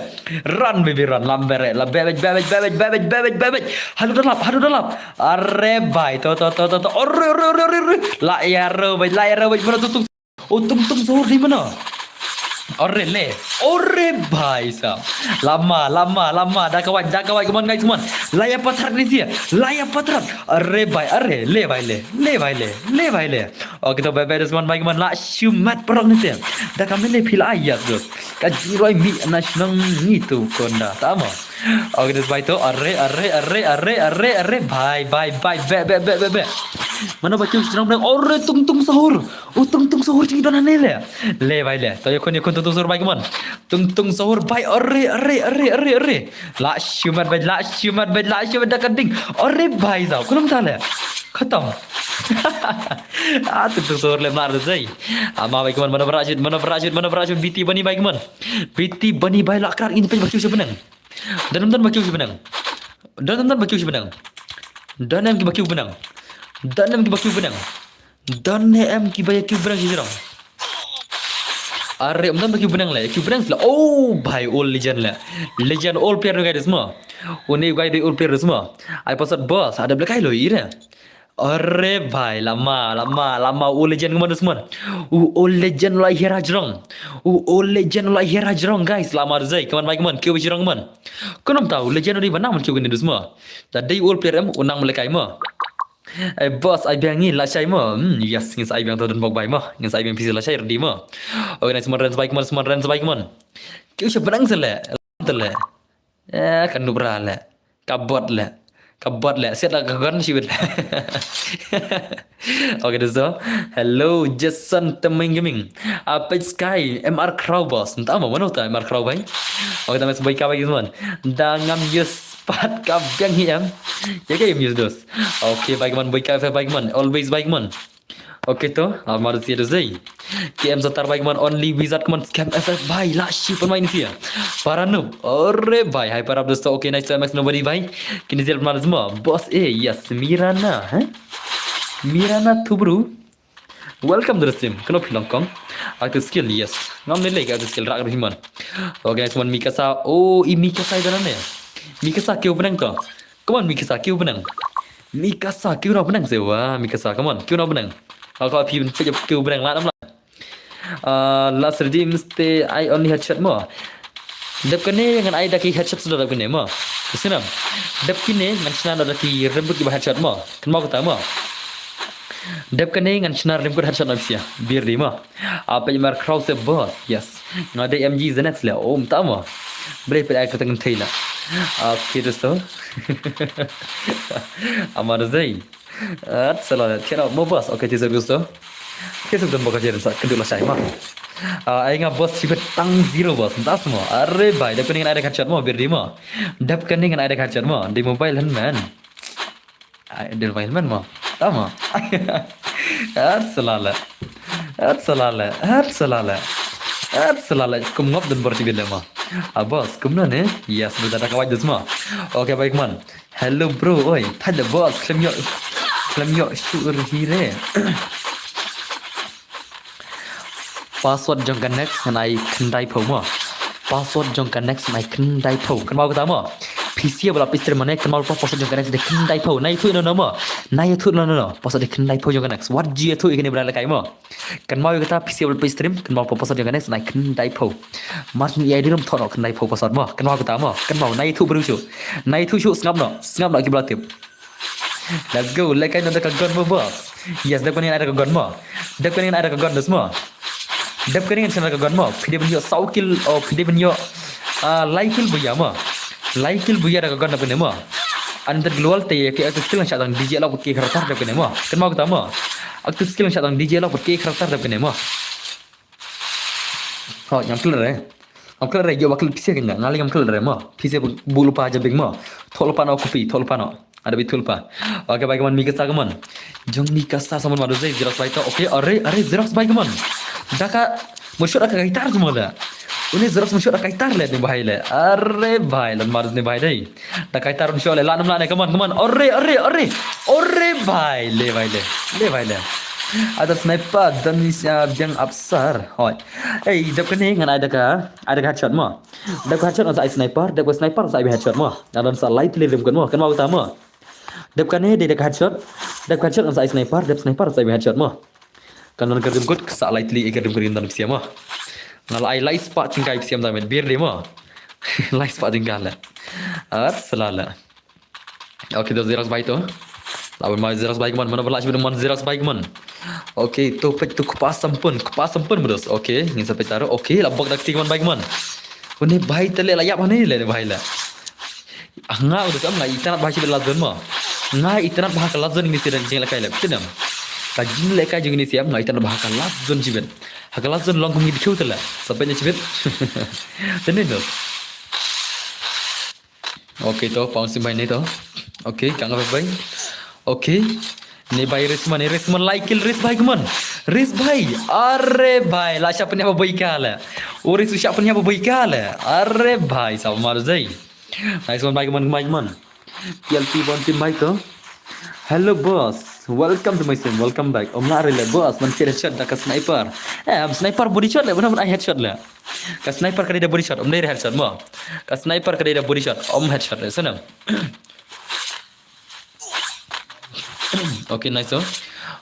Run, baby, run. Lam bere, la be, be, be. Hadu dalap, hadu dalap. Are bai, to, to, to, to, to. Ore, ore, ore, ore, ore. La ya ro bai, la ya ro bai. Mana tu tu. Oh, tung tung sor di mana? Ore le. Ore bhai sahab. Lama, lama, lama. Da kawai, da kawai. Come on guys, come on. Laya patrat ni sia. Laya patrat. Ore bhai, ore. Le bhai le. Le bhai le. Le bhai le. Okay to bhai bhai, come on bhai, come on. La shu mat parok ni sia. Da ka mene phil ayas dos. Ka jingroi mi na shnong ni tu konda. Tama. Okay dos bhai to. Ore, ore, ore, ore, ore, ore. Bhai, bhai, bhai. Be, be, be, be, be. Mano bhai kyu shnong bhai. Ore tung tung sahur. U tung tung sahur chi don ne le. Le bhai le. To yakun yakun tung tung sahur bhai, come on. Tung tung sahur bhai. Ore, ore, ore, ore, ore. La shu mat bhai, la shu mat bhai, la shu mat da ka ding. Ore bhai sahab. Kulum ta le. Khatam. Ah, tung tung sahur le mar zai. Ama bhai, come on. Mano bhai rashid, mano bhai rashid, mano bhai rashid. B T bani bhai, come on. B T bani bhai la krat in pe bhai kyu sha benang. Don em don bhai kyu sha benang. Don em don bhai kyu sha benang. Don em ki bhai kyu benang. Don em ki bhai kyu benang. Don em ki bhai kyu benang shi jrong. Are em don bhai kyu benang le, kyu benang le. Oh bhai, old legend le. Legend, old player guy dos mo. Une guy de old player dos mo. Ai pasat boss, ada blekai lo ire. Ore bhai, lama, lama, lama, u legend kemon dos mon. U, u legend la hiar hajrong. U, u legend la hiar hajrong, guys, lama zai, kemon bhai kemon, kyu bhai jrong mon. Konom tau, legend uri banang mon kyu kene dos mo. Da dei old player em, u nang melekai mo. Eh, boss, ai biang ngi la shai mo. Hmm, yes, ngin sa ai biang to don bok bhai mo. Ngin sa ai biang P C la shai ready mo. Okay, nice mon rens bhai kemon, mon rens bhai kemon. Kyu sha benang sele, tele. Eh, ka nubra le. Ka bot le. Ka bot le. Siat la ka gon shi bit le. Okay, dosto. Hello, Jason Temeng Gaming. Ah, page Sky, M R Crow boss. Nta ma mano ta M R Crow bhai. Okay, tama sebai ka bhai mon. Da ngam use pat ka biang hi em. Ya ka em use dos. Okay, bhai mon, bhai ka bhai mon. Always bhai mon. Okay to, amar sia dos dei. K M Satar bhai kemon, only wizard kemon, scam F F bhai, la shi pun main sia. Para noob, ore bhai, hai para dosto, okay, nice to M X nobody bhai. Kini sia pun main semua, boss eh, yes, Mirana, eh? Mirana tu bro. Welcome to the stream, kena pilong kong. Active skill, yes. Ngam ni lagi active skill, rak ruhiman. Okay, nice one, Mikasa, oh, i Mikasa itu nane. Mikasa kyu benang to. Come on, Mikasa, kyu benang. Mikasa, kyu na benang se wa, Mikasa, come on, kyu na benang. Aku api pun kyu benang, la nam la. Ah, last redeem ste I only headshot mo. Dep kane ngan ai da ki headshot suda dep kane mo. Sinam. Dep kane ngan shna da ki rembut ki ba headshot mo. Kan mau kata mo. Dep kane ngan shna rembut headshot na bisia. Bir di mo. Apa imar cross boss. Yes. Nga de M G Zenex le. Om tama. Bre pe ai kata ngan thei la. Okay, dosto. Amar zai. At sala le. Kena mo boss. Okay, tisa dosto. Kisa dan baka jerin sa kedu la shai ma. Ah, ai nga boss tiba tang zero boss. Entah semua. Are bhai, dep kane ngan ai da headshot mo, bir di mo. Dep kane ngan ai da headshot mo. Di mobile han man. Ai, di mobile man mo. Tama. At sala le. At sala le. At sala le. At sala le. Kum ngop dan bor tiba le mo. Ah, boss, kum na ne? Yes, beda da kawai dos mo. Okay, bhai kemon. Hello bro, oi, thad da boss, khlem ïoh, khlem ïoh shuh hi re. Password jong ka next ngan ai khyndai phew mo. Password jong ka next ngan ai khyndai phew. Kan mau kata mo. P C ba la pistol mane kan mau password jong ka next de khyndai phew. Nai thu no no mo. Nai thu no no no. Password de khyndai phew jong ka next. Wat ji thu ikene bra le kai mo. Kan mau kata P C ba la pistol kan mau password jong ka next nai khyndai phew. Mas ni ai dirum thono khyndai phew password mo. Kan mau kata mo. Kan mau nai thu bru shu. Nai thu shu sngap no. Sngap no ki bla tip. Let's go. Lekai no da ka gun mo boss. Yes, dep kane ai da ka gun mo. Dep kane ai da ka gun dos mo. Dep kane ai da ka gun mo. Pide ben yo saw kill o pide ben yo. Ah, lai kill buya mo. Lai kill buya da ka gun dep kane mo. An da global te ke active skill ngan shah tang D J lok ke karakter dep kane mo. Kan mau kata mo. Active skill ngan shah tang D J lok ke karakter dep kane mo. Ho, ngam klet re. Ngam klet re, yo ba klet pisa kena. Ngali ngam klet re mo. Pisa bu lupa aja big mo. Thok lupa no kopi, thok lupa no. Ada bi thok lupa. Okay, bhai kemon Mikasa kemon. Jong Mikasa samon madu zai Xerox bhai to. Okay, are, are Xerox bhai kemon. Daka mushot aka kaitar semua da. Uni Xerox mushot aka kaitar le ni bhai le. Are bhai, lan madu ni bhai dai. Da kaitar un shole, la nam la ne, come on, come on. Ore, ore, ore. Ore bhai, le bhai le. Le bhai le. Ada sniper dan ni sia biang apsar. Hoi. Ei, dep kane ngan ai da ka, ai da ka headshot mo. Dep ka headshot ngan sa ai sniper, dep ka sniper sa ai headshot mo. Ngan sa lai tli rim kan mo, kan mau kata mo. Dep kane de da ka headshot. Dep ka headshot ngan sa ai sniper, dep sniper sa ai headshot mo. Kan don ka rim kut, sa lai tli ka rim kut ngan don psia mo. Nga la ai lai spah tyngka ïa phi siem da met, bir de mo. Lai spah tyngka la. At sala la. Okay, to Xerox bai to. Laban mai Xerox bai kumon, mano ba la shibun mon Xerox bai kumon. Okay, to peit to kpa sampun, kpa sampun bros. Okay, ngin sa peit taro. Okay, la bok da kti kumon bai kumon. Une bai te le la ïap hane le bai la. Ah, nga udah sam nga itanat bha shibun last zone mo. Nga itanat bha ka last zone ini sidan jing lekai le. Tinam. Ka jing lekai jing ini siam nga itanat bha ka last zone shibun. Ha ka last zone long kum ngi dikhu tela. Sampai nya shibun. Tene dos. Okay to, pang sim bai ne to. Okay, kang apa bai? Okay. Ne bai ris man, ne ris man, like kill ris bai kumon. Ris bai. Are bai, la siapa ni apa bai kala. Uri su siapa ni apa bai kala. Are bai, sama maru zai. Nice one, bai kumon, bai kumon. P L P one team bai to. Hello boss, welcome to my stream, welcome back. Om la rele boss, man sir headshot da ka sniper. Eh, am sniper body shot le, benar-benar ai headshot le. Ka sniper ka dei da body shot, om dei da headshot mo. Ka sniper ka dei da body shot, om headshot, eh, sana. Okay, nice one.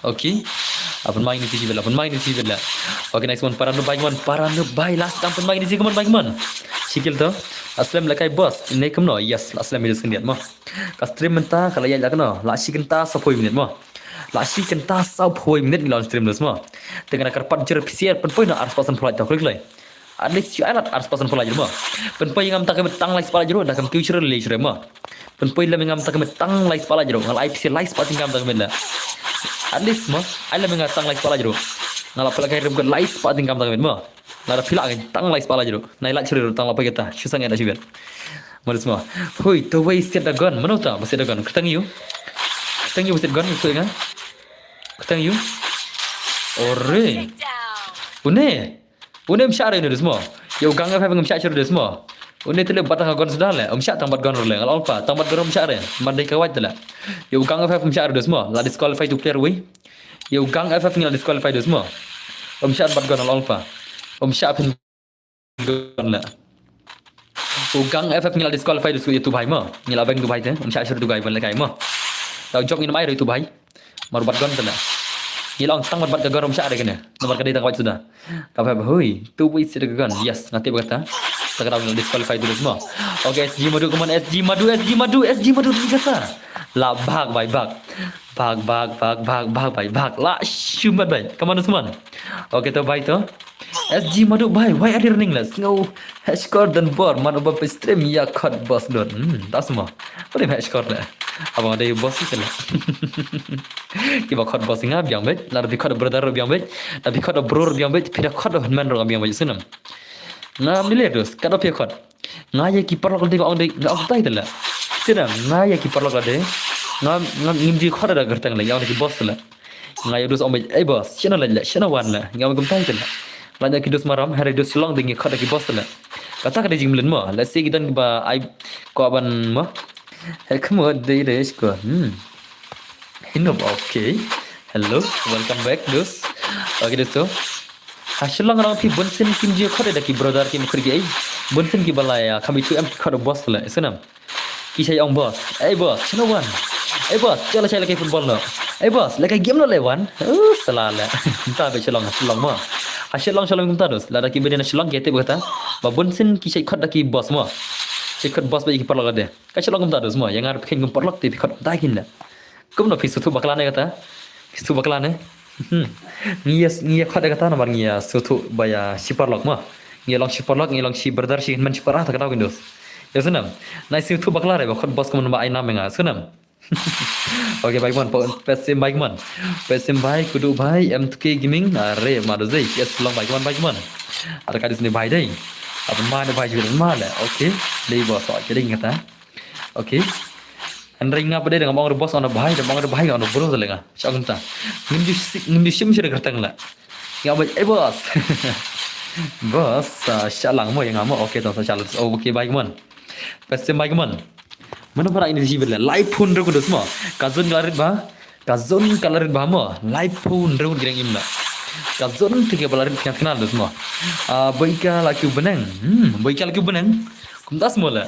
Okay. Apan mai ni si jibil, apan mai ni si jibil la. Okay, nice one. Paran bai man, paran bai last time apan mai ni si kumon bai man. Sikil to. Aslem la kai boss. Ini kumno? Yes, aslem ini sendiri mo. Ka stream mynta ka la ïaid la kano. La shi kynta saw phew minit mo. La shi kynta saw phew minit ngi la stream dus mo. Tengah na kyrpad jer pisiar pynpoi na arspah san phew to klik lai. At least shu ai lad arspah san phew lai jrong mo. Pynpoi ngam ta ka met tang lai spah lai jrong, da kam kiu chre le chre mo. Pynpoi lem ngam ta ka met tang lai spah lai jrong, nga la ai pisiar lai spah tyngka ngam ta ka met la. At least mo, ai lem ngam tang lai spah lai jrong. Nga la pala kai rem ko lai spah tyngka ngam ta ka met mo. Lada phi la ngan tang lai spah lai jrong. Nai la chre tang la pagi ta. Shu sang ïa da shu bet. Mo dus mo. Hui, to wei set da gun. Mano ta, ba set da gun. Kyrteng ïa u. Kyrteng ïa u ba set gun, hui nga. Kyrteng ïa u. Ore. Une. Une um shah re une dus mo. Ïa u Gang F F um shah re dus mo. Une te le bat tang gun suda le. Um shah tang bat gun le. Nga la ong pa. Tang bat gun um shah re. Man dei ka wait te le. Ïa u Gang F F um shah re dus mo. La disqualify tu player wei. Ïa u Gang F F ngi la disqualify dus mo. Um shah bat gun, nga la ong pa. Um shah phin gun le. U Gang F F ngi la disqualify dus ïa tu bai mo. Ngi la beng tu bai te. Um shah shur tu bai ban le kai mo. Tau jok ngi mai re tu bai. Mar bat gun te le. Ngi la ong tang bat bat ka gun um shah re kane. Namar ka dei tang wait suda. Ka F F hui. Tu bai sit ka gun. Yes, nga tip kata. Ta ka dau ngi la disqualify tu dus mo. Okay, S G Madu, come on, S G Madu, S G Madu, S G Madu, ni kasa. La bhag bai bhag. Bhag, bhag, bhag, bhag, bhag bai bhag. La shumat bai. Come on, come on. Okay, to bai to. S G Madu bai, why are you running la? Sngew hashkor dan bor, man uba pe stream ïa khot boss don. Hmm, das mo. Boleh hashkor la. Abang ada boss itu la. Kiba khot boss nga biang bet, la da bi khot brother biang bet, da bi khot bro biang bet, pida khot man ro biang bet sunam. Ngam ni le dus, kada pi khot. Nga ïa ki paralok de nga ong de nga ong tai te la. Kena nga ïa ki paralok de. Nga nga ngim ji khot da kyrteng la, ïa ong de ki boss la. Nga ïa dus ong beit, "Ei boss, shano la, shano wan la." Nga ong kumtai te la. La ïa ki dus maram, hari dus Shillong de ngi khot da ki boss la. Kata ka de jingmlien mo. Let's see ki don ba ai ko ban mo. He kmo de de ko. Hmm. Hino, okay. Hello, welcome back dus. Okay dus to. Ha Shillong ngan ong phi bun sien kim ju khot da ki brother kim khot ki ei. Bun sien ki ba la ïa kham itu em ki khot boss la. Sunam. Ki shai ong boss. Ei boss, shano wan. Ei boss, chala shai la kai football no. Ei boss, la kai game no le wan. Uh, sala la. Kumta ba Shillong, Shillong mo. Ha Shillong, Shillong kumta dus. La da ki ba de na Shillong ki tip kata. Ba bun sien ki shai khot da ki boss mo. Shai khot boss ba ki paralok de. Ka Shillong kumta dus mo. Ïa nga ruh phi khein kum paralok te phi khot da kin la. Kumno phi sngewthuh bakla ne kata? Phi sngewthuh bakla ne? Hmm. Ngi ïa, ngi ïa khot da kata namar ngi ïa sngewthuh ba ïa shi paralok mo. Ngi ïa long shi paralok, ngi ïa long shi brother, shi hynmen shi para ta ka daw kin dus. Ïa sunam. Nai sngewthuh bakla re ba khot boss kumno ba ai nam ïa nga. Sunam. Okay, bai man, pa, pesim bai man. Pesim bai, kudu bai, M two K Gaming, are, ma do zai, yes, long bai man, bai man. Ada kadis ni bai dai. Apa ma ni bai juga ma le. Okay, dai boss, okay, dai kata. Okay. Hynrei nga ba dei da nga ong re boss, ong re bai, da ong re bai, ong re bro te le nga. Sha kumta. Ngim ju si-, ngim ju shim shi re kyrteng la. Nga ba, "Eh boss." Boss, ah, sha lang mo ïa nga mo. Okay, to sha lang. Oh, okay, bai man. Pesim bai man. Mano ba ini jibil le. Lai phone ro kudus mo. Ka zone ka la rit ba. Ka zone ka la rit ba mo. Lai phone ro kudus im la. Ka zone te ka ba la rit kna kna dus mo. Ah, bai ka la kyu beneng. Hmm, bai ka la kyu beneng. Kumtas mo la.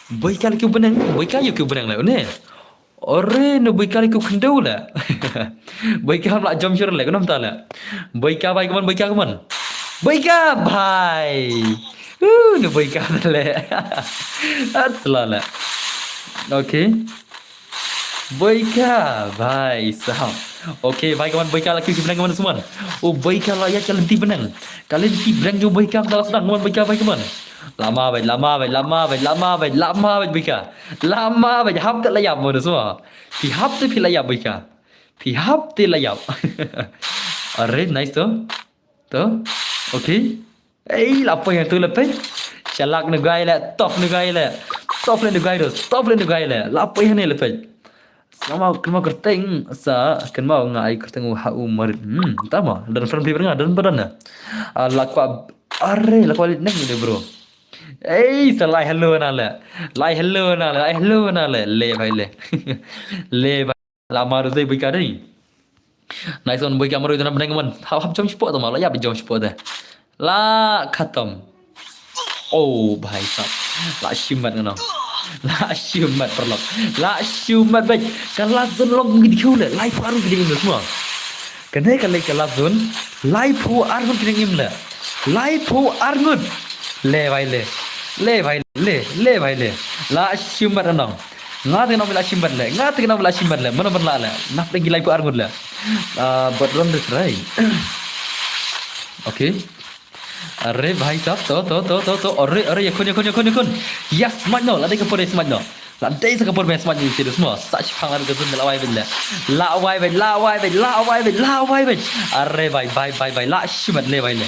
Bai ka la kyu beneng, bai ka ïa kyu beneng la, ne. Ore, no bai ka la kyu khyndew la. Bai ka ham la jom shur la, kumno ta la. Bai ka bai kaman, bai ka kaman. Boika bhai. Uh, ne boika le. That's la la. Okay. Boika bhai sahab. Okay, bhai kaman boika la ki bneng kaman suman. Oh, boika la ya ka lynti bneng. Ka lynti bneng jo boika ka la sdang kaman boika bhai kaman. Lama bhai, lama bhai, lama bhai, lama bhai, lama bhai boika. Lama bhai, hap te la yap mo sma. Phi hap te phi la yap boika. Phi hap te la yap. Are, nice to. To. Okay. Ei, la poi tu le pei. Shalak ne gai le, top ne gai le. Top le ne gai dos, top le ne gai le. La poi ne le pei. Sama kema kerteng sa kema nga ai kerteng ha u marit. Hmm, tama. Dan friend phi bernga dan badan na. Ah, la kwa are, la kwa lit neng ne bro. Ei, sa lai hello na le. Lai hello na le, lai hello na le. Le bhai le. Le bhai. Lama ru dei boika dei. Nice one boika maru dei na bneng man. Hap hap jom spot tama la ya jom spot dei. La khatam. Oh bhai sab. La shimat ngano. La shimat paralok. La shimat bhai. Ka la zon long ngi dikhiu le. Lai pharu ngi dikhiu le semua. Kane ka lei ka la zon. Lai phu arngut ngi dikhiu le. Lai phu arngut. Le bhai le. Le bhai le. Le bhai le. La shimat ngano. Nga te nang bila shimbat le. Nga te nang bila shimbat le. Mano ban la le. Nap lagi lai pu arngut le. Ah, buat ron de try. Okay. Are bhai sab to to to to to. Are are ya kun ya kun ya kun ya kun. Yes, smart no. La dei ka pore smart no. La dei sa ka pore smart ni sih semua. Sa shi phang la ka zun la wai bin le. La wai bin la wai bin la wai bin la wai bin. Are bhai bhai bhai bhai la shimbat le bhai le.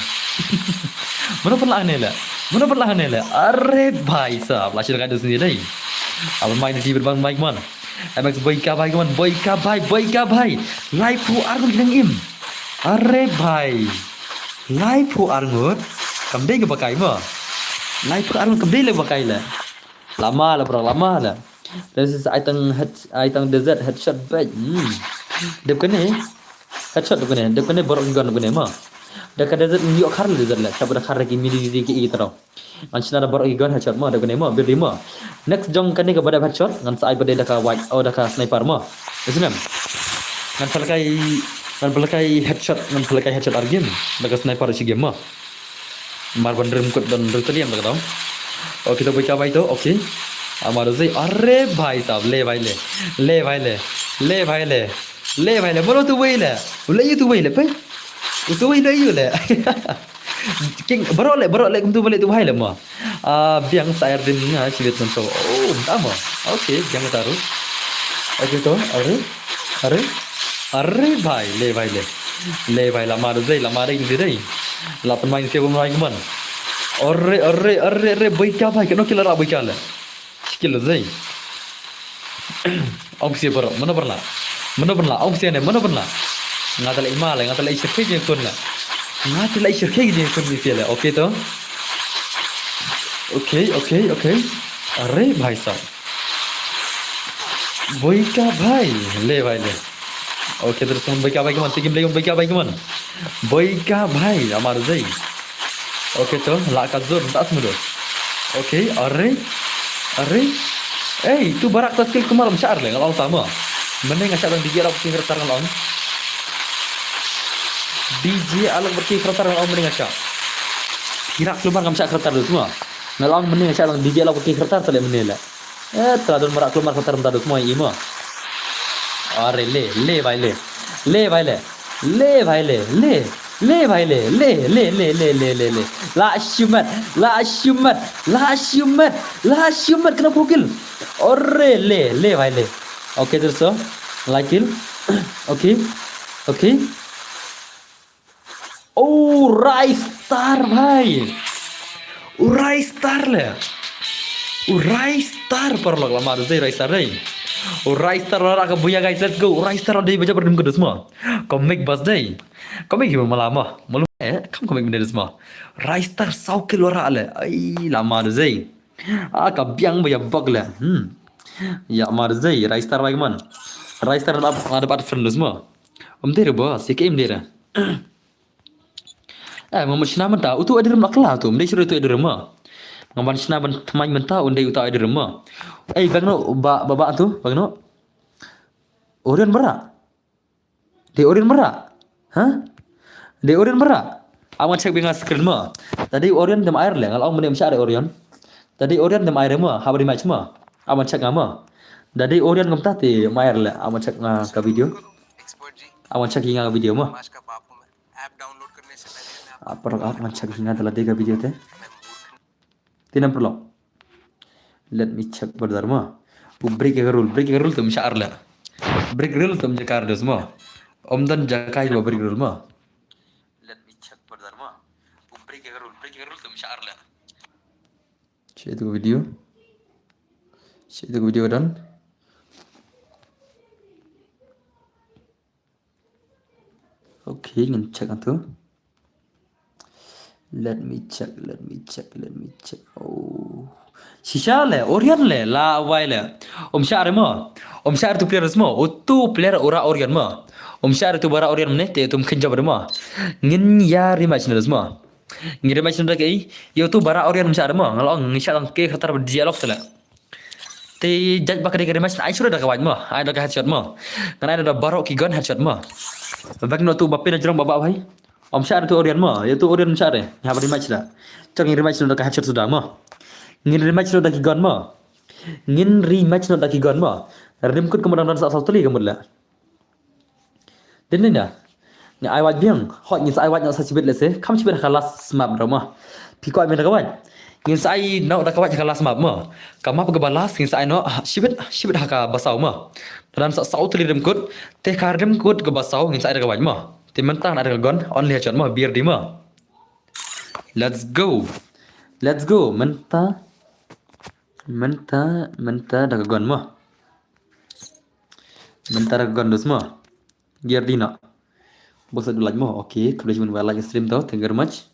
Mano ban la ne le. Mano ban la ne le. Are bhai sab. La shi ka dus ni dei. Abang mai ni sih berbang mai man. M X boika bhai kaman, boika bhai, boika bhai. Lai phu arngut ngi dang im. Are bhai. Lai phu arngut. Kam dei ka bakai mo. Lai phu arngut kam dei le bakai le. Lama le bro, lama le. This is ai tang head, ai tang desert headshot bhai. Hmm. Dep kane. Headshot dep kane, dep kane borok ngi gon dep kane mo. Da ka desert ngi yok khar le desert le. Sab da khar ki mini ki ki taro. Ngan shna da borok ki gun headshot mo, da kane mo, build mo. Next jong kane ka ba dep headshot, ngan sa ai ba dei da ka white, oh da ka sniper mo. Isinem. Ngan pelekai, ngan pelekai headshot, ngan pelekai headshot ar game, da ka sniper shi game mo. Mar ban rim kut ban rim taliam da ka dong. Okay, to boika bhai to, okay. Amar zei, are bhai sab, le bhai le. Le bhai le. Le bhai le. Le bhai le. Mano tu bhai le. Ule yu tu bhai le, pai. Tu bhai le yu le. King, bro le, bro le, kum tu bhai le tu bhai le mo. Ah, biang sa air din nga shi bet son so. Oh, tama. Okay, biang taru. Okay to, are, are, are bhai, le bhai le. Le bhai lama do zei, lama dei dei. La pen main se bom rai man. Are, are, are, are, boika bhai, kano kila ra boika le. Shikil zei. Ong sia bro, mano berla. Mano berla, ong sia ne, mano berla. Nga ta le ima le, nga ta le shirke je kun le. Nga ta le shirke je kun ni sia le. Okay to. Okay, okay, okay. Are bhai sab. Boika bhai, le bhai le. Okay, terus boika bhai kaman, sikim le boika bhai kaman. Boika bhai, amar zei. Okay to, la ka zon, ta semudo. Okay, are, are. Ei, tu barak ta skill kumar mshar le, ngalong tama. Mending asha dang D J la putih kertar ngalong. D J alok putih kertar ngalong mending asha. Kirak lumar ngam sha kertar tu semua. Ngalong mending asha dang D J la putih kertar ta le mending le. Eh, sela don marak lumar kertar mta tu semua ima. Are le, le bhai le. Le bhai le. Le bhai le, le. Le bhai le, le, le, le, le, le, le, le. La shimat, la shimat, la shimat, la shimat kena pukil. Ore le, le bhai le. Okay, terus so. La kill. Okay. Okay. Oh, Rai Star bhai. U Rai Star le. U Rai Star paralok lama zei Rai Star dei. U Rai Star la ka buya guys, let's go. U Rai Star dei baja berdum kedus mo. Comic bas dei. Comic hiu malama. Malu eh kam comic bende dus mo. Rai Star sau kilo ra le. Ai lama zei. Ah ka biang buya bak le. Hmm. Ya mar zei Rai Star bhai man. Rai Star ada ada pat friend dus mo. Om dere bo, si ke im dere. Eh, ngam shna mynta, utu ai drum akla tu, mdei shuru utu ai drum ma. Ngam ban shna ban tmai mynta, undei utu ai drum ma. Eh, bang no, ba, ba, ba tu, bang no. Orion bara. Dei Orion bara. Ha? Dei Orion bara. Aman check bynga screen mo. Tadi Orion dem air le, ngal ong mane msha re Orion. Tadi Orion dem air mo, haba di match mo. Aman check nga mo. Tadi Orion ngam tati ma air le, aman check nga ka video. Aman check nga ka video mo. Apa rak aman check nga tala de ka video te. Tinam perlu. Let me check brother mo. U break ka rule, break ka rule tum sha ar le. Break rule tum jakar dos mo. Om dan jakai ba break rule mo. Let me check brother mo. U break ka rule, break ka rule tum sha ar le. Check itu video. Check itu video dan. Okay, ngin check itu. Let me check, let me check, let me check. Oh. Shisha le, Orion le, la wai le. Om sha re mo. Om sha re tu player mo. O tu player ura Orion mo. Om sha re tu bara Orion ne, te tum khin jab mo. Ngin ya rematch ne mo. Ngin rematch ne da ke, yo tu bara Orion msha mo. Ngal ong ngi sha tang ke khatar ba dia lok tele. Te judge ba ka dei ka rematch ai sure da ka waj mo. Ai da ka headshot mo. Ngan ai da baro ki gun headshot mo. Bak no tu ba pina jrong ba ba bhai. Om sha tu Orion mo. Yo tu Orion msha re. Ngi haba rematch da. Chong ngin rematch no da ka headshot suda mo. Ngin rematch no da ki gun mo. Ngin rematch no da ki gun mo. Rim kut ka mo dang dang sa sa tuli ka mut la. Din din da. Ngi ai waj biang. Hot ngin sa ai waj na sa chibit le se. Kam chibit ha ka last map da mo. Pi ko ai men da ka waj. Ngin sa ai no da ka waj ha ka last map mo. Ka map ka ba last ngin sa ai no chibit chibit ha ka ba saw mo. Dan sa saw tuli rim kut. Te ka rim kut ka ba saw ngin sa ai da ka waj mo. Te mynta na ai da ka gun only headshot mo. Beer di mo. Let's go. Let's go. Mynta. Mynta, mynta da ka gun mo. Mynta da ka gun dos mo. Gear di na. Bos adu like mo. Okay, khublei shibun ba like stream to. Thank you very much.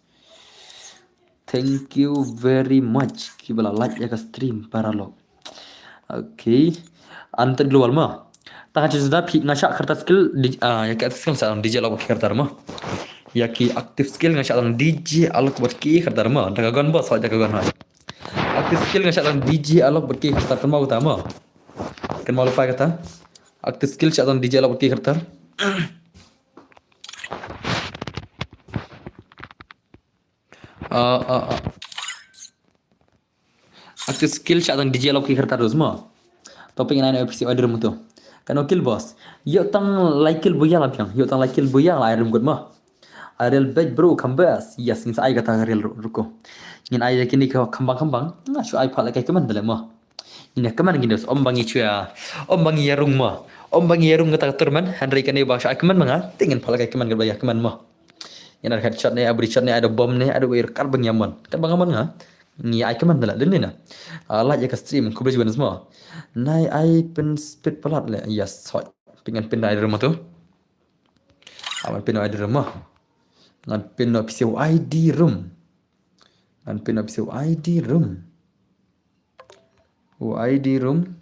Thank you very much. Ki ba la like ya ka stream para lo. Okay. Anta global mo. Tang ha chuda phi nga sha kharta skill di, ah, ya ki active skill sa DJ alok bad ki kharta mo. Ya ki active skill nga sha tang DJ alok bad ki kharta mo. Da ka gun bos, da ka gun hai. Active skill nga sha tang DJ alok bad ki kharta kan mau kata mo. Kan mau lupa kata. Active skill sha tang DJ alok bad ki kharta. Ah, ah, ah. Active skill sha tang DJ alok ki kharta dos mo. Topic nine episode order mo tu. Kano kill boss. Yo tang like kill buya la piang. Yo tang like kill buya la iron good mo. Ariel bej bro kambas. Yes, ngin sa ai kata Ariel ru-, ruko. Ngin ai kini ka kambang kambang. Nga shu ai pala kai keman dale mo. Ngin ya keman ngin dos om bangi chuya. Om bangi yarung mo. Om bangi yarung kata turman. Handrai kani ba shu ai keman manga. Tingin pala kai keman kaba ya keman mo. Ngin ai headshot ne, abri shot ne, ada bom ne, ada wir kar bang yamon. Kan bang yamon nga. Ngi ai keman dale din ni na. Ah, like ya ka stream khublei shibun mo. Nai ai pin speed palat le. Yes, hot. Pingan pin ai rumah tu. Aman pin ai rumah. Ngan pin no pisiu ID room. Ngan pin no pisiu ID room. U ID room.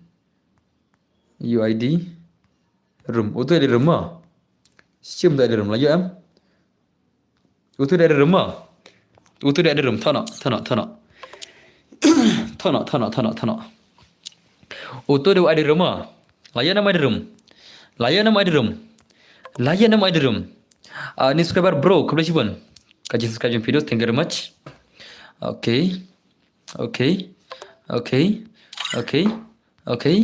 U ID room. Utu ID room mo. Sim da ID room la yo em. Utu da ID room mo. Utu da ID room. Tono, tono, tono. Tono, tono, tono, tono. Utu da ID room mo. La yo nam ID room. La yo nam ID room. La yo nam ID room. Ah, ni subscriber bro, khublei shibun. Ka jin subscribe jin videos, thank you very much. Okay. Okay. Okay. Okay. Okay.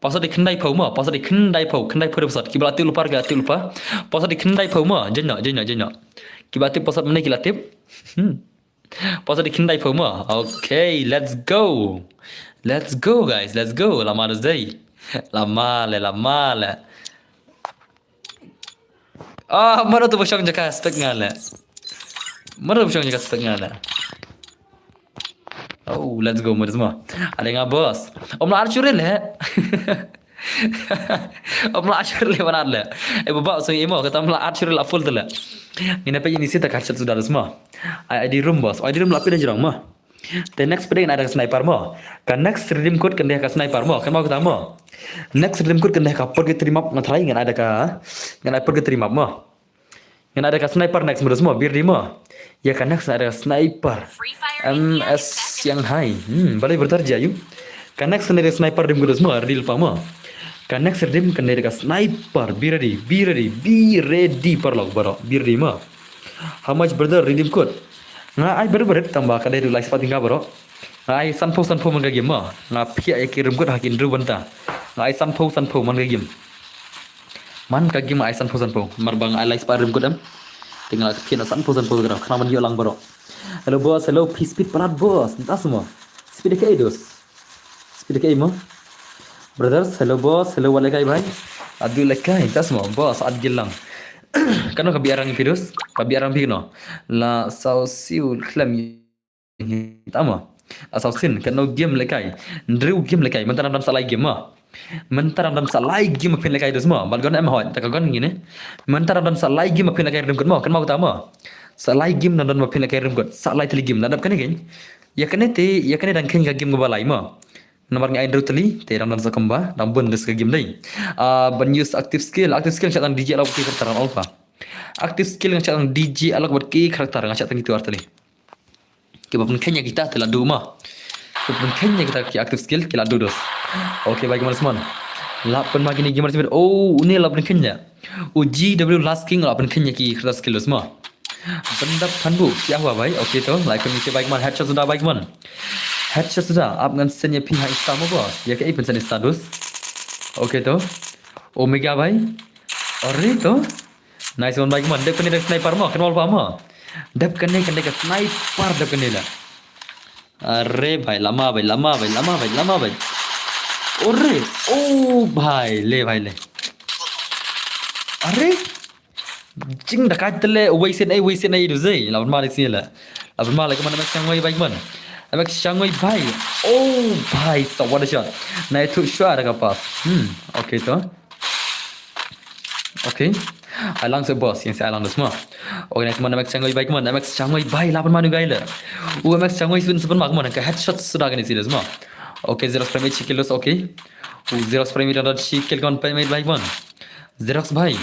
Pasa di khyndai phew mo, pasa di khyndai phew, khyndai phew de pasa. Kiba la tip lypa, kiba la tip lypa. Pasa di khyndai phew mo, jeng no, jeng no, jeng no. Kiba la tip pasa mane kiba la tip. Hmm. Pasa di khyndai phew mo. Okay, let's go. Let's go guys, let's go. Lama de dei. Lama le, lama le. Ah, mano tu ba shong jaka spek nga le. Mano tu ba shong jaka spek nga le. Oh, let's go, mano mo. Ada nga boss. Om la archery le. Om la archery le mana le. Eh, baba, so imo kata om la archery la full tu le. Ngina pe ini sita kachat sudah semua. Ai, ID room boss. ID room la pina jirang mo. Te next pdeng ngan ai da ka sniper mo. Ka next redeem code kan dei ka sniper mo. Kan mau kita mo. Next redeem code kan dei ka purgatory map nga try ngan ai da ka, ngan ai purgatory map mo. Ngan ai da ka sniper next mo dos mo. Bir di mo. Ya ka next ngan ai da ka sniper. M S Shanghai. Hmm, balai bertar jayu. Ka next kan dei da ka sniper redeem code dos mo. Real pa mo. Ka next redeem kan dei da ka sniper. Be ready, be ready, be ready paralok baro. Bir di mo. How much, brother, redeem code? Nga ai brother, brother, tang ba ka dei ruh lai spah tyngka baroh. Nga ai sanphew sanphew man ka game mo. Nga phiah ïa ki redeem code ha ki hynriew bynta. Nga ai sanphew sanphew man ka game. Man ka game nga ai sanphew sanphew. Mar ba nga ai lai spah redeem code em. Te nga la phiah na sanphew sanphew ka dei. Khnang ban ïoh lang baroh. Hello boss, hello, phi speed palat boss. Mynta seh mo. Speed kaei dos? Speed kaei mo? Brothers, hello boss, hello, wat lehkai bhai. Adu lehkai, mynta seh mo boss, at gil lang. Kano ka biarang phi dos? Ka biarang phi kano? La saw siu khlem. Tama. La saw sin, kano game lehkai? Hynriew game lehkai. Mynta ram dam sa lai game mo. Mynta ram dam sa lai game phin lehkai dos mo. Bad gon em hoi, ta ka gon ngin ne. Mynta ram dam sa lai game phin lehkai redeem code mo. Kan mo ta mo. Sa lai game ram dam phin lehkai redeem code. Sa lai tylli game. La dap kane kein. Ïa kane te, ïa kane dang khein ka game kaba lai mo. Namar nga ai hynriew tylli, te dang dang sa kumba, dang bun dei ka game dei. Ah, ban use active skill, active skill nga shah tang D J Alok ki khratar alpha. Active skill nga shah tang D J Alok bad ki khratar nga shah tang kitu ar tylli. Kiba pynkheiñ ïa kita te la duh mo. Kiba pynkheiñ ïa kita ki active skill ki la duh dos. Okay, bhai Gamer Simon. La pynma kine Gamer Simon. Oh, une la pynkheiñ ïa. U G W Last King la pynkheiñ ïa ki khratar skill dos mo. Bendap than bu, kya hua bhai? Okay to, like pynmih bhai Gamer, headshot suda bhai Gamer. Headshot suda, ap ngan send ïa phi ha Insta mo boss. Ïa kaei phin send Insta dos. Okay to. Omega bhai. Are to. Nice one bhai Gamer. Dep kane da sniper mo, kan wal pa mo. Dep kane kan da ka sniper dep kane la. Are bhai, lama bhai, lama bhai, lama bhai, lama bhai. Ore, oh bhai, le bhai le. Are. Jing da kai tele, wei sen ai, wei sen ai du zei. Laban malik sini la. Laban malik mana mek sangwei bhai man. Mek sangwei bhai. Oh bhai, sa what a shot. Na itu shot ada ka pass. Hmm, okay to. Okay. Ai lang se boss, ïa se ai lang dos mo. Okay, nice man, mek sangwei bhai man, mek sangwei bhai laban manu gai le. U mek sangwei sun sepen mak man, ka headshot suda kane si dos mo. Okay, zero frame shi kill dos, okay. U zero frame da shi kill kon pe mate bhai man. Xerox bhai.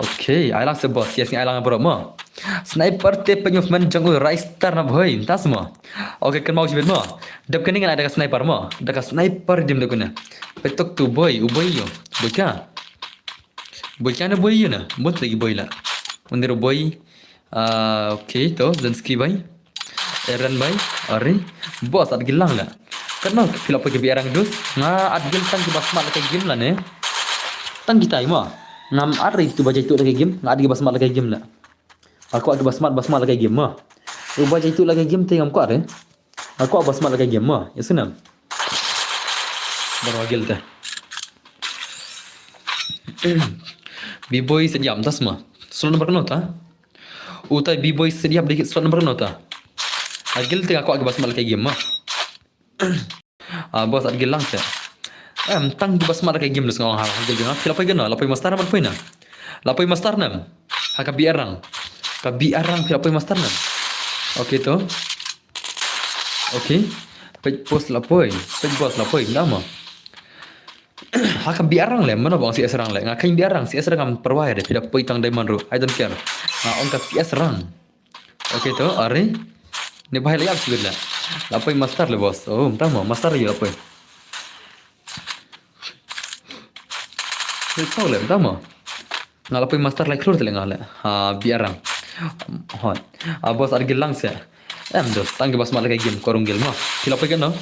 Okay, ai lang se boss, ïa se ai lang bro mo. Sniper te pynïoh man jong u Rai Star na bhoi, mynta seh mo. Okay, kan mau jibit mo. Dep kane ngan ai da ka sniper mo. Da ka sniper dim dep kane. Petok tu bhoi, u bhoi yo. Bhoi ka. Bhoi ka na bhoi yo na. Bot lagi bhoi la. Undir bhoi. Ah, okay, to, Zelensky bhai. Eren bhai, are. Boss, at gilang la. Kano phi la poi ka biarang dus? Nga at gil tang kiba smat la ka game la ne. Tang kita mo. Ngam at ri tu ba jai tu la ka game, nga at kiba smat la ka game la. Aku at kiba smat, ba smat la ka game mo. U ba jai tu la ka game te ngam ko at re. Aku at ba smat la ka game mo. Ya sunam. Baru agil te. B-boy sejam tas mo. Solo number kano ta? Utai B-boy sediap dikit slot number kano ta. Agil te aku agi bas mal kai game ma. Ah, boss at gilang se. Em, tang bas mal kai game dus ngawang hal agil gina. Phi la poi gina, la poi master man poi na. La poi master nam. Ha ka biarang. Ka biarang phi la poi master nam. Okay to. Okay. Peit boss la poi. Peit boss la poi nama. Ha ka biarang le, mano bang C S rang le. Nga kan biarang, C S rang am perwai de, pida poi tang diamond ru. I don't care. Nga ong ka C S rang. Okay to, are. Ni bahai la yap sibit le. La poi master le boss. Oh, tamo, master ya poi. Ni sau le, tamo. Nga la poi master lai klur tele nga le. Ha, biarang. Hot. Ah, boss at gilang se. Em, dos, tang bas mal kai game, korung gil ma. Phi la poi gano.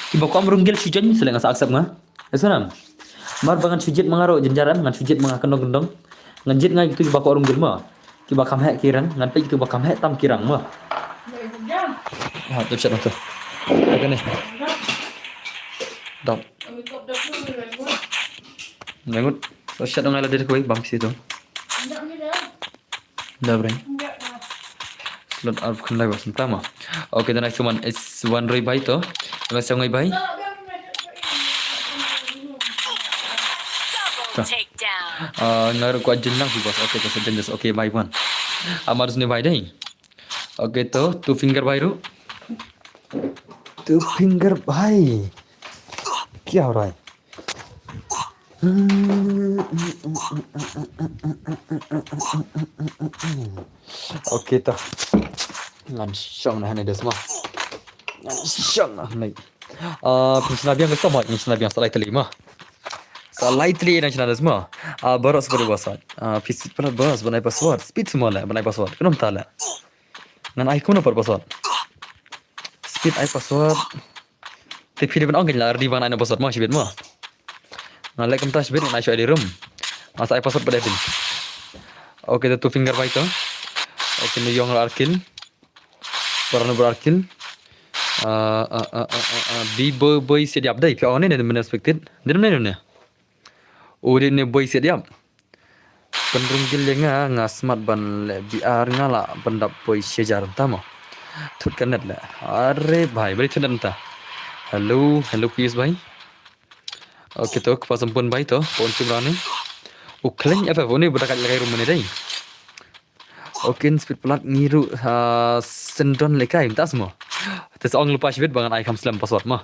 Kiba ko am rung gil shu join sele nga sa accept nga. Esanam. Mar ba ngan shu jit ma nga ro jenjaram, ngan shu jit ma nga kendong kendong. Ngan jit nga gitu kiba ko rung gil ma. Kiba kam hek kirang, ngan peit gitu ba kam hek tam kirang ma. Ha, tu chat tu. Apa ni? Dap. Lengut. So chat ngai la dir koi bang situ. Da bre. Slot arf khyndai ba senta ma. Okay, the next one is one ray bai to. Next one ray bai. Double takedown. Ah, ngar ko ajin lang si boss. Okay, to seven just. Okay, bye one. Amar sini bai dai. Okay, to two finger bai ru. Two finger bai. Kya ho raha hai? Okay to. Ngan shong na hane desma. Ngan shong na hane. Ah, pynshna biang ka stop, ngan shna biang sa lai tali ma. Sa lai tylli na channel mo. Ah, baroh sa baroh boss. Ah, phi speed palat boss, ban ai password. Speed mo le, ban ai password. Kano mynta le? Ngan ai kumno pat password? Speed ai password. Te phi dei ban ong kein la ready ban ai na password mo, shibit mo. Ngan leh kumta shibit ngan ai shuh ïa i room. Ngan sa ai password pat de phin. Okay, to two finger bha ito. Okay, ne ïong la ar kill. Para no bra ar kill. Ah, ah, ah, ah, ah, ah. Bi boy boy siat ïap dei. Phi ong ne ne men expected. Dei ne ne. O dei ne boy siat ïap. Pynrung gil ïa nga, nga smat ban leh B R, nga lah ban dap boy shajar, tamo. Thut ka net le. Are bhai, bari thut net ta. Hello, hello Pius bhai. Okay to, kpa sampun bhai to, pon sim rani. U Khleng F F, uni bada kat lagi room ni dei. Okay, speed palat ngi ruh, ah, sendon lekai, mynta mo. Te sa ong lypa shibit ba ngan ai kham slem password mo.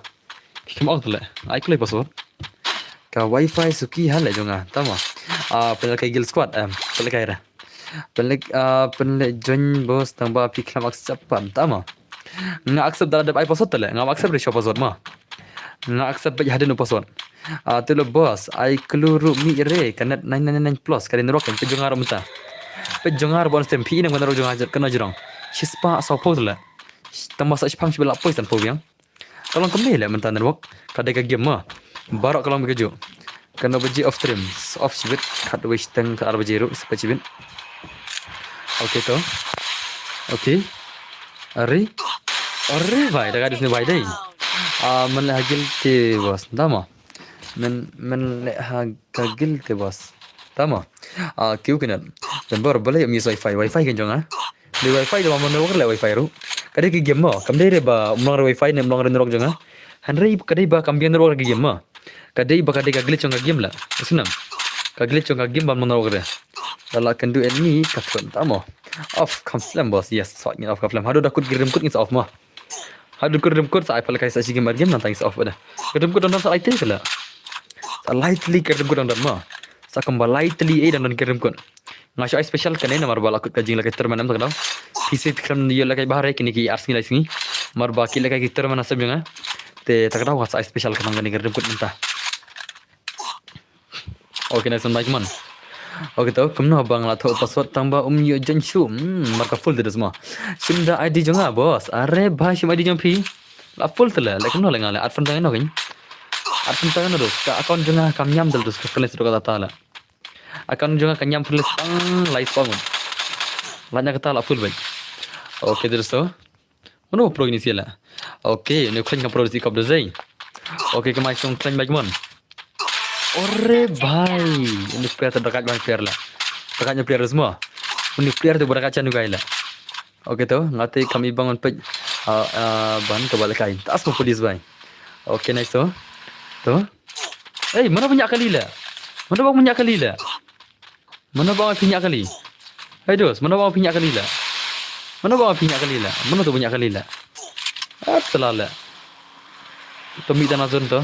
Phi kham ong tu le, ai kloi password. Ka wifi suki ha le jong nga, tamo. Ah, pynleh kai guild squad, em, pynleh kai ra. Pynleh, ah, pynleh join boss tang ba phi khlem accept pat, tamo. Nga accept da dep ai password te le, nga accept re shuh password mo. Nga accept bad hadien u password. Ah, te le boss, ai clue ruh mih re, ka net nine nine nine plus, ka dei network, peit jong nga ruh mynta. Peit jong nga ruh ban stem, phi ïohi ne ka network jong nga kano jrong. Shispah sawphew te le. Tang ba sa shipang shibit la poi sanphew biang. Ka long kumne le mynta network. Ka dei ka game mo. Baroh ka long ba kajuh. Kano baje off stream. Off shibit. Khatwei shiteng ka ar baje ruh. Sa peit shibit. Okay to. Okay. Are. Are bhai. Da ka dis ne bhai dei. Ah, men leh ha guild te boss. Tamo. Men, men leh ha ka guild te boss. Tamo. Ah, kiew kynat. Dan bor balei ym use wifi. Wifi kan jong nga. Dei wifi da ba mon network le wifi ruh. Ka dei ka game mo. Kam dei re ba ym long re wifi ne ym long re network jong nga. Hynrei ka dei ba kam biang network re ka game mo. Ka dei ba ka dei ka glitch jong ka game la. Ka snam. Ka glitch jong ka game ba mon network re. Da la kynduh enemy ka khun, tamo. Off kham slem boss. Yes, sot ngin off kham slem. Haduh da kut ki rim kut ngin sa off mo. Haduh kut rim kut sa ai pala kai sa shi game ar game nangta ngin sa off da. Ki rim kut don don sa lai te la. Sa lai tylli ki rim kut don don mo. Sa kumba lai tylli ei don don ki rim kut. Nga shu ai special kane namar ba la kut ka jingïalehkai tournament em, ta ka daw. Phi sngewthuh khlem ïalehkai bha re kine ki ar sngi lai sngi. Namar ba ki ïalehkai ki tournament ha sem jong nga. Te ta ka daw nga sa ai special kane kane ka rim kut mynta. Okay, next one, Mike man. Okay to, kumno ba nga la thoh password tang ba um ïoh join shuh. Hmm, marka full te da mo. Shim da I D jong nga boss. Are bhai, shim I D jong phi. La full te le, le kumno le nga le. Add friend tang no kin. Add friend tang no dos. Ka account jong nga kam ñiam te dos ka friend list ruh kata ta le. Account jong nga ka ñiam friend list tang lai spot ngut. Lait na kata la full beit. Okay, te da so. Mano pro ini sila. Okay, ne khlaiñ ka pro si kop da zai. Okay, ka mai song khlaiñ bad mon. Ore bhai, ini player te da kat ban player la. Da kat player semua. Ini player te da kat chan gai la. Okay to, nga te kam i bang ban peit, ah, ah, ban ka ba lehkai. Ta as mo police bhai. Okay, nice to. To. Ei, mano ba ñiah kali la? Mano ba ñiah kali la? Mano ba phi ñiah kali? Hei dos, mano ba phi ñiah kali la? Mano ba phi ñiah kali la? Mano to ba ñiah kali la? Ah, sala la. To mih tang na zone to.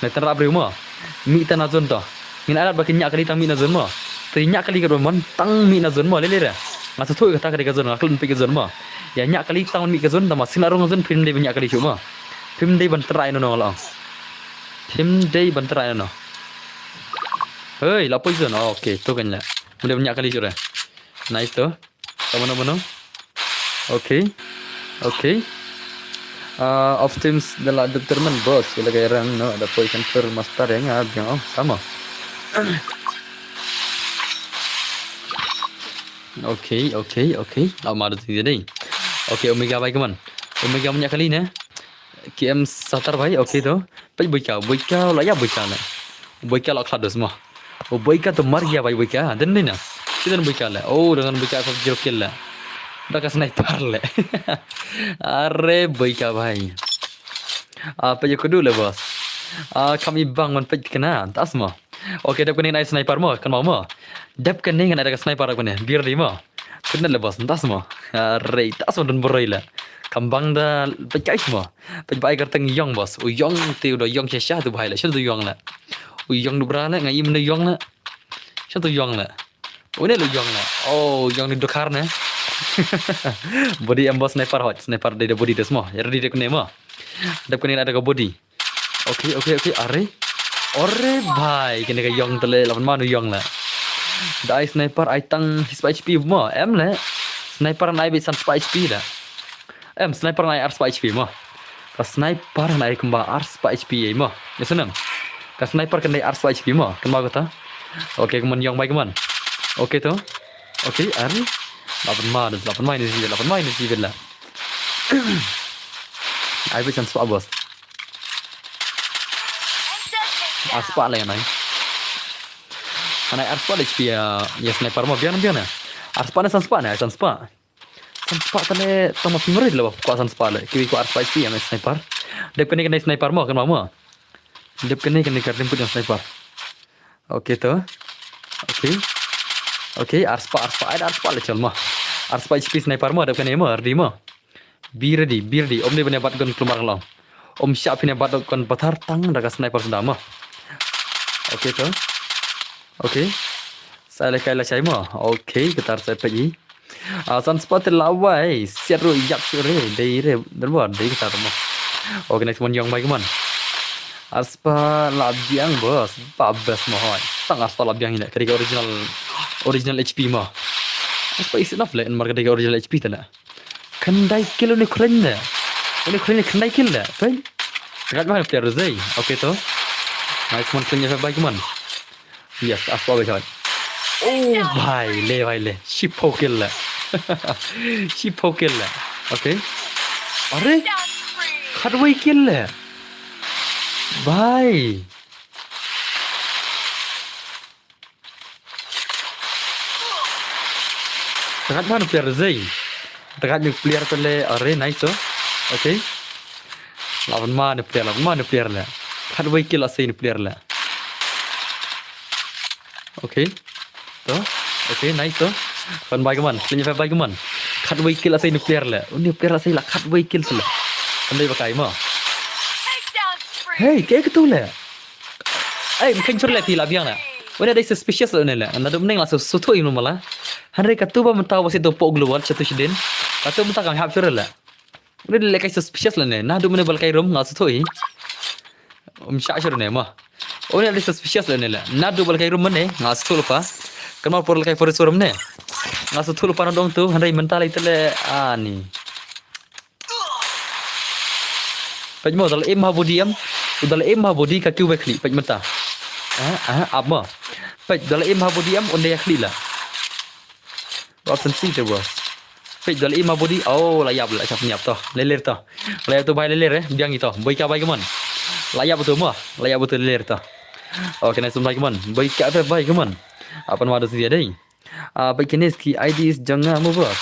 Nai tang rap briew mo. Mih tang na zone to. Ngin alat ba kin ñiah kali tang mih na zone mo. To ñiah kali ka don mon tang mih na zone mo, le le ra. Nga sa thuh kata ka dei ka zone, nga khlem peit ka zone mo. Ïa ñiah kali tang mih ka zone, tang ma sing la rung zone phim dei ban ñiah kali shuh mo. Phim dei ban trai no no la. Phim dei ban trai no no. Hei, la poison. Oh, okay, to kan la. Mih dei ban ñiah kali shuh ra. Nice to. Ka mano mano. Okay. Okay. Ah, off teams da la determine boss. Ïa la ka rang no, da position per master yang ah biang oh sama. Okay, okay, okay. La ma da tu dei. Okay, Omega bhai, come on. Omega ñiah kali ne. K M Satar bhai, okay to. Peit Boika, Boika la ïa Boika la. Boika la khlad dos mo. O Boika to mar gya bhai Boika. Den ni na. Ki den Boika la. Oh, dengan Boika F F zero kill la. Da ka sniper la. Are Boika bhai. Ah, peit ïa ka du la boss. Ah, kam i bang man peit kena. Tas mo. Okay, dep kane ngan ai sniper mo, kan mau mo. Dep kane ngan ai da ka sniper kane. Biar di mo. Kena le boss, tas mo. Are, tas mo don boroi la. Kam bang da peit kai mo. Peit ba ai kyrteng Yong boss. U Yong te u da Yong sha sha tu bhai la. Sha tu Yong la. U Yong du bra la, nga im ne Yong la. Sha tu Yong la. U ne lu Yong la. Oh, Yong ni dokar ne. Body em boss, sniper hot, sniper dei da body des mo. Ready dep kane mo. Dep kane ada ka body. Okay, okay, okay, are. Ore bhai, kane ka ïong te le, la pynman u ïong le. Da ai sniper ai tang shispah H P mo, em le. Sniper ngan ai beit san spah H P da. Em, sniper ngan ai ar spah H P mo. Ka sniper ngan ai kumba ar spah H P ei mo. Ïa sngewthuh. Ka sniper kan dei ar spah H P mo. Kumba kata. Okay, kumne ïong bhai kumne. Okay to. Okay, ar. La pynman, la pynman ni si, la pynman ni si la. Ai beit san spah boss. Ar spah le ngan ai. Ngan ai ar spah le H P ïa, ïa sniper mo, biang biang ne. Ar spah ne san spah ne, san spah. San spah tang ne tang ma phi mari le ba kwah san spah le. Kiwei kwah ar spah H P ïa me sniper. Dep kane kane sniper mo kan ma mo. Dep kane kane ka rim put ïa sniper. Okay to. Okay. Okay, ar spah, ar spah, ai ar spah le chal mo. Ar spah H P sniper mo, dep kane mo, ready mo. Be ready, be ready. Ym dei ban ïa bat gun kulmar ka long. Ym shah phin ïa bat gun pathar tang da ka sniper suda mo. Okay to. Okay. Sa le kai la shai mo. Okay, kata sa peit i. Ah, san spah te la wai. Siat ruh ïap shuh re. Dei re. Dei re. Dei kata mo. Okay, next one ïong bhai kumne. Ar spah la biang boss. Ba best mo hoi. Tang ar spah la biang ine. Ka dei ka original, original H P mo. Ar spah is enough le. Namar ka dei ka original H P te le. Khyndai kill une khleiñ le. Une khleiñ le khyndai kill le. Peit. Tang kat ma player zei. Okay to. Nice one, khleiñ ïa bhai kumne. Yes, ar spah bhai. Oh bhai le, bhai le. Shiphew kill le. Shiphew kill le. Okay. Are? Khatwei kill le. Bhai. Tang kat ma player zei. Tang kat ma player te le, are, nice to. Okay. La pynman player, la pynman player le. Khatwei kill lehse player le. Okay. To. Okay, nice to. Pynban bhai kumne. Khleiñ ïa bhai kumne. Khatwei kill lehse player le. Une player lehse la khatwei kill te le. Kan dei ba kai mo. Hey, kaei katu le. Ei, mkheiñ shuh le phi la biang le. Une dei suspicious le une le. Naduh mynne la shu shu thuh i mala. Hynrei katu ba mynta ba shu to pok global sha tu shadien. Katu mynta kam hap shuh le. Une dei le kai suspicious le une. Naduh mynne ba la kai room nga shu thuh i. Um shah shuh une mo. Une dei suspicious le une le. Naduh ba la kai room mynne nga shu thuh lypa. Kan ma por la kai forest room ne. Nga shu thuh lypa na dong tu. Hynrei mynta la ite le ani. Peit mo, da la im ha body em. Da la im ha body ka kiew ba khlieh, peit mynta. Ah, ah, ap mo. Peit, da la im ha body em, un dei khlieh la. Wat sen si te boss. Peit, da la im ha body, oh, la ïap la, shap ñiap to. Leler to. La ïap to bhai leler eh, biang ito. Boi ka bhai kumne. La ïap to mo, la ïap to leler to. Okay, nice bhai kumne. Boi ka bhai kumne. Apan ma da si dei. Ah, peit kine ki I Ds jong nga mo boss.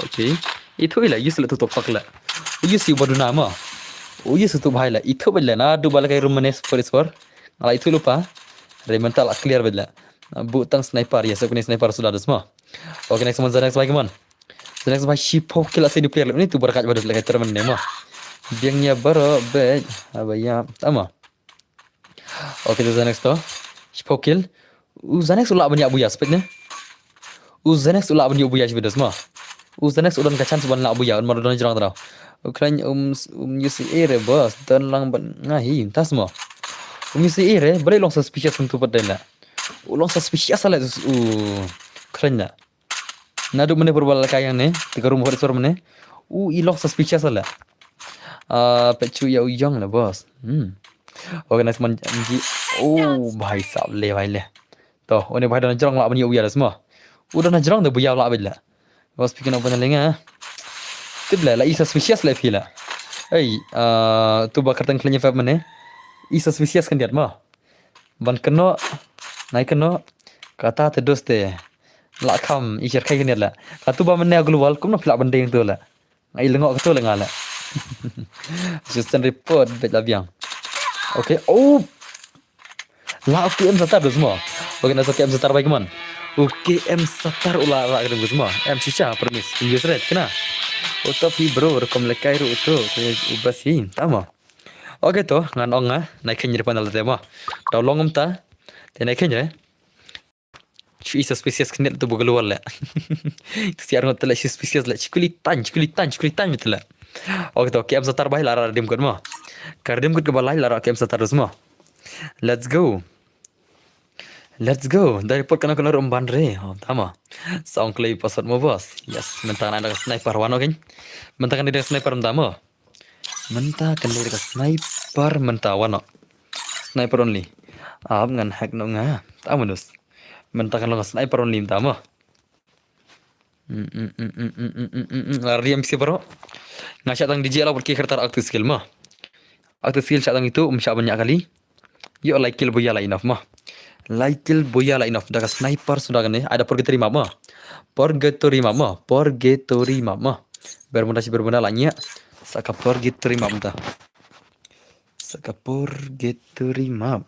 Okay. Ithuh i la, use la tu tok pak la. Use i ba duna mo. Use tu bhai la. Ithuh bhai la naduh ba la kai room mynne for is for. Nga la ithuh lypa. Re mental la clear bhai la. Na bu tang sniper ya, sa kuni sniper suda dus mo. Okay, next one, the next bhai kumne. The next bhai shiphew kill lehse nuclear la. Uni tu barakat ba dus la kai termen ne mo. Biang ïa baro bhai. Aba ïa. Tama. Okay, tu Xanax to. Shiphew kill. U Xanax u lah ban ïa buya spek ne. U Xanax u lah ban ïa buya shibit ma. U Xanax u don ka chance ban lah buya, un mar u don jrong tau. U kren um um use area boss, don lang ban nga hi tas ma. Um use area, bale long suspicious tu pat dei la. U long suspicious la u kren la. Naduh mynne pura ba la kai hangne, te ka room hot sor mynne. U i long suspicious la. Ah, peit shuh ïa u Yong la boss. Hmm. Okay, nice man. Oh, bhai sahab, le bhai le. To, une bhai don jrong lah ban ïa u ïa la sma. U don jrong de buya lah bit la. Boss pick up na lenga. Tip la, la i suspicious la phi la. Ei, ah, tu ba kyrteng khlem ïa fab mynne. I suspicious khyndiat ma. Ban kynnoh, nai kynnoh, kata te dos te. La kham, i shyrkhei khyndiat la. Katu ba mynne global, kumno phi lah ban deng tu la. Nga i lyngngoh katu la nga la. Assistant report, beit la biang. Okay, oh. La, okay, em satar dos mo. Okay, na so K M satar bhai kumne. Okay, em satar u la ra kdem dos mo. Em shisha, permis. Use red, kena. Uto phi bro, rukom lekai ru uto. U bas hi, tama. Okay to, ngan ong nga, nai khein re panel te mo. Tau long um ta. Te nai khein re. Shu i suspicious khyndiat tu ba global la. Tu siar ngot la suspicious la. Chikuli tan, chikuli tan, chikuli tan tu la. Okay to, K M satar bhai la ra dim kot mo. Ka dim kot ka ba lai la ra K M satar dos mo. Let's go. Let's go. Dei report kano kano ruh ym ban re. Oh, tama. Sa ong kloi password mo boss. Yes. Mynta ngan ai da ka sniper wan, okay. Mynta ngan ai da ka sniper mynta mo. Mynta ngan ai da ka sniper mynta wan. Sniper only. Ap ngan hack noh nga. Tama dus. Mynta ngan long sniper only mynta mo. Mm, mm, mm, mm, mm, mm, mm, mm, mm. La riam pisi baroh. Nga shah tang D J la bad ki khartar active skill mo. Active skill shah tang itu, um shah ban ñiah kali. Ïoh lai kill buya la enough mo. Lai kill buya la enough. Da ka sniper suda kane. Ai da purgatory map mo. Purgatory map mo. Purgatory map mo. Bermuda shi Bermuda la ñiah. Sa ka purgatory map ta. Sa ka purgatory map.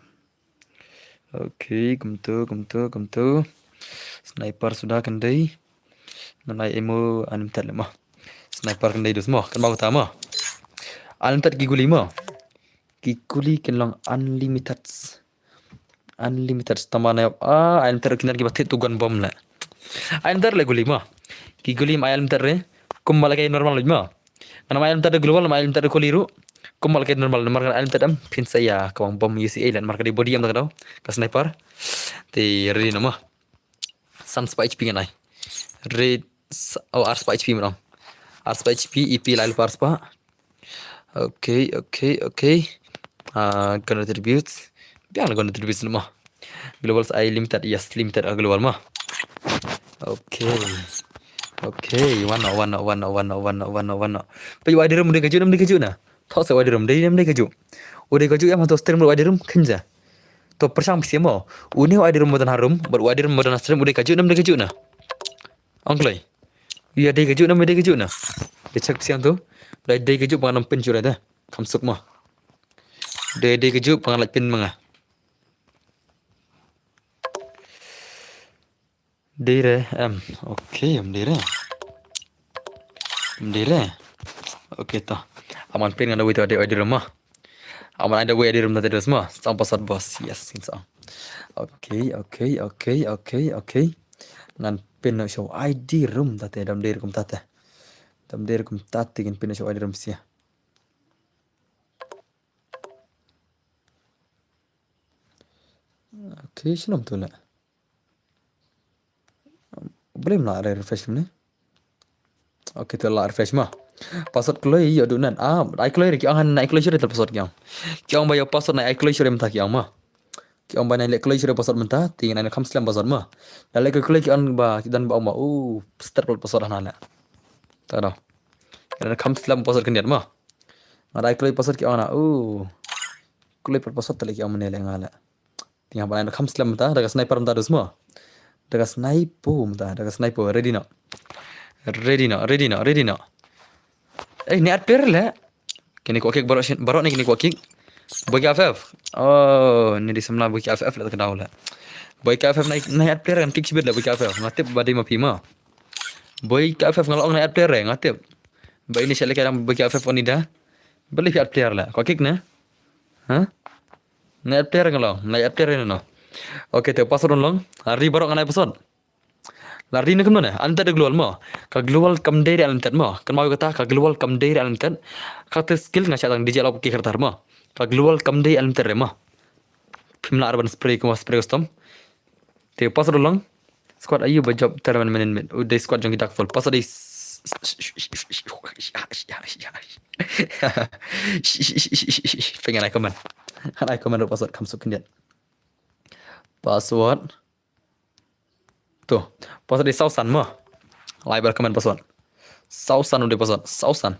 Okay, kumtu, kumtu, kumtu. Sniper suda kan dei. Ngan ai ammo unlimited leh mo. Sniper kan dei dus mo, kan mau kata mo. Unlimited ki guli mo. Ki guli kan long unlimited. Unlimited tama na ah, unlimited kinar ki ba thied tu gun bomb leh. Unlimited leh guli mo. Ki guli mo unlimited re. Kum ba la kai normal leh mo. Ngan ai unlimited global, ai unlimited kuli ruh. Kum ba la kai normal, namar ngan ai unlimited em, phin sa ïa ka bom U C A leh, namar ka dei body em da ka dau. Ka sniper. Te ready noh mo. San spah H P ngan ai. Red s-, oh, ar spah H P mo dong. Ar spah H P, E P lai lypa ar spah. Okay, okay, okay. Ah, gun attributes. Biang la gun attributes mo. Global ai limited, yes, limited ah global mo. Okay. Okay, wan noh, wan noh, wan noh, wan noh, wan noh, wan noh, wan noh. Peit u I D room u dei kajuh ne ym dei kajuh na. Thoh se u I D room dei ne ym dei kajuh. U dei kajuh ïa ma to stream u I D room kynja. To pyrshang phi mo. Une u I D room madan harum, bad u I D room madan stream u dei kajuh ne ym dei kajuh na. Ong kloi. Ïa dei kajuh ne ym dei kajuh na. Dei check phi tu. Dei dei kajuh ba ngan pyn shuh da. Kham suk mo. Dei dei kajuh ba ngan lait pyn ma nga. Dei re, em, okay, em dei re. Em dei re. Okay to. Aman pyn ngan da wei to dei I D room mo. Aman ai da wei I D room ta te dus mo. Sa ong password boss. Yes, ngin sa ong. Okay, okay, okay, okay, okay. Ngan pyn noh sha u I D room ta te, dam dei kum ta te. Dam dei kum ta te ngin pyn noh sha u I D room sia. Okay, shalom tu la. Blem la re refresh ne. Okay, tu la refresh mo. Password kloi ïoh duh nan. Ah, ai kloi re ki ong, han ai kloi shuh re te password ki ong. Ki ong ba ïoh password na ai kloi shuh re mynta ki ong mo. Ki ong ba nai leh kloi shuh re password mynta, te ngan ai kham slem password mo. Da leh kloi ki ong ba, ki don ba ong ba, oh, start password hana leh. Ta da. Ngan ai kham slem password khyndiat mo. Nga da ai kloi password ki ong na, oh. Kloi password te leh ki ong mynne leh nga leh. Te nga ban ai kham slem mynta, da ka sniper mynta dus mo. Da ka sniper mynta, da ka sniper, ready noh. Ready noh, ready noh, ready noh. Eh, ne at player leh. Kine ko kick baroh shin, baroh ne kine ko kick. Boy K F F. Oh, ne dei samla Boy K F F leh ka dau leh. Boy K F F ne, ne at player kan kick shibit leh Boy K F F. Nga tip ba dei ma phi mo. Boy K F F nga la ong ne at player re, nga tip. Ba ini sha leh ka dang Boy K F F on ida. Ba leh phi at player leh. Ko kick ne? Ha? Nai at player nga long, nai at player nga long. Okay, te password long. Ari baroh ngan ai password. La ri ne kumno ne? Unlimited global mo. Ka global kam dei re unlimited mo. Kan mau kata ka global kam dei re unlimited. Ka te skill nga shah tang D J lok ki khartar mo. Ka global kam dei unlimited re mo. Phim lah ban spray kumba spray custom. Te password long. Squad ayu ba job ter man menin mit. U dei squad jong ki Dark Full. Password dei s-, pengen ai comment. Ai comment ruh password kham suk khyndiat. Password. Tu. Password dei saw san mo. Lai bar comment password. Saw san u dei password. Saw san.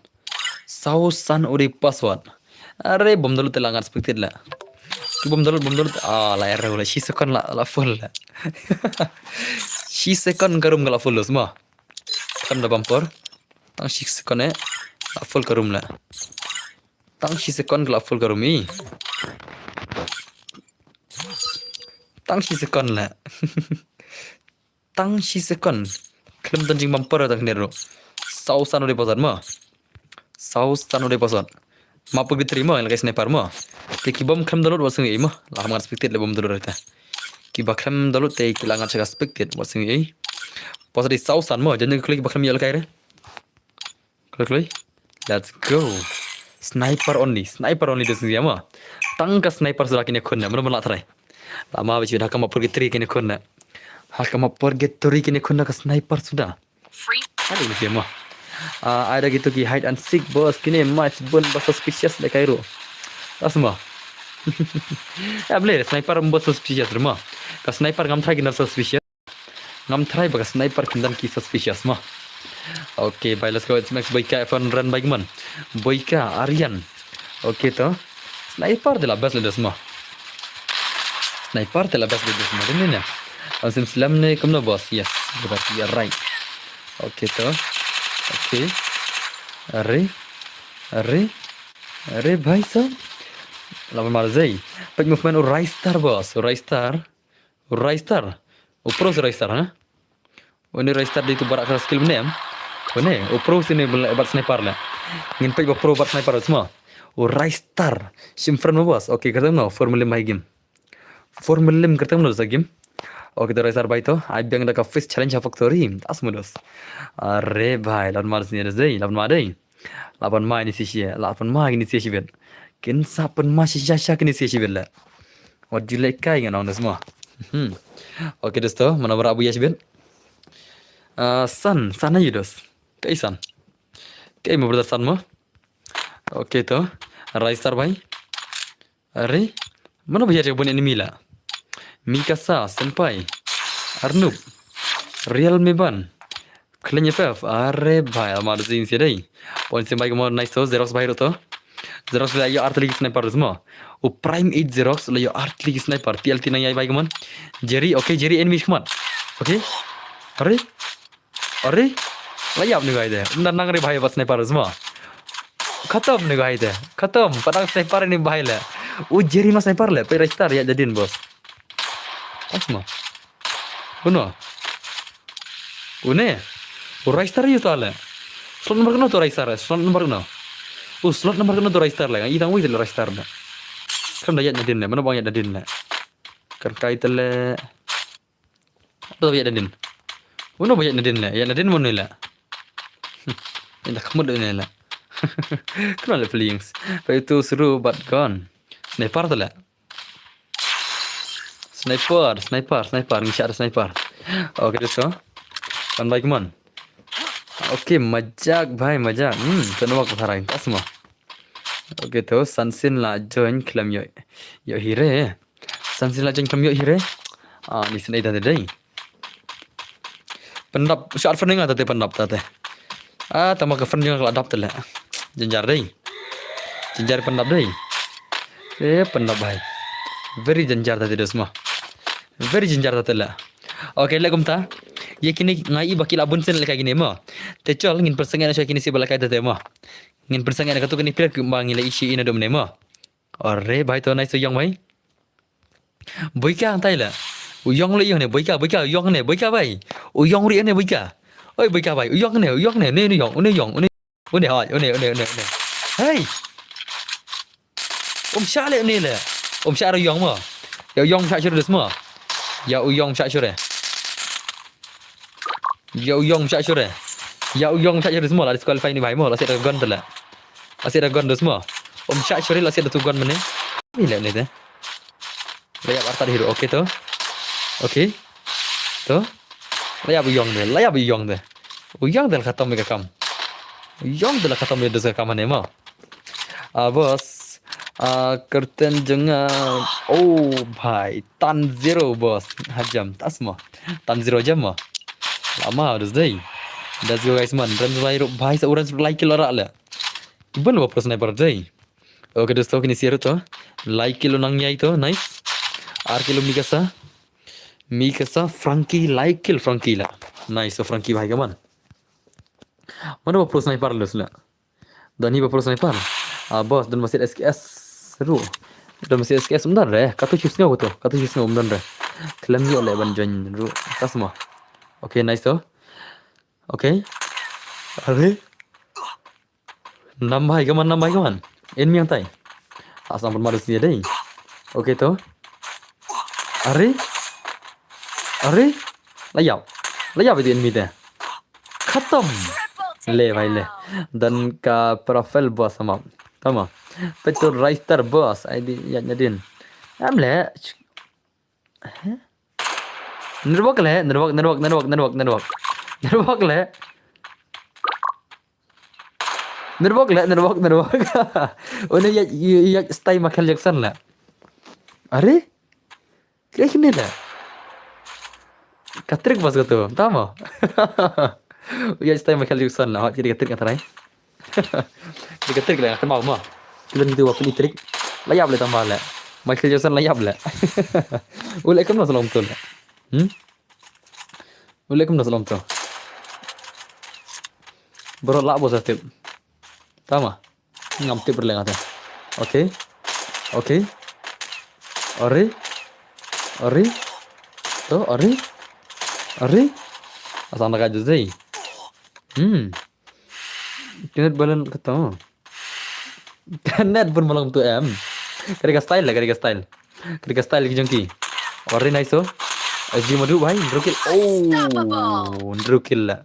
Saw san u dei password. Are bom download te la ngan expected la. Tu bom download, bom download. Ah, la error la. Shi second la, la full la. Shi second ka room ka la full los mo. Kam da bumper. Tang shi second eh. La full ka room la. Tang shi second ka la full ka room i. Tang shi second la. Tang shi second. Khlem don jingbumper ta khyndiat ruh. Saw san u dei password mo. Saw san u dei password. Ma purgatory mo, la kai sniper mo. Te ki bom khlem download wat sngi mo. La ham ngan expected le bom download te. Ki ba khlem download te ki la ngan check expected wat sngi. Password dei saw san mo, jan ki klik ba khlem ïoh la kai re. Klik, klik. Let's go. Sniper only, sniper only dei sngi mo. Tang ka sniper suda kine khun ne, mano mano la try. Lama ba chi ha ka map purgatory kine khun ne. Ha ka map purgatory kine khun ne ka sniper suda. Hadi ni sema. Ah, ada gitu ki hide and seek boss kine match bun ba suspicious le kairo. Tasma. Ya ble sniper ba suspicious ruma. Ka sniper ngam try kine suspicious. Ngam try ba ka sniper kyndan ki suspicious ma. Okay, bye, let's go. It's Max Boyka, F one Run Bike Man. Boyka, Aryan. Okay, to. Sniper te la best leaders ma. Sniper te la best leaders ma. Dene ne. Ang sim slam ne kumno boss. Yes, berarti ya right. Okay, to. Okay. Are. Are. Are, bhai sahab. Lawan Marzai. Page movement u Raistar boss. U Raistar. U Raistar. U pro si Raistar, ha? Une Raistar di tu barak ka skill bne em. Une, u pro sini bel-, bat sniper le. Ngin page ba pro bat sniper semua. U Raistar. Sim friend mo boss. Okay, kata no. Four milim hai game. Four milim kata no sa game. Okay, to Raistar bai to. Ai biang da ka fist challenge ha factory. As mudos. Are bhai, lawan mar sini ada dei, lawan mar dei. Laban ma ini sisi, laban ma ini sisi bet. Kin sapan ma sisi sisi kini sisi bet le. Wat julai kai ngan ong semua. Hmm. Okay, dosto, mana bara abu ya sibet. Ah, san, san aja dos. Kai san. Kai mau berada san mo. Okay, to. Raistar bai. Are, mana ba ya bun enemy la. Mikasa, Senpai, Arnub, Real Meban, Khlem F F, are bhai, ama da zing si dei. Pon sim bai kemon, nice to, Xerox bai ruh to. Xerox la ïoh artillery sniper semua. U Prime eight Xerox la ïoh artillery sniper, T L T nang ïai bai kemon. Jerry, okay, Jerry enemy khmat. Okay. Are? Are? La ïap ni gai de. Nang nang ri bai ba sniper semua. Khatam ni gai de. Khatam, padang sniper ni bai le. U Jerry ma sniper le, pe Raistar ya jadin boss. Asma. Uno. Une. U Raistar yu tale. Slot number kano tu Raistar? Slot number kano? U slot number kano tu Raistar le? Idang wei le Raistar le. Kan da ya nadin le. Mana bang ya nadin le? Kan kai tele. Uno ba ya nadin. Uno ba ya nadin le. Ya nadin mo ne le. Inda kamu de ne le. Kano le feelings. Pa itu seru bat gun. Sniper tu le. Sniper, sniper, sniper, ngi shah sniper. Okay, dosto. Kan bai kemon. Okay, majak bhai, majak. Hmm, tu nama ko tharai. Tasma. Okay, to, Sansin la join khlem ïoh. Ïoh hire. Sansin la join khlem ïoh hire. Ah, ni sin ai da dei. Pyndap, shah friend nga tate pyndap tate. Ah, tama ka friend nga ka la dap tele. Jynjar dei. Jynjar pyndap dei. Eh, pyndap bhai. Very jynjar tate dos mo. Very jynjar tate le. Okay, le kumta. Ye kine nga i ba ki la bun sen le ka kine mo. Te chol ngin pynsangeh na sha kine si ba la kai tate mo. Ngin pynsangeh na katu kine player ba ngi la i shi ina dum ne mo. Are bhai to nice to young bhai. Boika ang tai la. U yong le yong ne, boika, boika, u yong ne, boika bai. U yong ri ne, boika. Oi, boika bai, u yong ne, u yong ne, ne, ne yong, ne yong, ne. Une hoi, une, une, une, une. Hey. Um sha le une le. Um sha ri yong mo. Ya u yong sha shure des mo. Ya u yong sha shure. Ya u yong sha shure. Ya u yong sha shure des mo la disqualify ni bai mo la sida gun tele. La sida gun des mo. Um sha shure la sida tu gun mene. Ni le ne de. La ïap artat hero. Okay to. Okay. To. La ïap u yong de. La ïap u yong de. U yong de la khatam ka kam. U yong de la khatam de ka kam ne mo. Ah, boss. Ah, curtain jong nga. Oh, bhai. Tan zero, boss. Hajam. Tasma. Tan zero jam mo. Lama, dos dei. Let's go, guys, man. Ran lai ruh, bhai, sa uran lai kilo rak le. Ban wa pro sniper dei. Okay, dosto, kini siru to. Lai kilo nang yai to. Nice. Ar kilo Mikasa. Mikasa, Frankie, lai kil Frankie la. Nice, so Frankie bhai kaman. Mana ba pro sniper le sila. Dan hi ba pro sniper. Ah, boss, dan masih S K S. Seru. Dan masih S K S umdan re. Katu chus ngau tu. Katu chus ngau umdan re. Khlem ïoh le ban join ru. Tasma. Okay, nice to. Okay. Are. Nam bhai kaman, nam bhai kaman. En miang tai. Asam pun madus ni dei. Okay to. Are. Are. La ïap. La ïap itu enemy te. Khatam. Le bhai le. Dan ka profile boss sama. Tama. Petrol Rider boss, ai di ya nyadin. Am le. Heh? Network le, network, network, network, network, network. Network le. Network le, network, network. Une ya, ya, ya style Michael Jackson le. Are? Kya kine le? Ka trick bas ka tu, tama. Ya style Michael Jackson le, hot kiri ka trick ka try. Kiri ka trick le, ka mau ma. Kiri tu wa kini trick. La yap le tama le. Michael Jackson la yap le. Ule kam na salom tu le. Hmm? Ule kam na salom tu. Bro la bos tip. Tama. Ngam tip berleng ate. Okay. Okay. Ori. Ori. To, ori. Ori. Asang na ka juzei. Hmm. Kinet balen kata. Kinet bun malang tu em. Kari ka style la, kari ka style. Kari ka style ki jong ki. Ori nice so. S G madu bhai, hynriew kill. Oh, hynriew kill la.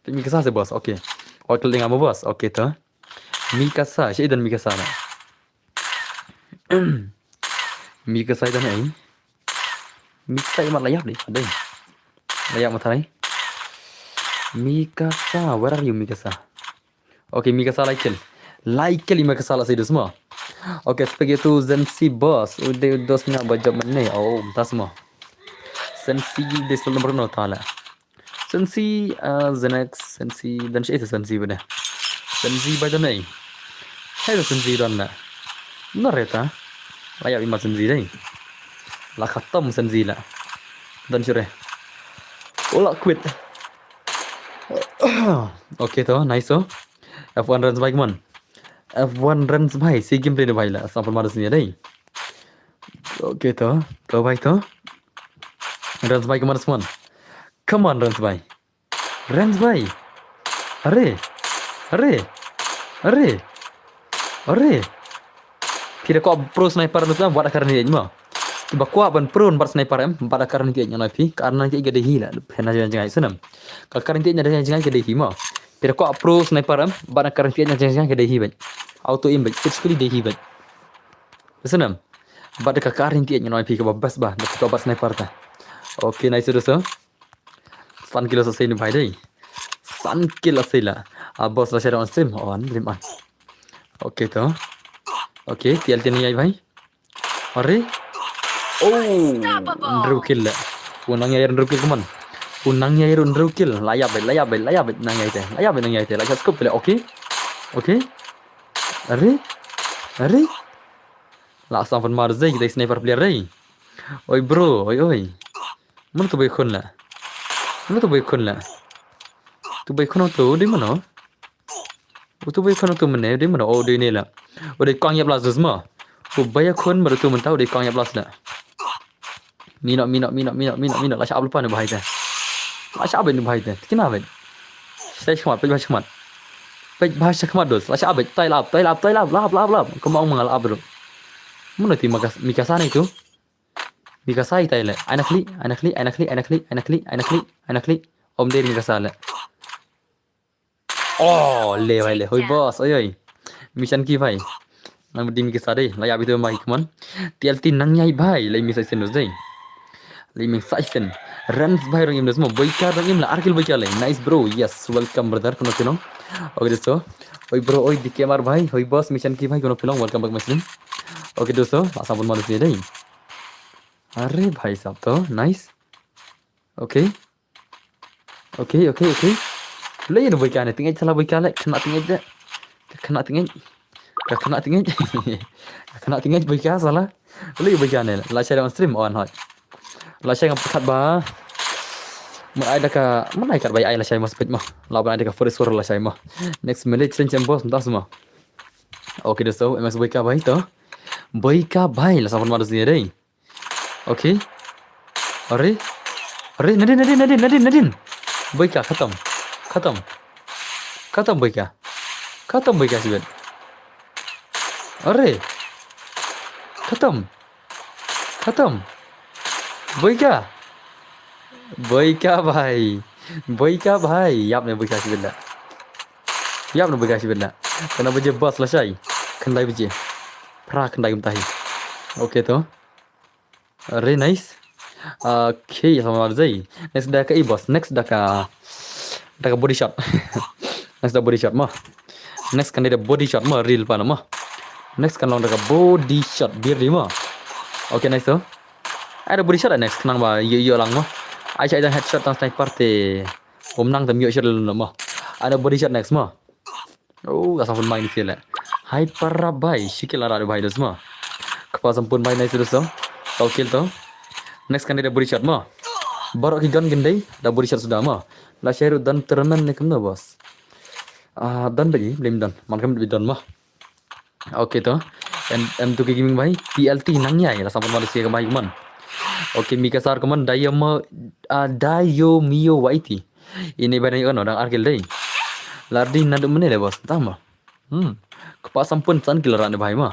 Mikasa se boss, okay. Oi kill ding amo boss, okay to. Mikasa, shi dan Mikasa na. Mikasa dan ai. Mikasa imat layap deh, deh. Layap matai. Mikasa, where are you Mikasa? Okay, Mikasa lai kill. Lai kill Mikasa la sidus mo. Okay, spaghetti Zensi boss. Udah dos nya bajab mane. Oh, tas mo. Zensi des nomor no tala. Sensi, uh, Zenex, Sensi, dan shi ita Sensi bada. Sensi bada nei. Hai da Sensi dan na. Na reta. Layap ima Sensi dei. La khatam Sensi la. Dan shure. Ola quit. Okay to, nice to. F one runs bhai, come on. F one runs bhai, si gameplay bhai la. Sample madas ni dei. Okay to, to bhai to. Runs bhai, come on, come on. Come on, Rans bhai. Rans bhai. Are. Are. Are. Are. Phi da kwah pro sniper nu sam, wat akar ni mo. Ba kwah ban pro bat sniper em, bat akar ni ti ngai phi, karna ti ga dei hi la. Phi na jang jang ai sunam. Ka kar ni ti na jang jang ga dei hi mo. Phi da kwah pro sniper em, bat akar ni ti na jang jang ga dei hi ban. Auto aim ban. Physically dei hi ban. Sunam. Bat ka kar ni ti ngai phi ka ba best ba. Da ka bat sniper ta. Okay, nice to so. San kilo sa sei ni bhai dei. San kilo sei la. Ah, boss la share on stream. Oh, an lim an. Okay to. Okay, T L T ni ai bhai. Are? Oh, hynriew kill la. Unang yai hynriew kill, come on. Unang yai hynriew kill. Layap bhai, layap bhai, layap bhai nang yai te. Layap bhai nang yai te. Layap scope le. Okay. Okay. Are? Are? La sang fan mar zei kita sniper player dei. Oi bro, oi oi. Mano tu bai khun la? Mano tu bai khun la? Tu bai khun tu dei mano? Tu bai khun tu mane dei mano? Oh, dei ne la. Oh, dei kong yap la zuz ma. Tu bai khun ma tu mynta dei kong yap la sna. Mino, mino, mino, mino, mino, mino. La sha ablu pa ne bahai te. La sha ablu ne bahai te. Kina bai. Stai shmat, bai shmat. Bai bahai shmat dos. La sha bai. Tai lap, tai lap, tai lap, lap, lap, lap. Kemau mengal ablu. Mano ti Mikas-, Mikasa ni tu? Mikasa itai le. Aina klik, aina klik, aina klik, aina klik, aina klik, aina klik, aina klik. Om dei Mikasa le. Oh, le bhai le. Hoi boss, oi oi. Mission ki bhai. Nang di Mikasa dei. La ya bitu mai, come on. T L T nang yai bhai. Lai mi sai sen dei. Lai mi sai sen. Rans bhai rong im dei semua. Boika rong im la. Arkil boika le. Nice bro. Yes. Welcome brother. Kono kono. Okay, so. Oi bro, oi D K M R bhai. Hoi boss, Mission ki bhai. Kono kono. Welcome back my stream. Okay, dosto. La sabun manusia dei. Are bhai sab to, nice. Okay. Okay, okay, okay. Lei no boika ne, tingai sala boika le, kena tingai de. Kena tingai. Kena tingai. Kena tingai boika sala. Lei boika ne, la share on stream on hoi. La share ngam khat ba. Mun ai da ka, mun ai kat ba ai la share mas pet ma. La ban ai da ka forest war la share ma. Next minute change em boss, das ma. Okay, dosto, M S boika bhai to. Boika bhai, la sabun manusia dei. Okay. Are. Are, Nadin, Nadin, Nadin, Nadin, Nadin. Boika, khatam. Khatam. Khatam boika. Khatam boika sibet. Are. Khatam. Khatam. Boika. Boika bhai. Boika bhai. Yap ne boika sibet la. Yap ne boika sibet la. Khyndai baje boss lashai. Khyndai baje. Phra khyndai kumta hi. Okay to. Re nice. Okay, sama zai. Next da ka i boss. Next da ka da ka body shot. Next da body shot mo. Next kan da body shot mo, real pa mo. Next kan long da ka body shot, bir di mo. Okay, nice to. Ai da body shot next, khnang ba ïoh ïoh lang mo. Ai shai dang headshot tang sniper te. Um nang tam ïoh shot mo. Ai da body shot next mo. Oh, ka sampun mai ni sila. Hai para bai, shikil ara bai dos mo. Kpa sampun mai nai sila so. Tau kill to. Next kan da body shot mo. Baroh ki gun kin dei da body shot suda mo. La shai ruh don tournament ne kumno boss. Ah, don ba ji, blim don. Man kam bi don mo. Okay to. Em em tu ki gaming bai. T L T nang yai la sampun mai sila ka bai kumon. Okay, Mika sar kumon Dayoma ah Dayomio Waiti. Ini bai nai ono dang ar kill dei. Lardi nadu mene le boss. Tama. Hmm. Kpa sampun san kill ra ne bai mo.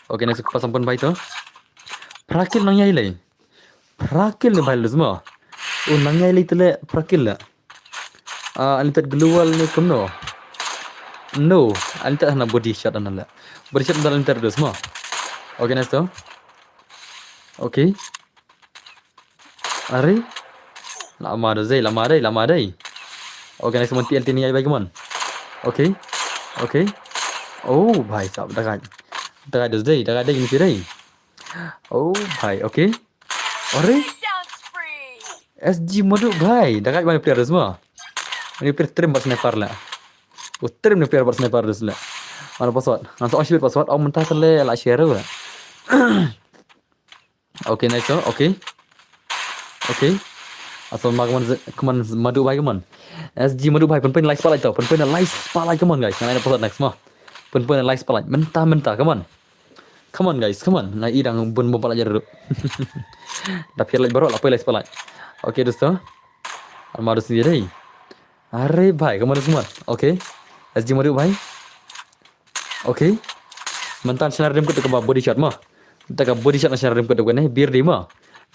Okay, next kpa sampun bai to. Phra kill nang yai lei. Phra kill ne bai lus mo. U nang yai lei tele phra kill le. Ah, unlimited global ne kumno. No, unlimited hana body shot ana le. Body shot unlimited dus mo. Okay, next to. Okay. Are? Lama da zai, lama dai, lama dai. Okay, next one T L T ni ai bai kumon. Okay. Okay. Oh, bhai sab, dagai. Dagai da zai, dagai dai ni sirai. Oh, bhai, okay. Are? S G Madu bhai, dagai mana player semua. Ini player trim bat sniper lah. Oh, trim ni player bat sniper dus lah. Mana password? Ngan sa shibit password, oh mentah tele la share lah. Okay, nice. Okay. Okay. Asal ma kumon kumon Madu bai kumon. S G Madu bai pun pun like spotlight tau. Pun pun like spotlight kumon guys. Ngan ada password next mo. Pun pun like spotlight. Mentah mentah kumon. Kumon guys, kumon. Ngai idang bun bom pala jaru. Da phi like baroh la phi like spotlight. Okay, dosto. Alma dosto ye dei. Are bhai, kumon kumon. Okay. S G Madu bhai. Okay. Mentan shnar rim kut ka body shot mo. Da ka body shot na shnar rim kut kane, bir di mo.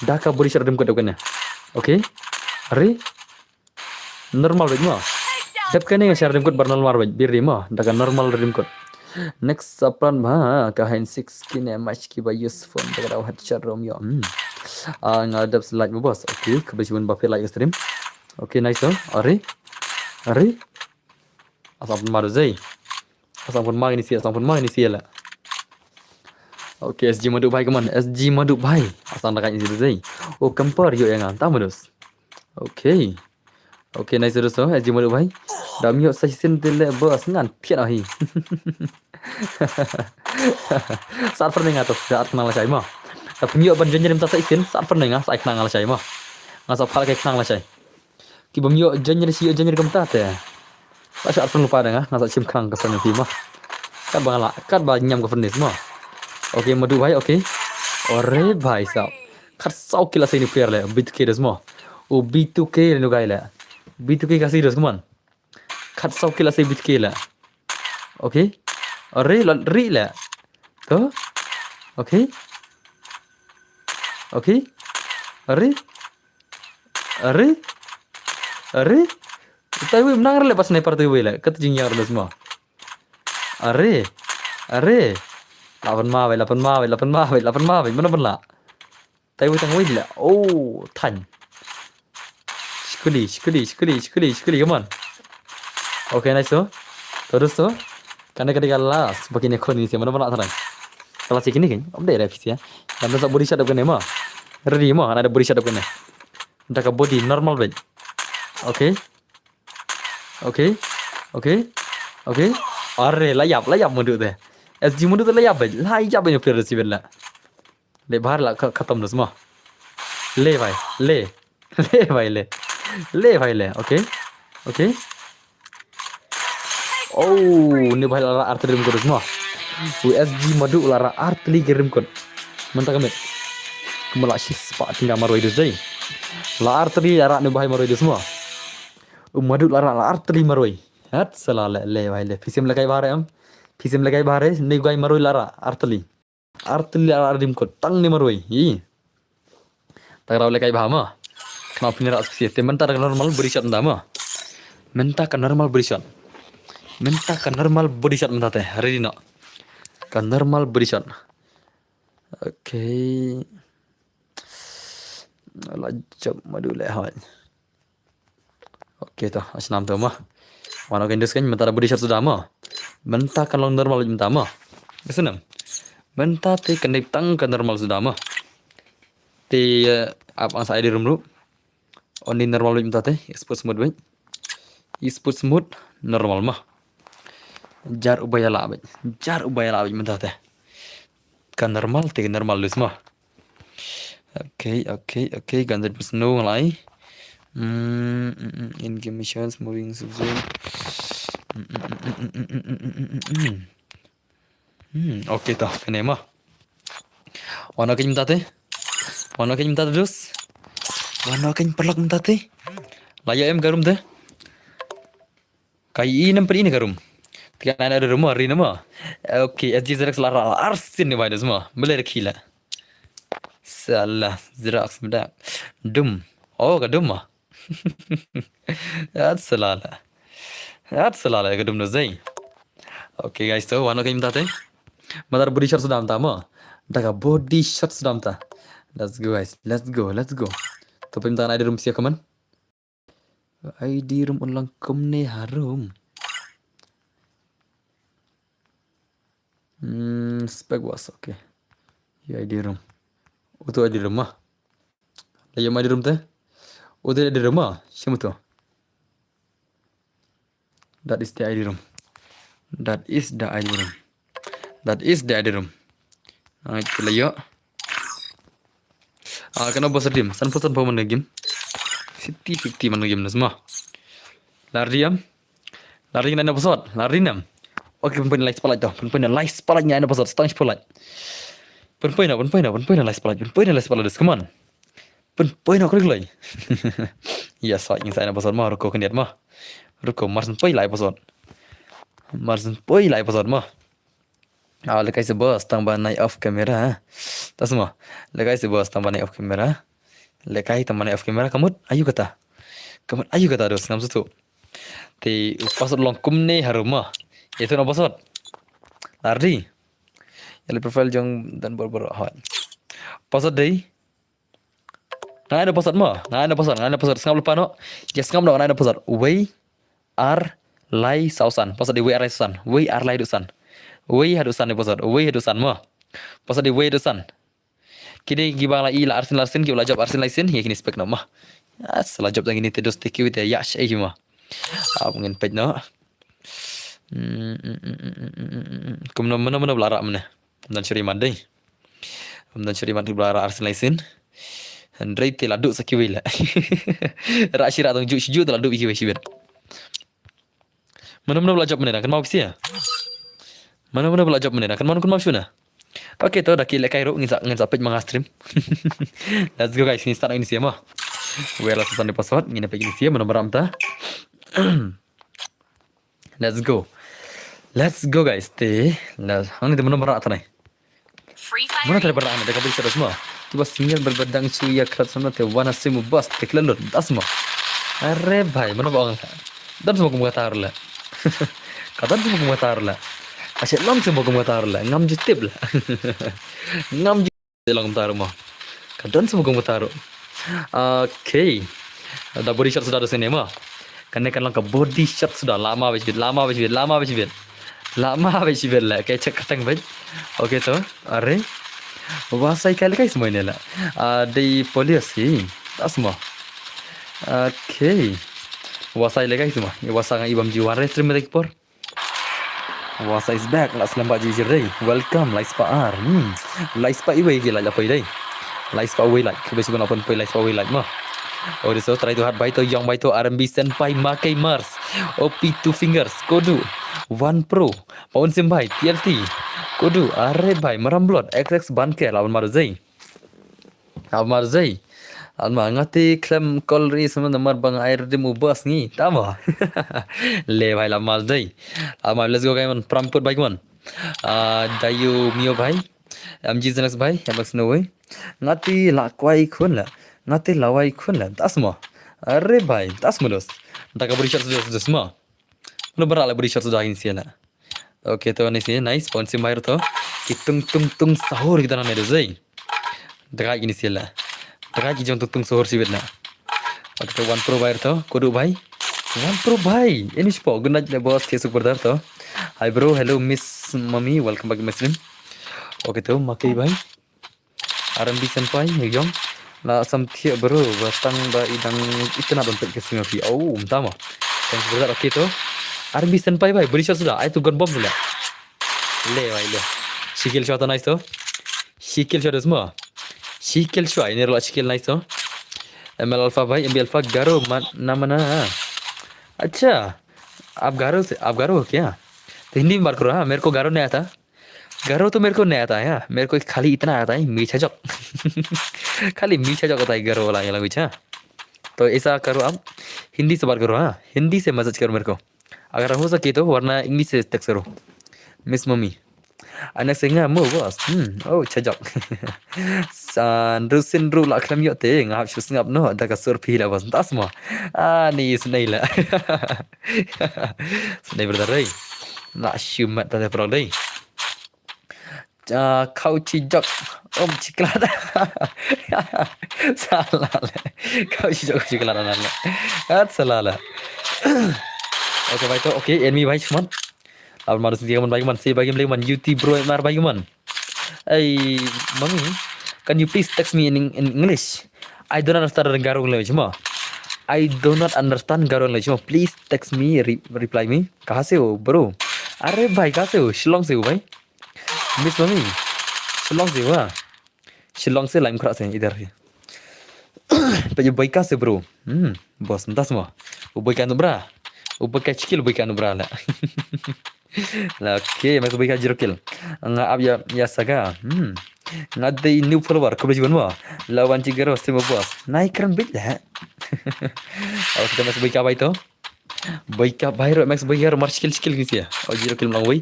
Da ka body shot rim kut kane. Okay. Are. Normal bek mo. Dep kane nga shnar rim kut bar normal bek, bir di mo. Da ka normal rim kut. Next sapran ba ka hein six kine match ki ba use phone da ka daw headshot rom yo. Hmm. Ah, nga dep slide mo boss. Okay, ka ba shibun ba phi like stream. Okay, nice to. Are. Are. Asam pun maru zai. Asam pun mangni sia, asam pun mangni sia la. Okay, S G Madu bhai kumon, S G Madu bhai. Asam dakai ni zai. Oh, kempar yo yang anta madus. Okay. Okay, nice terus to, S G Madu bhai. Dam yo sa sin tele bos ngan pian ahi. Sat ferneng atas, sat kenal la shai mo. Tapi yo ban janjir minta sa isin, sat ferneng ah, sa kenal la shai mo. Ngasa phal kai kenal la shai. Ki bym ïoh janjri shi ïoh janjri kumta te. Sa sha arphew lypa dang nga sa shim khnang ka furnace ma. Kat ba nga la, kat ba ñiam ka furnace ma. Okay, Madu bhai, okay. Ore bhai sahab. Kat saw kill la sei ni player le, B two K des ma. O B two K le nu gai le. B two K ka sei des kumon. Kat saw kill la sei B two K le. Okay. Ore la ri le. To. Okay. Okay. Ore. Are? Are? Taiwi menang rele pas sniper taiwi le. Kata jing yang rele semua. Are? Are? Lapan mawai, lapan mawai, lapan mawai, lapan mawai. Mana pun la? Taiwi tang wai le. Oh, tan. Shikuli, shikuli, shikuli, shikuli, shikuli. Come on. Okay, nice to. Terus to. Kane kane ka last. Baki ne khon ni si mana pun la tarang. Kalau sih kini kan, update rep sih ya. Dan sa body shot kane ma. Ready ma, ada body shot kane. Da ka body normal bej. Okay. Okay. Okay. Okay. Are la yap, la yap Madu te. S G Madu te la yap bej. La yap bej player si bej la. Le bahar la khatam das ma. Le bhai, le. Le bhai le. Le bhai le. Okay. Okay. Oh, ni bhai la ra artylli rim kut dus ma. U S G Madu la ra artylli ki rim kut. Mynta ka met. Kumba la shispah tynga marwei dus dei. La artylli la ra ni bhai marwei dus ma. U Madu la ra la artylli marwei. Hat sala le le bhai le. Phi sim le kai bahar em. Phi sim le kai bahar ni gai marwei la ra artylli. Artylli la ra rim kut tang ni marwei. Ih. Takraw le kai bha ma. Kena pynira spesial. Te mynta ka normal body shot nda ma. Mynta ka normal body shot. Mynta ka normal body shot mynta te. Ready noh. Ka normal body shot. Okay. La jop madu le hoi. Okay to, a shnam to mo. Wan o kein dus kein mynta da body shot suda mo. Mynta kan long normal mynta mo. Ka snem. Mynta te kan dei tang ka normal suda mo. Te, eh, ap ang sa I D room ruh. Only normal beit mynta te, sports mode beit. Sports mode normal mo. Jar uba ïa lah beit. Jar uba ïa lah beit mynta te. Ka normal te ka normal lus mo. Okay, okay, okay. Ganjat bus no ngalai. Hmm, mm, mm, in game missions, moving subzone. Hmm, okay to, kane mo. Wan o kein mynta te. Wan o kein mynta te dus. Wan o kein paralok mynta te. La ïa em ka room te. Ka i nem pyn i ne ka room. Te ka nai na room mo, ri ne mo. Okay, S G Xerox la ra la arsin ne bai dus mo. Bele re khila. Sala, Xerox mdak. Dum. Oh, ka dum mo. At salala. At salala ka dum no zai. Okay guys, to wan o kein mynta te. Mynta da body shot suda mynta mo. Da ka body shot suda mynta. Let's go guys. Let's go. Let's go. To pynta na I D room sia kaman. I D room un lang kumne harum. Hmm, spec was okay. Ya I D room. Utu I D room mo. La ïa ma I D room te. Utu I D room mo. Shim utu. That is the I D room. That is the I D room. That is the I D room. Ai, kila yo. Ah, kano bos dim. San phew san phew man game. Fifty fifty man game nas mo. Lardi am. Lardi na bosot. Lardi nam. Okay, pun pun live spotlight to. Pun pun live spotlight nya na bosot. Stang spotlight. Pun pun pun pun pun live spotlight. Pun pun live spotlight. Come on. Pun pun krik lai. Ya sa ing sa na bosot mo. Ruko kendiat mo. Ruko marsen poi live bosot. Marsen poi live bosot mo. Ah, lekai se bos tang ba nai off camera. Tas mo. Lekai se bos tang ba nai off camera. Lekai tang ba nai off camera kamut ayu kata. Kamut ayu kata dos ngam sutu. Te u password long kumne harum mo. Itu na password. Lardi. Yale profile jong dan bor bor hot. Password dei. Ngai na password mo. Ngai na password. Ngai na password. Sngap lepa no. Yes, sngap no ngai na password. Wei ar lai sausan. Password dei wei ar lai sausan. Wei ar lai dusan. Wei hadusan ni password. Wei hadusan mo. Password dei wei hadusan. Kini ki bang la i la arsin la arsin ki la job arsin la arsin ya kini spek no mo. As la job tang ini te dos te kiwi te ya shi ai mo. Ap ngin pej no. Kum no mano mano bla ra mane. Dan shuri man dei. Dan shuri man bla ra arsin la arsin. Hynrei te la du sa kiwi la. Ra shira tang ju shi ju te la du kiwi shi bet. Mano mano bla job mane kan mau pisia. Mano mano bla job mane kan mau kan mau shuna. Okay to da ki lekai ru ngin sa ngin sa pej manga stream. Let's go guys, ngin start ngin sia mo. Wei ar lai sausan dei password ngin pej ngin sia mano bra mynta. Let's go. Let's go guys. Te la hang ni te mano bra ta nai. Mano te bra ta nai da ka bri sa dos mo. Te bas ngel ber ber dang chu ya krat sa no te wana sim bas te klan lut das mo. Are bhai mano ba ong. Dan semua kum kata la. Ka dan semua kum kata la. Asyik long semua kum kata la. Ngam jutip la. Ngam jutip long kum taru mo. Ka dan semua kum kata. Okay. Da body shot suda dos ne mo. Kane kan long ka body shot suda lama bej bit lama bej bit lama bej bit. Lama bej bit la kai check katang bej. Okay to. Are. Wasai kai kai semua ini la. Ah, dei police hi. Tas mo. Okay. Wasai le kai semua. Wasai ngai bam jiwan re stream dei por. Wasai is back. La slem ba ji jir dei. Welcome lai spa ar. Hmm. Lai spa iwei gi lai la poi dei. Lai spa wei lai. Kube siban open poi lai spa wei lai mo. Oh, this try to hard bite to young bite to R M B senpai makai Mars. O P two fingers. Kodu. One Pro. Paun sim bhai. T L T. Kodu. Are bhai. Maram blot. X X ban ke lawan maru zai. Amar zai. Alma ngati klem kol ri sama namar bang air dim ubas ngi. Tama. Le bhai la mal zai. Alma let's go guys man. Pramput bhai man. Ah, Dayu Mio bhai. M G Zenex bhai. Yamak Snowy. Ngati la kwai khun la. Ngati la wai khun la. Tas mo. Are bhai. Tas mo dos. Da ka bri shot dos dos mo. Kumno ba rah la body shot suda kin sila. Okay, to ni si, nice, pon sim bair to. Ki tung tung tung sahur kita nane dei. Dakai kini sila. Dakai ki jong tung tung sahur sibit na. Okay, to one pro bair to, kudu bhai. One pro bhai. Ini sipo, good night, boss, T S brother to. Hi bro, hello Miss Mommy, welcome back to my stream. Okay, to, makai bhai. R M B senpai, yong. La sam thiah bro, ba tang ba i dang itynnad ban peit ka stream phi. Oh, um tama. Thanks brother, okay to. R M B senpai bhai, body shot suda, ai tu gun bomb suda. Le bhai le. Shi kill shot nice to. Shi kill shot is mo. Shi kill shot, ini rela shi kill nice to. M L Alpha bhai, M B Alpha Garo man, na mana. अच्छा, आप गारो से, आप गारो हो क्या? तो हिंदी में बात करो, हाँ, मेरे को गारो नहीं आता। गारो तो मेरे को नहीं आता है, हाँ, मेरे को खाली इतना आता है, मीठा जोक। खाली मीठा जोक आता है गारो वाला ये लैंग्वेज, हाँ। तो ऐसा करो आप, हिंदी से बात करो, हाँ, हिंदी से मैसेज करो मेरे को। अगर हो सके तो, वरना इंग्लिश से टेक्स्ट करो। मिस मम्मी। Anak singa mo boss. Hmm, oh chajok. San rusin ru la khlem yok te, ngap shu sngap no, da ka sur phi la boss. Tas mo. Ah, ni snei la. Snei brother dei. Na shu mat ta prok dei. Ah, kau chijok. Om chiklat. Salah le. Kau chijok chiklat na le. At salah le. Okay, bhai to. Okay, enemy bhai, come on. Lawan Marus dia man bhai man, si bhai man, U T bro mar bhai man. Hey, mommy, can you please text me in, in English? I don't understand Garo language, ma. I do not understand Garo language, ma. Please text me, re reply me. कहाँ से हो, bro? अरे भाई, कहाँ से हो? शिलोंग से हो भाई। मिस मम्मी, शिलोंग से हो? हाँ। शिलोंग से लाइम खड़ा से इधर ही। Peit u boy ka se bro. Hmm, boss, ntas mo. U boy ka nubra. U boy ka chikil, u boy ka nubra la. La, okay, mas boy ka zero kill. Nga ap ya, ya saga. Hmm. Nga dei new follower, khublei shibun mo. La wan chi Garo se mo boss. Nai kran bit la. Awas kita mas boy ka bai to. Boy ka bai ro, max boy ka ro, mar chikil chikil kisi ya. Oh, zero kill mlang wei.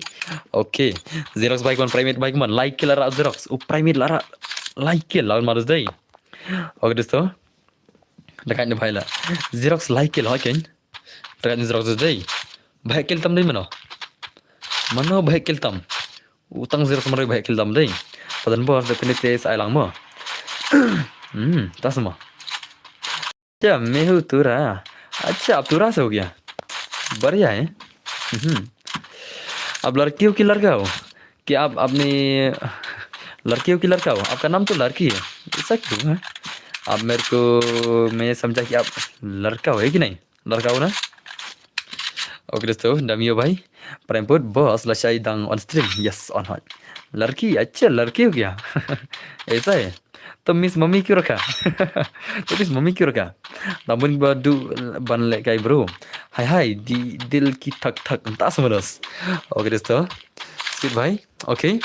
Okay. Xerox bai man, primate bai man. Lai kill la ra Xerox. U primate la ra. Lai kill la marus dei. Okay, dosto. Dakat ni bhai la. Xerox lai kill, okay. Dakat ni Xerox dei. Bhai kill tam dei mano. Mano bhai kill tam. Utang Xerox mano bhai kill tam dei. Padan bor de kini tes ai lang mo. Hmm, tas mo. अच्छा, मैं हूँ तुरा। अच्छा, आप तुरा से हो क्या? बढ़िया है। हम्म। आप लड़की हो कि लड़का हो? कि आप अपने लड़की हो कि लड़का हो? आपका नाम तो लड़की है। ऐसा क्यों है? आप मेरे को, मैं समझा कि आप लड़का हो, है कि नहीं? लड़का हो ना? Okay, dosto, Damio bhai. Prime Put, boss, la shai dang on stream. Yes, on hot. लड़की, अच्छा, लड़की हो क्या? ऐसा है। तो मिस मम्मी क्यों रखा? तो मिस मम्मी क्यों रखा? Namun ba du ban le kai bro. Hai hai di dil ki thak thak, ntas manos. Okay, dosto. Skip bhai. Okay.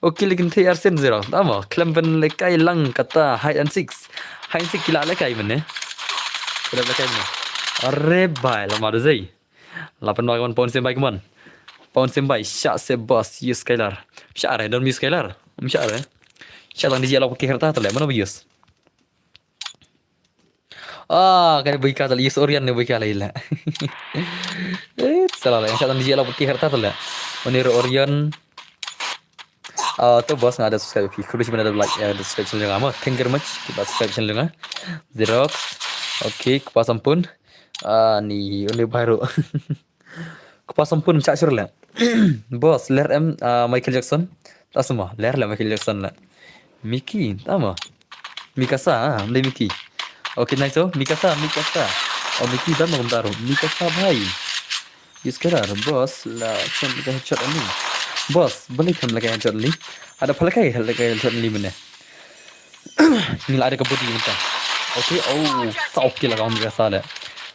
Okay, lekin the arsen zero. Tama, khlem ban le kai lang kata hide and seek. Hide and seek kila le kai mene. Kila le kai mene. Are bhai, la maru zai. Lapan bhai kaman, pound sim bhai kaman. Pound sim bhai, shah se boss, use Skylar. Shah re, don't use Skylar. Um shah re. Shah tang D J lok pakai kereta tu le, mana use? Ah, kan bui ka tu le, use Orion ni bui ka le ila. Eh, salah le. Shah tang D J lok pakai kereta tu le. Onir Orion. Ah, tu boss nga ada subscribe phi. Khublei shibun ada like, ya, ada subscribe channel nga mo. Thank you very much. Kiba subscribe channel nga. Xerox. Okay, kpa sampun. Ah, ni, onir baru. Kpa sampun chak sur le. Boss, ler em, ah, Michael Jackson. Ta sma, ler le Michael Jackson le. Mickey, tama. Mikasa, ah, mdei Mickey. Okay, nice, oh. Mikasa, Mikasa. Oh, Mickey, dan makum taru. Mikasa, bhai. Use Skylar, boss, la, sem ka headshot ani. Boss, balik kam la ka headshot ani. Ada pala kai, la ka headshot ani mene. Ngi la ada ka body mynta. Okay, oh, saw kill ka Mikasa le.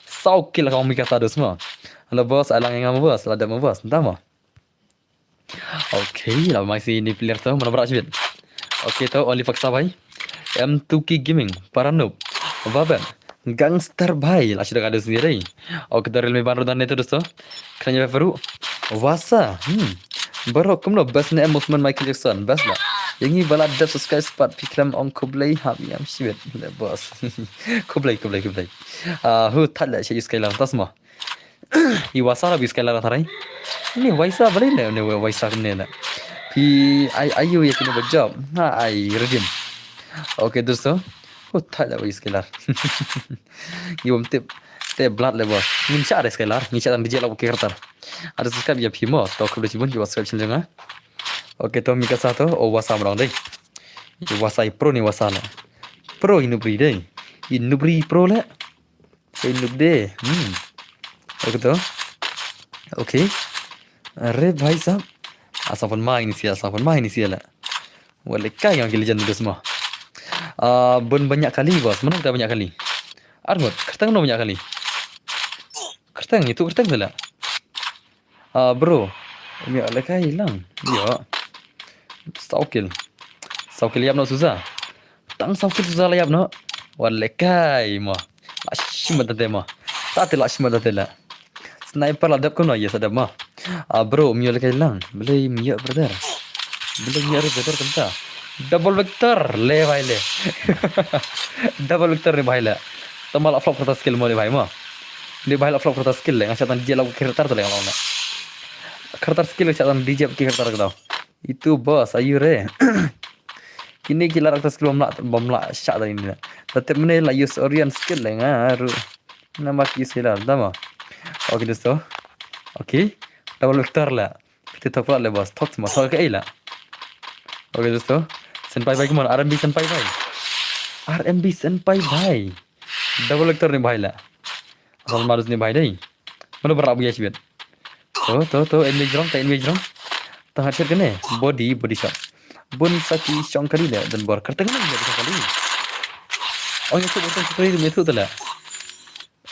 Saw kill ka Mikasa dos mo. Hello boss, alang nga mo boss, la da mo boss, nta mo. Okay, la mai si ni player to, mana berak sibit. Okay to, only paksa bhai. M two K Gaming, Paranub, Vaben, Gangster bhai, la sida ka dos ni dei. Okay, dari me ban rodan neto dosto. Kanya faru. Wasa, hmm. Bro, kumno best ne movement Michael Jackson, best la. Yangi bala dep subscribe spot piklem ong khublei hap yam shibit le boss. Khublei, khublei, khublei. Ah, hu that la shi use Skylar tas mo. I wasa la bi skylar tharai. Ni waisa balei ne, ni waisa ne la. Phi ai ayu ya kini bajab. Ha ai redim. Okay, dosto. Oh, thai la bi skylar. Ngi bom tip. Te blood le boss. Ngin sha re skylar. Ngin sha tang D J la ki kertar. Ada subscribe ya phi mo. Tok khublei shibun ki subscribe channel nga. Okay, to mi kasa to. Oh, wasa mrong dei. I wasa i pro ni wasa la. Pro i nubri dei. I nubri pro le. Hey, look there. Hmm. Okay to. Okay. Are bhai sahab. Asapon ma ini sia, asapon ma ini sia la. Wale kai yang ki legend dos ma. Ah, bun banyak kali boss. Mana kita banyak kali? Arngut, kerteng no banyak kali. Kerteng itu kerteng tu la. Ah, bro. Ym ïoh lehkai lang. Ïoh. Saw kill. Saw kill ïap noh susah. Tang saw kill susah la ïap noh. Wan lehkai mo. La shim te mo. Ta te la shim te la. Sniper la dep kumno, yes, dep mo. Ah, bro, ym ïoh lehkai lang. Balei ym ïoh, brother? Balei ym ïoh re, brother, kumta? Double vector, le bhai le. Double vector ne bhai le. Tama la flop kata skill mo ne bhai mo. Ne bhai la flop kata skill le, nga shah tang D J la ki kertar to le nga la. Kertar skill shah tang D J ki kertar kata. Itu boss, ayu re. Kini ki la kertar skill bam la, bam la shah tang ini. Tetep mene la use Orion skill le nga ru. Nama ki skill la, tama. Okay, dosto. Okay. Double vector la. Phi te thok pla le boss, thok sma, thok ka ei la. Okay, dosto. Senpai bhai, come on, R M B Senpai bhai. R M B Senpai bhai. Double vector ne bhai la. Asal madus ne bhai dei. Mano bara bu ya chibet. To, to, to, enemy jrong, ta enemy jrong. Ta hat kane. Body, body shot. Bun saki shong kali le, dan bor kerteng ne, ya shong kali. Oh, ya tu botong kali, ya tu tala.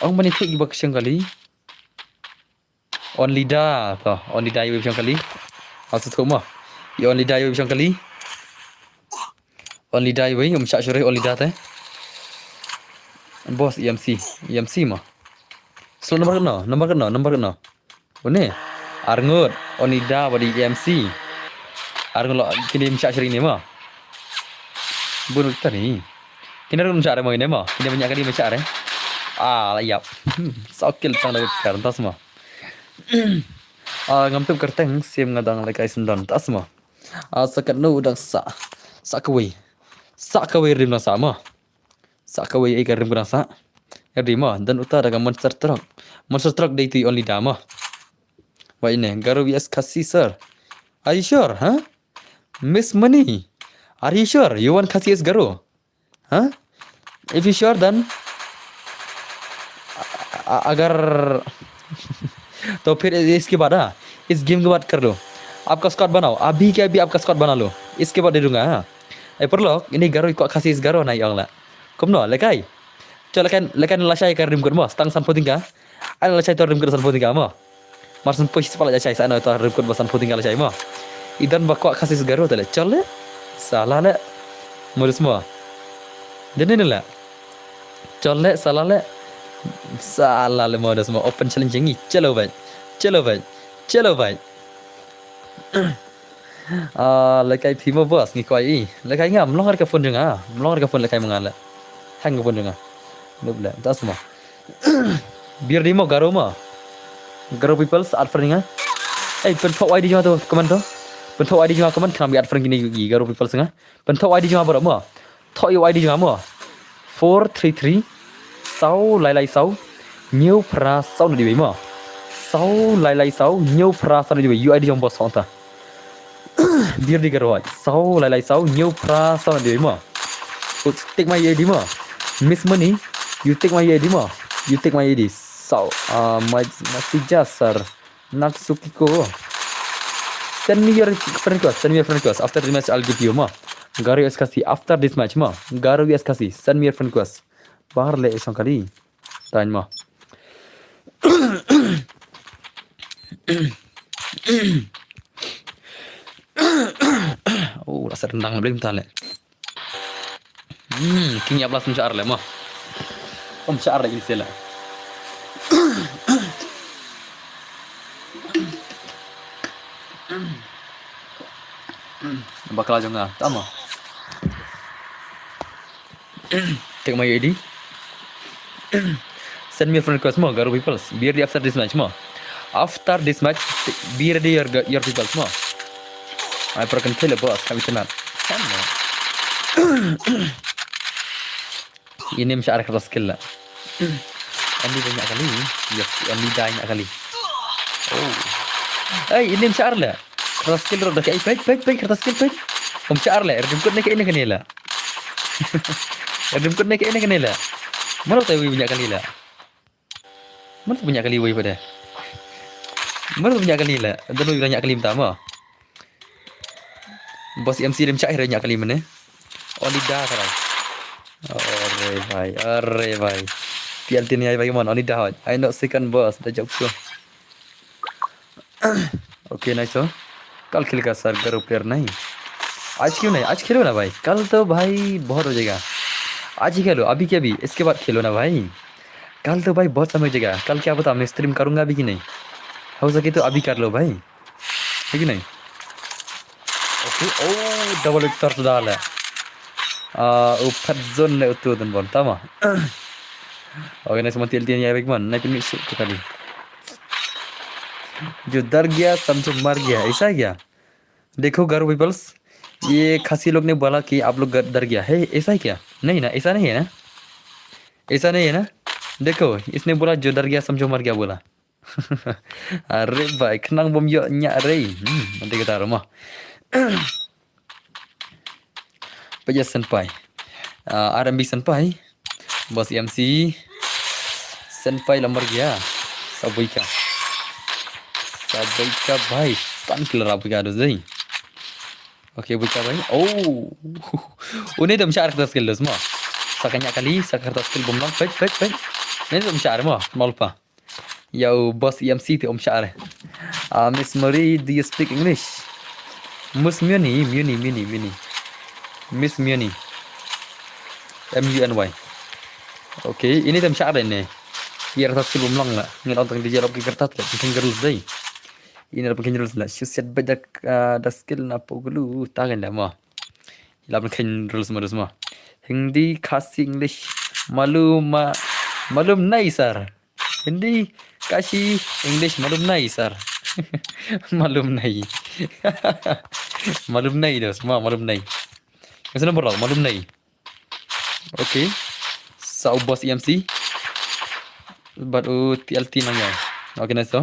Oh, mani tu iba shong kali. Only da to, only da iwei bishong kali. Asu tu mo. I only da iwei bishong kali. Only da iwei, um shah shurai only da te. Boss E M C, E M C mo. Slow number no, number no, number no. Une. Arngut, only da badi E M C. Arngut lo kini um shah shurai ni mo. Bun tani. Kini rum shah re mo ini mo. Kini banyak kali um shah re. Ah, la yap. Sokil tang da kar tas mo. Ah, ngam tip kerteng sim nga dang lekai sendon tas mo. Ah, sakat nu dang sa. Sa kawei. Sa kawei rim dang sa mo. Sa kawei ai ka rim dang sa. Rim mo dan uta da ka monster truck. Monster truck dei tu only da mo. Wai ne Garo V S Khasi sir. Are you sure, huh? Miss Money. Are you sure you want Khasi is Garo? Huh? If you sure, then अगर तो फिर इसके बाद, हाँ, इस गेम के बाद कर लो। आपका स्क्वाड बनाओ, अभी के अभी आपका स्क्वाड बना लो, इसके बाद दे दूंगा। हाँ, ए पर लोग इन्हें गरो को खासी इस गरो नहीं अगला। Kumno, lekai? Cho lekan lekan lashai ka rim kut mo, stang san puting ka. Ai lashai to rim kut san puting ka mo. Mar san push pala lashai sa no to rim kut ba san puting ka lashai mo. Idan ba kwah Khasi is Garo tale. Chole. Sala le. Modus mo. Dene ne le. Chole sala le. Sala le modus mo. Open challenge ngi. Chalo bhai. Chalo bhai. Chalo bhai. Ah, lekai phi mo boss ngi kwah i. Lekai ngam long ka phone jong nga. Long ka phone lekai mo nga le. Hang ka phone jong nga. Nup le. Tas mo. Biar di mo Garo mo. Garo people sa at friend nga. Eh, pynthok I D jong nga to comment to. Pynthok I D jong nga comment khnang bi at friend kini i Garo people sa nga. Pynthok I D jong nga bro mo. Thok i I D jong nga mo. Four three three. Saw lai lai saw. Hynñiew phra saw na diwei mo. Saw lai lai saw. Hynñiew phra saw na diwei. U I D jong boss hong ta. Biar di Garo ai. Saw lai lai saw. Hynñiew phra saw na diwei mo. Ut, take my U I D mo. Miss Money, you take my U I D mo. You take my U I D. So, uh, my, my sija sir. Natsukiko. Send me your friend request. Send me your friend request. After this match, I'll give you mo. Garo V S Khasi. After this match mo. Garo V S Khasi. Send me your friend request. Bahar le isong kali. Tain mo. Oh, rasa rendang beli mentale. Hmm, king ya belas mencar le mo. Om char le ise le. Bakla jong nga, tama. Take my U I D. Send me a friend request mo, Garo peoples. Be ready after this match mo. After this match, be ready your, your peoples mo. I broken kill a boss, kami tenat. Come on. Ini msha arah kata skill la. Only dah nyak kali. Yes, only dah nyak kali. Oh. Hey, ini msha arah la. Kata skill ro dah kai pek pek pek kata skill pek. Msha arah la. Erdum kut ne ke ini kene la. Erdum kut ne ke ini kene la. Mana tahu ibu nyak kali la. Mana tu banyak kali wei pada. Mana tu banyak kali la. Dah lu banyak kali minta mo. Boss M C dah msha arah banyak kali mana. Only dah kara. Arre bhai, arre bhai. Tial tin yai bhai mon, only dah. I not second boss, dah jauh tu. Okay, nice ho. कल खेलेगा सर, गरो प्लेयर नहीं। आज क्यों नहीं? आज खेलो ना भाई, कल तो भाई बहुत हो जाएगा। आज ही खेलो, अभी के अभी, इसके बाद खेलो ना भाई। कल तो भाई बहुत समय हो जाएगा, कल क्या पता मैं स्ट्रीम करूँगा भी कि नहीं। हो सके तो अभी कर लो भाई, है कि नहीं? Okay, oh, double victor sudah lah. Ah, upat zone le utu dan bon tama. Okay, nice, mati L T N ya big man, naik ni shoot tu kali. जो डर गया समझो मर गया, ऐसा है क्या? देखो गारो पीपल्स, ये खासी लोग ने बोला कि आप लोग डर गया है, ऐसा है क्या? नहीं ना, ऐसा नहीं है ना, ऐसा नहीं है ना। देखो, इसने बोला जो डर गया समझो मर गया बोला। Are bai, khnang bym ïoh ñiah re. Hmm, nanti kita arah mo. Paja senpai. Ah, R M B senpai. Boss M C. Senpai lamar gaya. Sabuika. Sabuika bhai. San killer abuika dos dei. Okay, buika bhai. Oh. Une dam shah kertas skill dos mo. Saka ñiah kali, saka kertas skill bym long. Pek, pek, pek. Ini dam shah mo. Mal pa. Yo, boss M C te um share. Ah, Miss Muni, do you speak English? Miss Muni, Muni, Muni, Muni. Miss Muni. M U N Y. Okay, ini tem share ne. Ïa kertas skill bym long la. Ngin on tang D J lok ki kertas la. Pynkheiñ rules dei. Ini la pynkheiñ rules la. Shu set bad da, ah, da skill na poglu. Tangan la mo. Ila pynkheiñ rules mo, rules mo. Hindi, Khasi, English. Malum, ah, malum nahi sir. Hindi, Khasi, English, malum nahi sir. Malum nahi. Malum nahi dos, ma, malum nahi. Kasi nombor lo, malum nahi. Okay. Sa u boss M C. Bad u T L T nang ïai. Okay, nice to.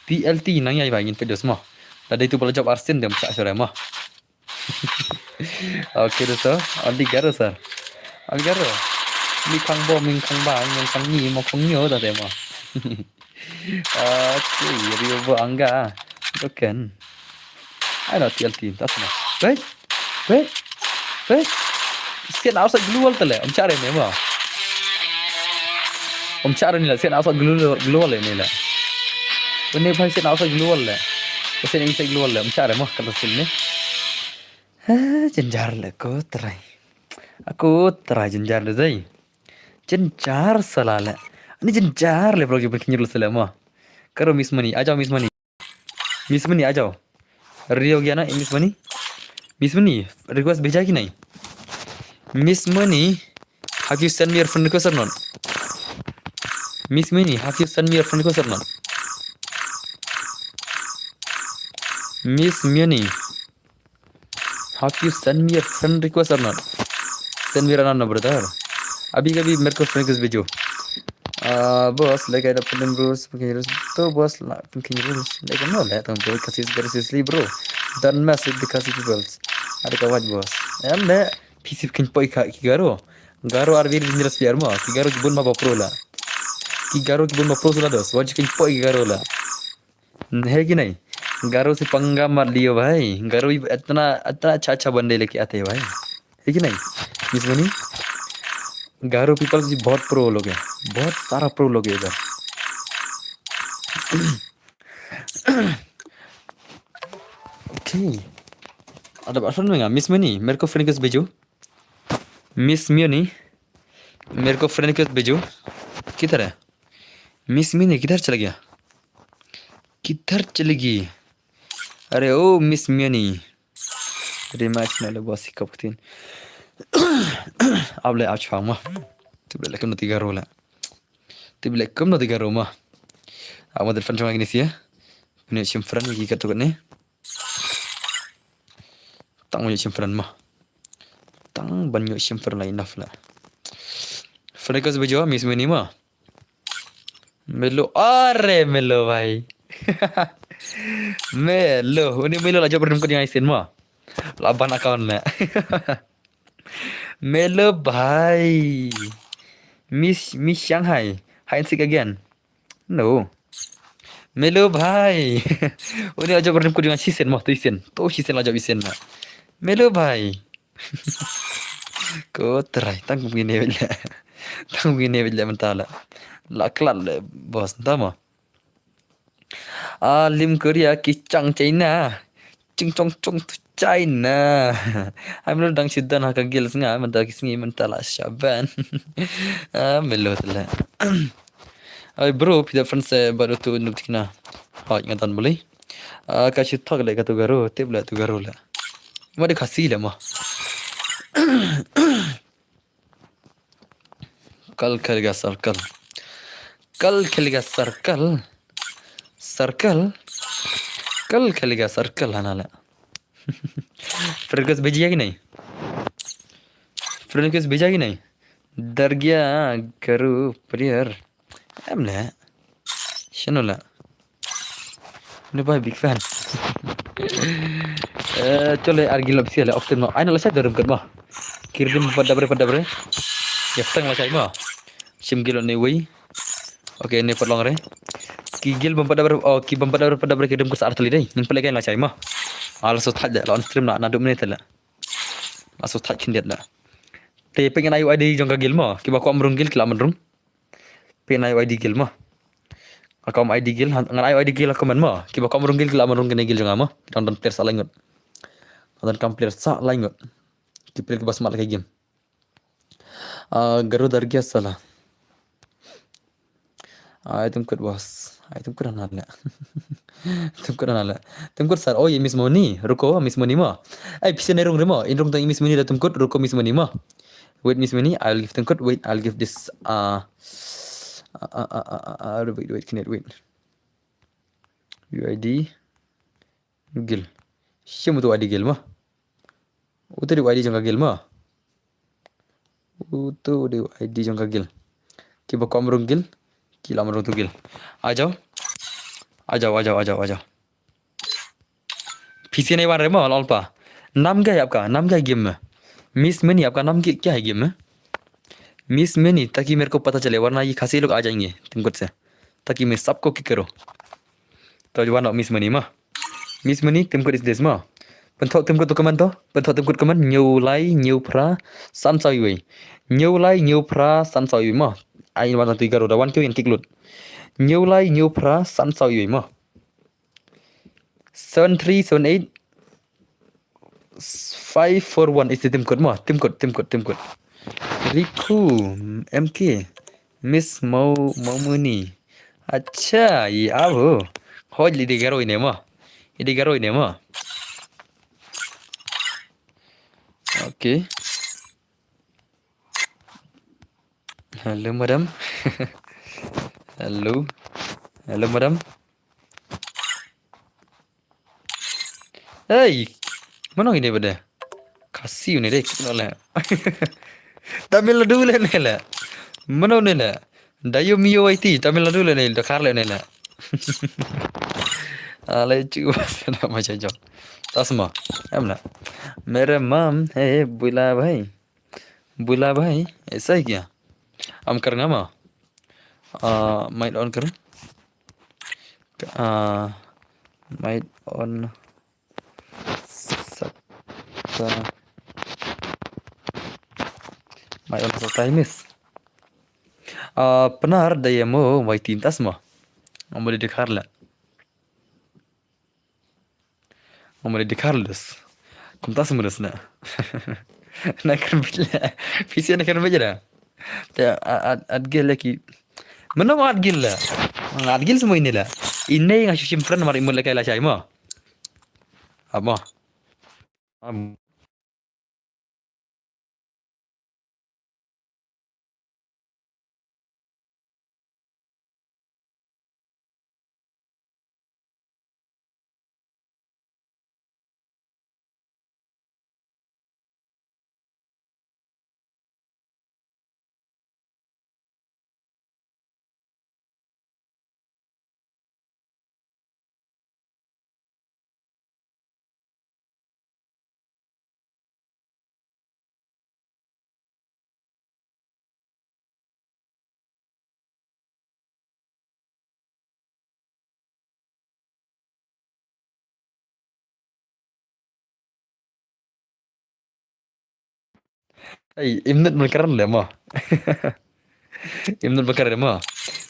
T L T nang ïai ba ngin peit dos mo. Lada itu ba la jop arsien dem sa sore mo. Okay, dosto. Only Garo, sir. Only Garo. Mi khang bo, mi khang ba, mi khang ni, mo khang nyo, da demo. Okay, Rio bo angga. Broken. Ai no, T L T, tas na. Wait. Wait. Wait. Sian outside glue wall tale. Om chare ne mo. Om chare ni la, sian outside glue, glue wall ni la. Ini bhai sian outside glue wall la. Sian inside glue wall la. Om chare mo, kata skill ni. Eh, jynjar le ko trai. Ako trai jynjar le zai. Jynjar sala le. Ani jynjar le bro, jumpa kinyir sala mo. Karo Miss Muni, आ जाओ Miss Muni. Miss Muni, आ जाओ. Ready हो गया ना Miss Muni? Miss Muni, request भेजा कि नहीं? Miss Muni, have you sent me your friend request or not? Miss Muni, have you sent me your friend request or not? Miss Muni, have you sent me a friend request or not? Send me another, brother. अभी कभी मेरे को friend request भेजो। Uh, boss, like I don't put in rules, okay, rules. तो boss ला put in rules. Like no, like तुम बहुत Khasi, very seriously, bro. Don't mess with the Khasi peoples. Ada kawat boss. Em ne, P C pynkheiñ poi ki Garo. Garo are very dangerous player mo. Ki Garo ki bun ma ba pro la. Ki Garo ki bun ma pro la dos. Wajib pynkheiñ poi ki Garo la. है कि नहीं? गारो से पंगा मत लियो भाई, गारो भी इतना, इतना अच्छा अच्छा बंदे लेके आते हैं भाई, है कि नहीं? Miss Muni, गारो पीपल भी बहुत प्रो लोग हैं, बहुत सारा प्रो लोग हैं इधर। Okay, ada apa Miss Muni, मेरे को फ्रेंड रिक्वेस्ट भेजो। Miss Muni, मेरे को फ्रेंड रिक्वेस्ट भेजो। किधर है Miss Muni? किधर चला गया? किधर चली गई? अरे ओ Miss Muni, rematch na le boss kaptin. Able ach fama. Tu bele kena tiga rola. Tip leh kumno te Garo mo. Amo te fan chong agnes ya. Pynïoh shim friend ki katto katne. Tang ban ïoh shim friend mo. Tang ban ïoh shim friend la enough la. Friend request ba jop Miss Mini mo. Melo, are Melo bhai. Melo, uni Melo la jop rim ko jong ai sien mo. La ban account me. Melo bhai. Miss, Miss Shanghai. Hide and seek again. No. Melo bhai. Uni la jop rim ko jong ai shisien mo, tu shisien. Tu shisien la jop shisien mo. Melo bhai. Ko trai tang kum gine bile. Tang kum gine bile mynta la. La klat le boss ta mo. A lim Korea ki chang China. Ching chong chong tu China. Ai melo dang shidan ha ka guild nga mynta ki sngi mynta la shaban. A melo tla. Ai bro phi da friend se bad utu nuk tikna. Hoi nga tan beli. A ka shi thok le ka tu Garo tip le tu Garo le. Ma de Khasi le ma. Kal khel ga circle. Kal khel ga circle. Circle. Kal khel ga circle hana le. Friend request bheji hai ki nahi? Friend request bheja hai ki nahi? Dargia Garo player. Em le. Shano le. Ni bhai big fan. Eh, chole ar guild official le option mo. Ai na la shai da rum kat mo. Ki rim pat dabre pat dabre. Ya tang la shai mo. Shim guild ne wei. Okay, ne pat long re. Ki guild bym pat dabre, oh, ki bym pat dabre pat dabre ki rim kat sa ar tali dei. Ning pele kai la shai mo. Ala so thaj de la on stream na na du minute le. La so thaj khyndiat le. Te pyngan ayu I D jong ka guild mo. Ki ba kwah mrung guild ki la mrung. Pyngan ayu I D guild mo. Nga kam I D guild, ngan ayu I D guild ha comment mo. Ki ba kam rung guild ki la man rung kane guild jong nga mo. Ki dang don player sa lai ngut. Dang don kam player sa lai ngut. Ki player ki ba smat la ka game. Ah, Garo Dargia sala. Ai tum kut boss. Ai tum kut hana le. Tum kut hana le. Tum kut sir. Oh, ye Miss Moni. Ruko Miss Moni mo. Ai pisa ne rung re mo. In rung tang Miss Moni da tum kut. Ruko Miss Moni mo. Wait, Miss Mini, I'll give them code. Wait, I'll give this. Uh, uh, uh, uh, uh, uh, uh, wait, wait, connect, wait. U I D guild. Shim utu I D guild mo. Utu di I D jong ka guild mo. Utu di I D jong ka guild. Ki ba kwah mrung guild. Ki la mrung tu guild. Ajaw. Ajaw, ajaw, ajaw, ajaw. Pisa ne wan re mo lol pa. Nam kya hai apka, nam kya hai game mein? Miss Mini, apka nam ki-, kya hai game mein? Miss Mini, ताकि मेरे को पता चले, वरना ये खासी लोग आ जाएंगे तुमको से, ताकि मैं सबको किक करूँ. To wan Miss Mini mo. Miss Mini, तुमको is this mo. Pynthoh तुमको tu comment to. Pynthoh तुमको comment. Hynñiew lai hynñiew phra san saw iwei. Hynñiew lai hynñiew phra san saw iwei mo. Ai wan tu Garo da wan kiew ïan kick lut. Hynñiew lai hynñiew phra san saw iwei mo. Seven three seven eight five four one is the team code mo. Team code, team code, team code. Riku, M K, Miss Mau, Maumuni. Acha, ye abo. Hoj li di Garo ine mo. Di Garo ine mo. Okay. Hello, madam. Hello. Hello, madam. Hey, mano ini bade? Khasi ini deh, kino le. Tamil Nadu le ne le. Mano ne le. Dayo Miyo Y T, Tamil Nadu le ne, Dakar le ne le. Ale chu sana ma cha jo. Tasma, em na. मेरा मम है बुला भाई. बुला भाई, ऐसा है क्या? Am kar nga ma. Ah, mic on kar. Ah, mic on. Sakta. Mic on sakta hi miss. Ah, Pnar da ya mo wai tim tasma. Amo de khar la. Amo de khar lus. Kum tasma lus na. Na kar bijla. Pisi na kar bijla. Te at gel lagi. Mano at gel la. At gel semua ini la. Ini nga shu shim friend mar imut la kai la chai mo. Amo. Amo. Ei, im nud ban kren leh mo. Im nud ban kren mo.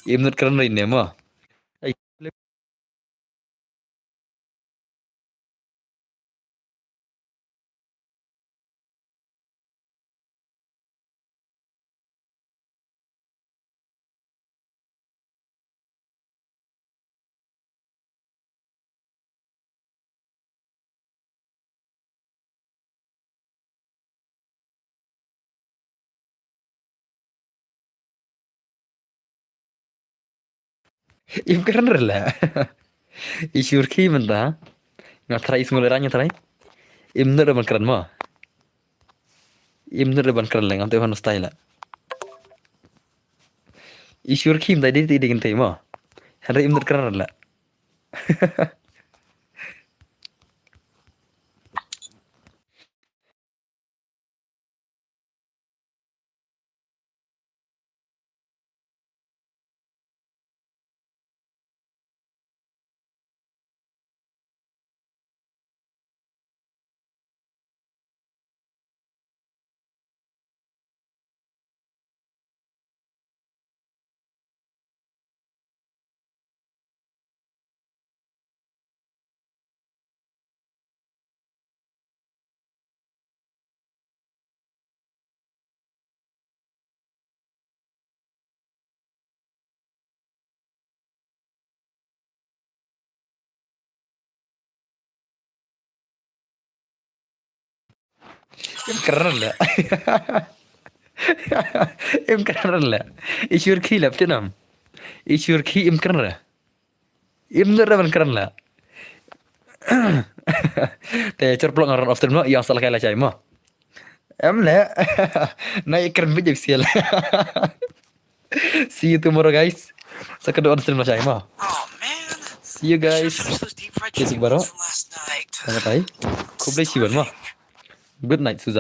Im nud kren ri ne mo. Ei. Im kren re leh. I shur ki mynta. Nga trai i sngul ran nga trai. Im nud re ban kren mo. Im nud re ban kren leh ngam te hon style leh. I shur ki mynta di di di kynte mo. Hynrei im nud kren re leh. Im kren re leh. Im kren re leh. I shur ki leh pynam. I shur ki im kren re. Im nud re ban kren leh. Te chor plok nga run off stream mo, ïa sa la kai la chai mo. Em leh. Na i kren bit jep sial. See you tomorrow, guys. Sa ka do on stream la chai mo. See you, guys. Kisik baro. Selamat hai. Khublei shibun mo. Good night, Suza.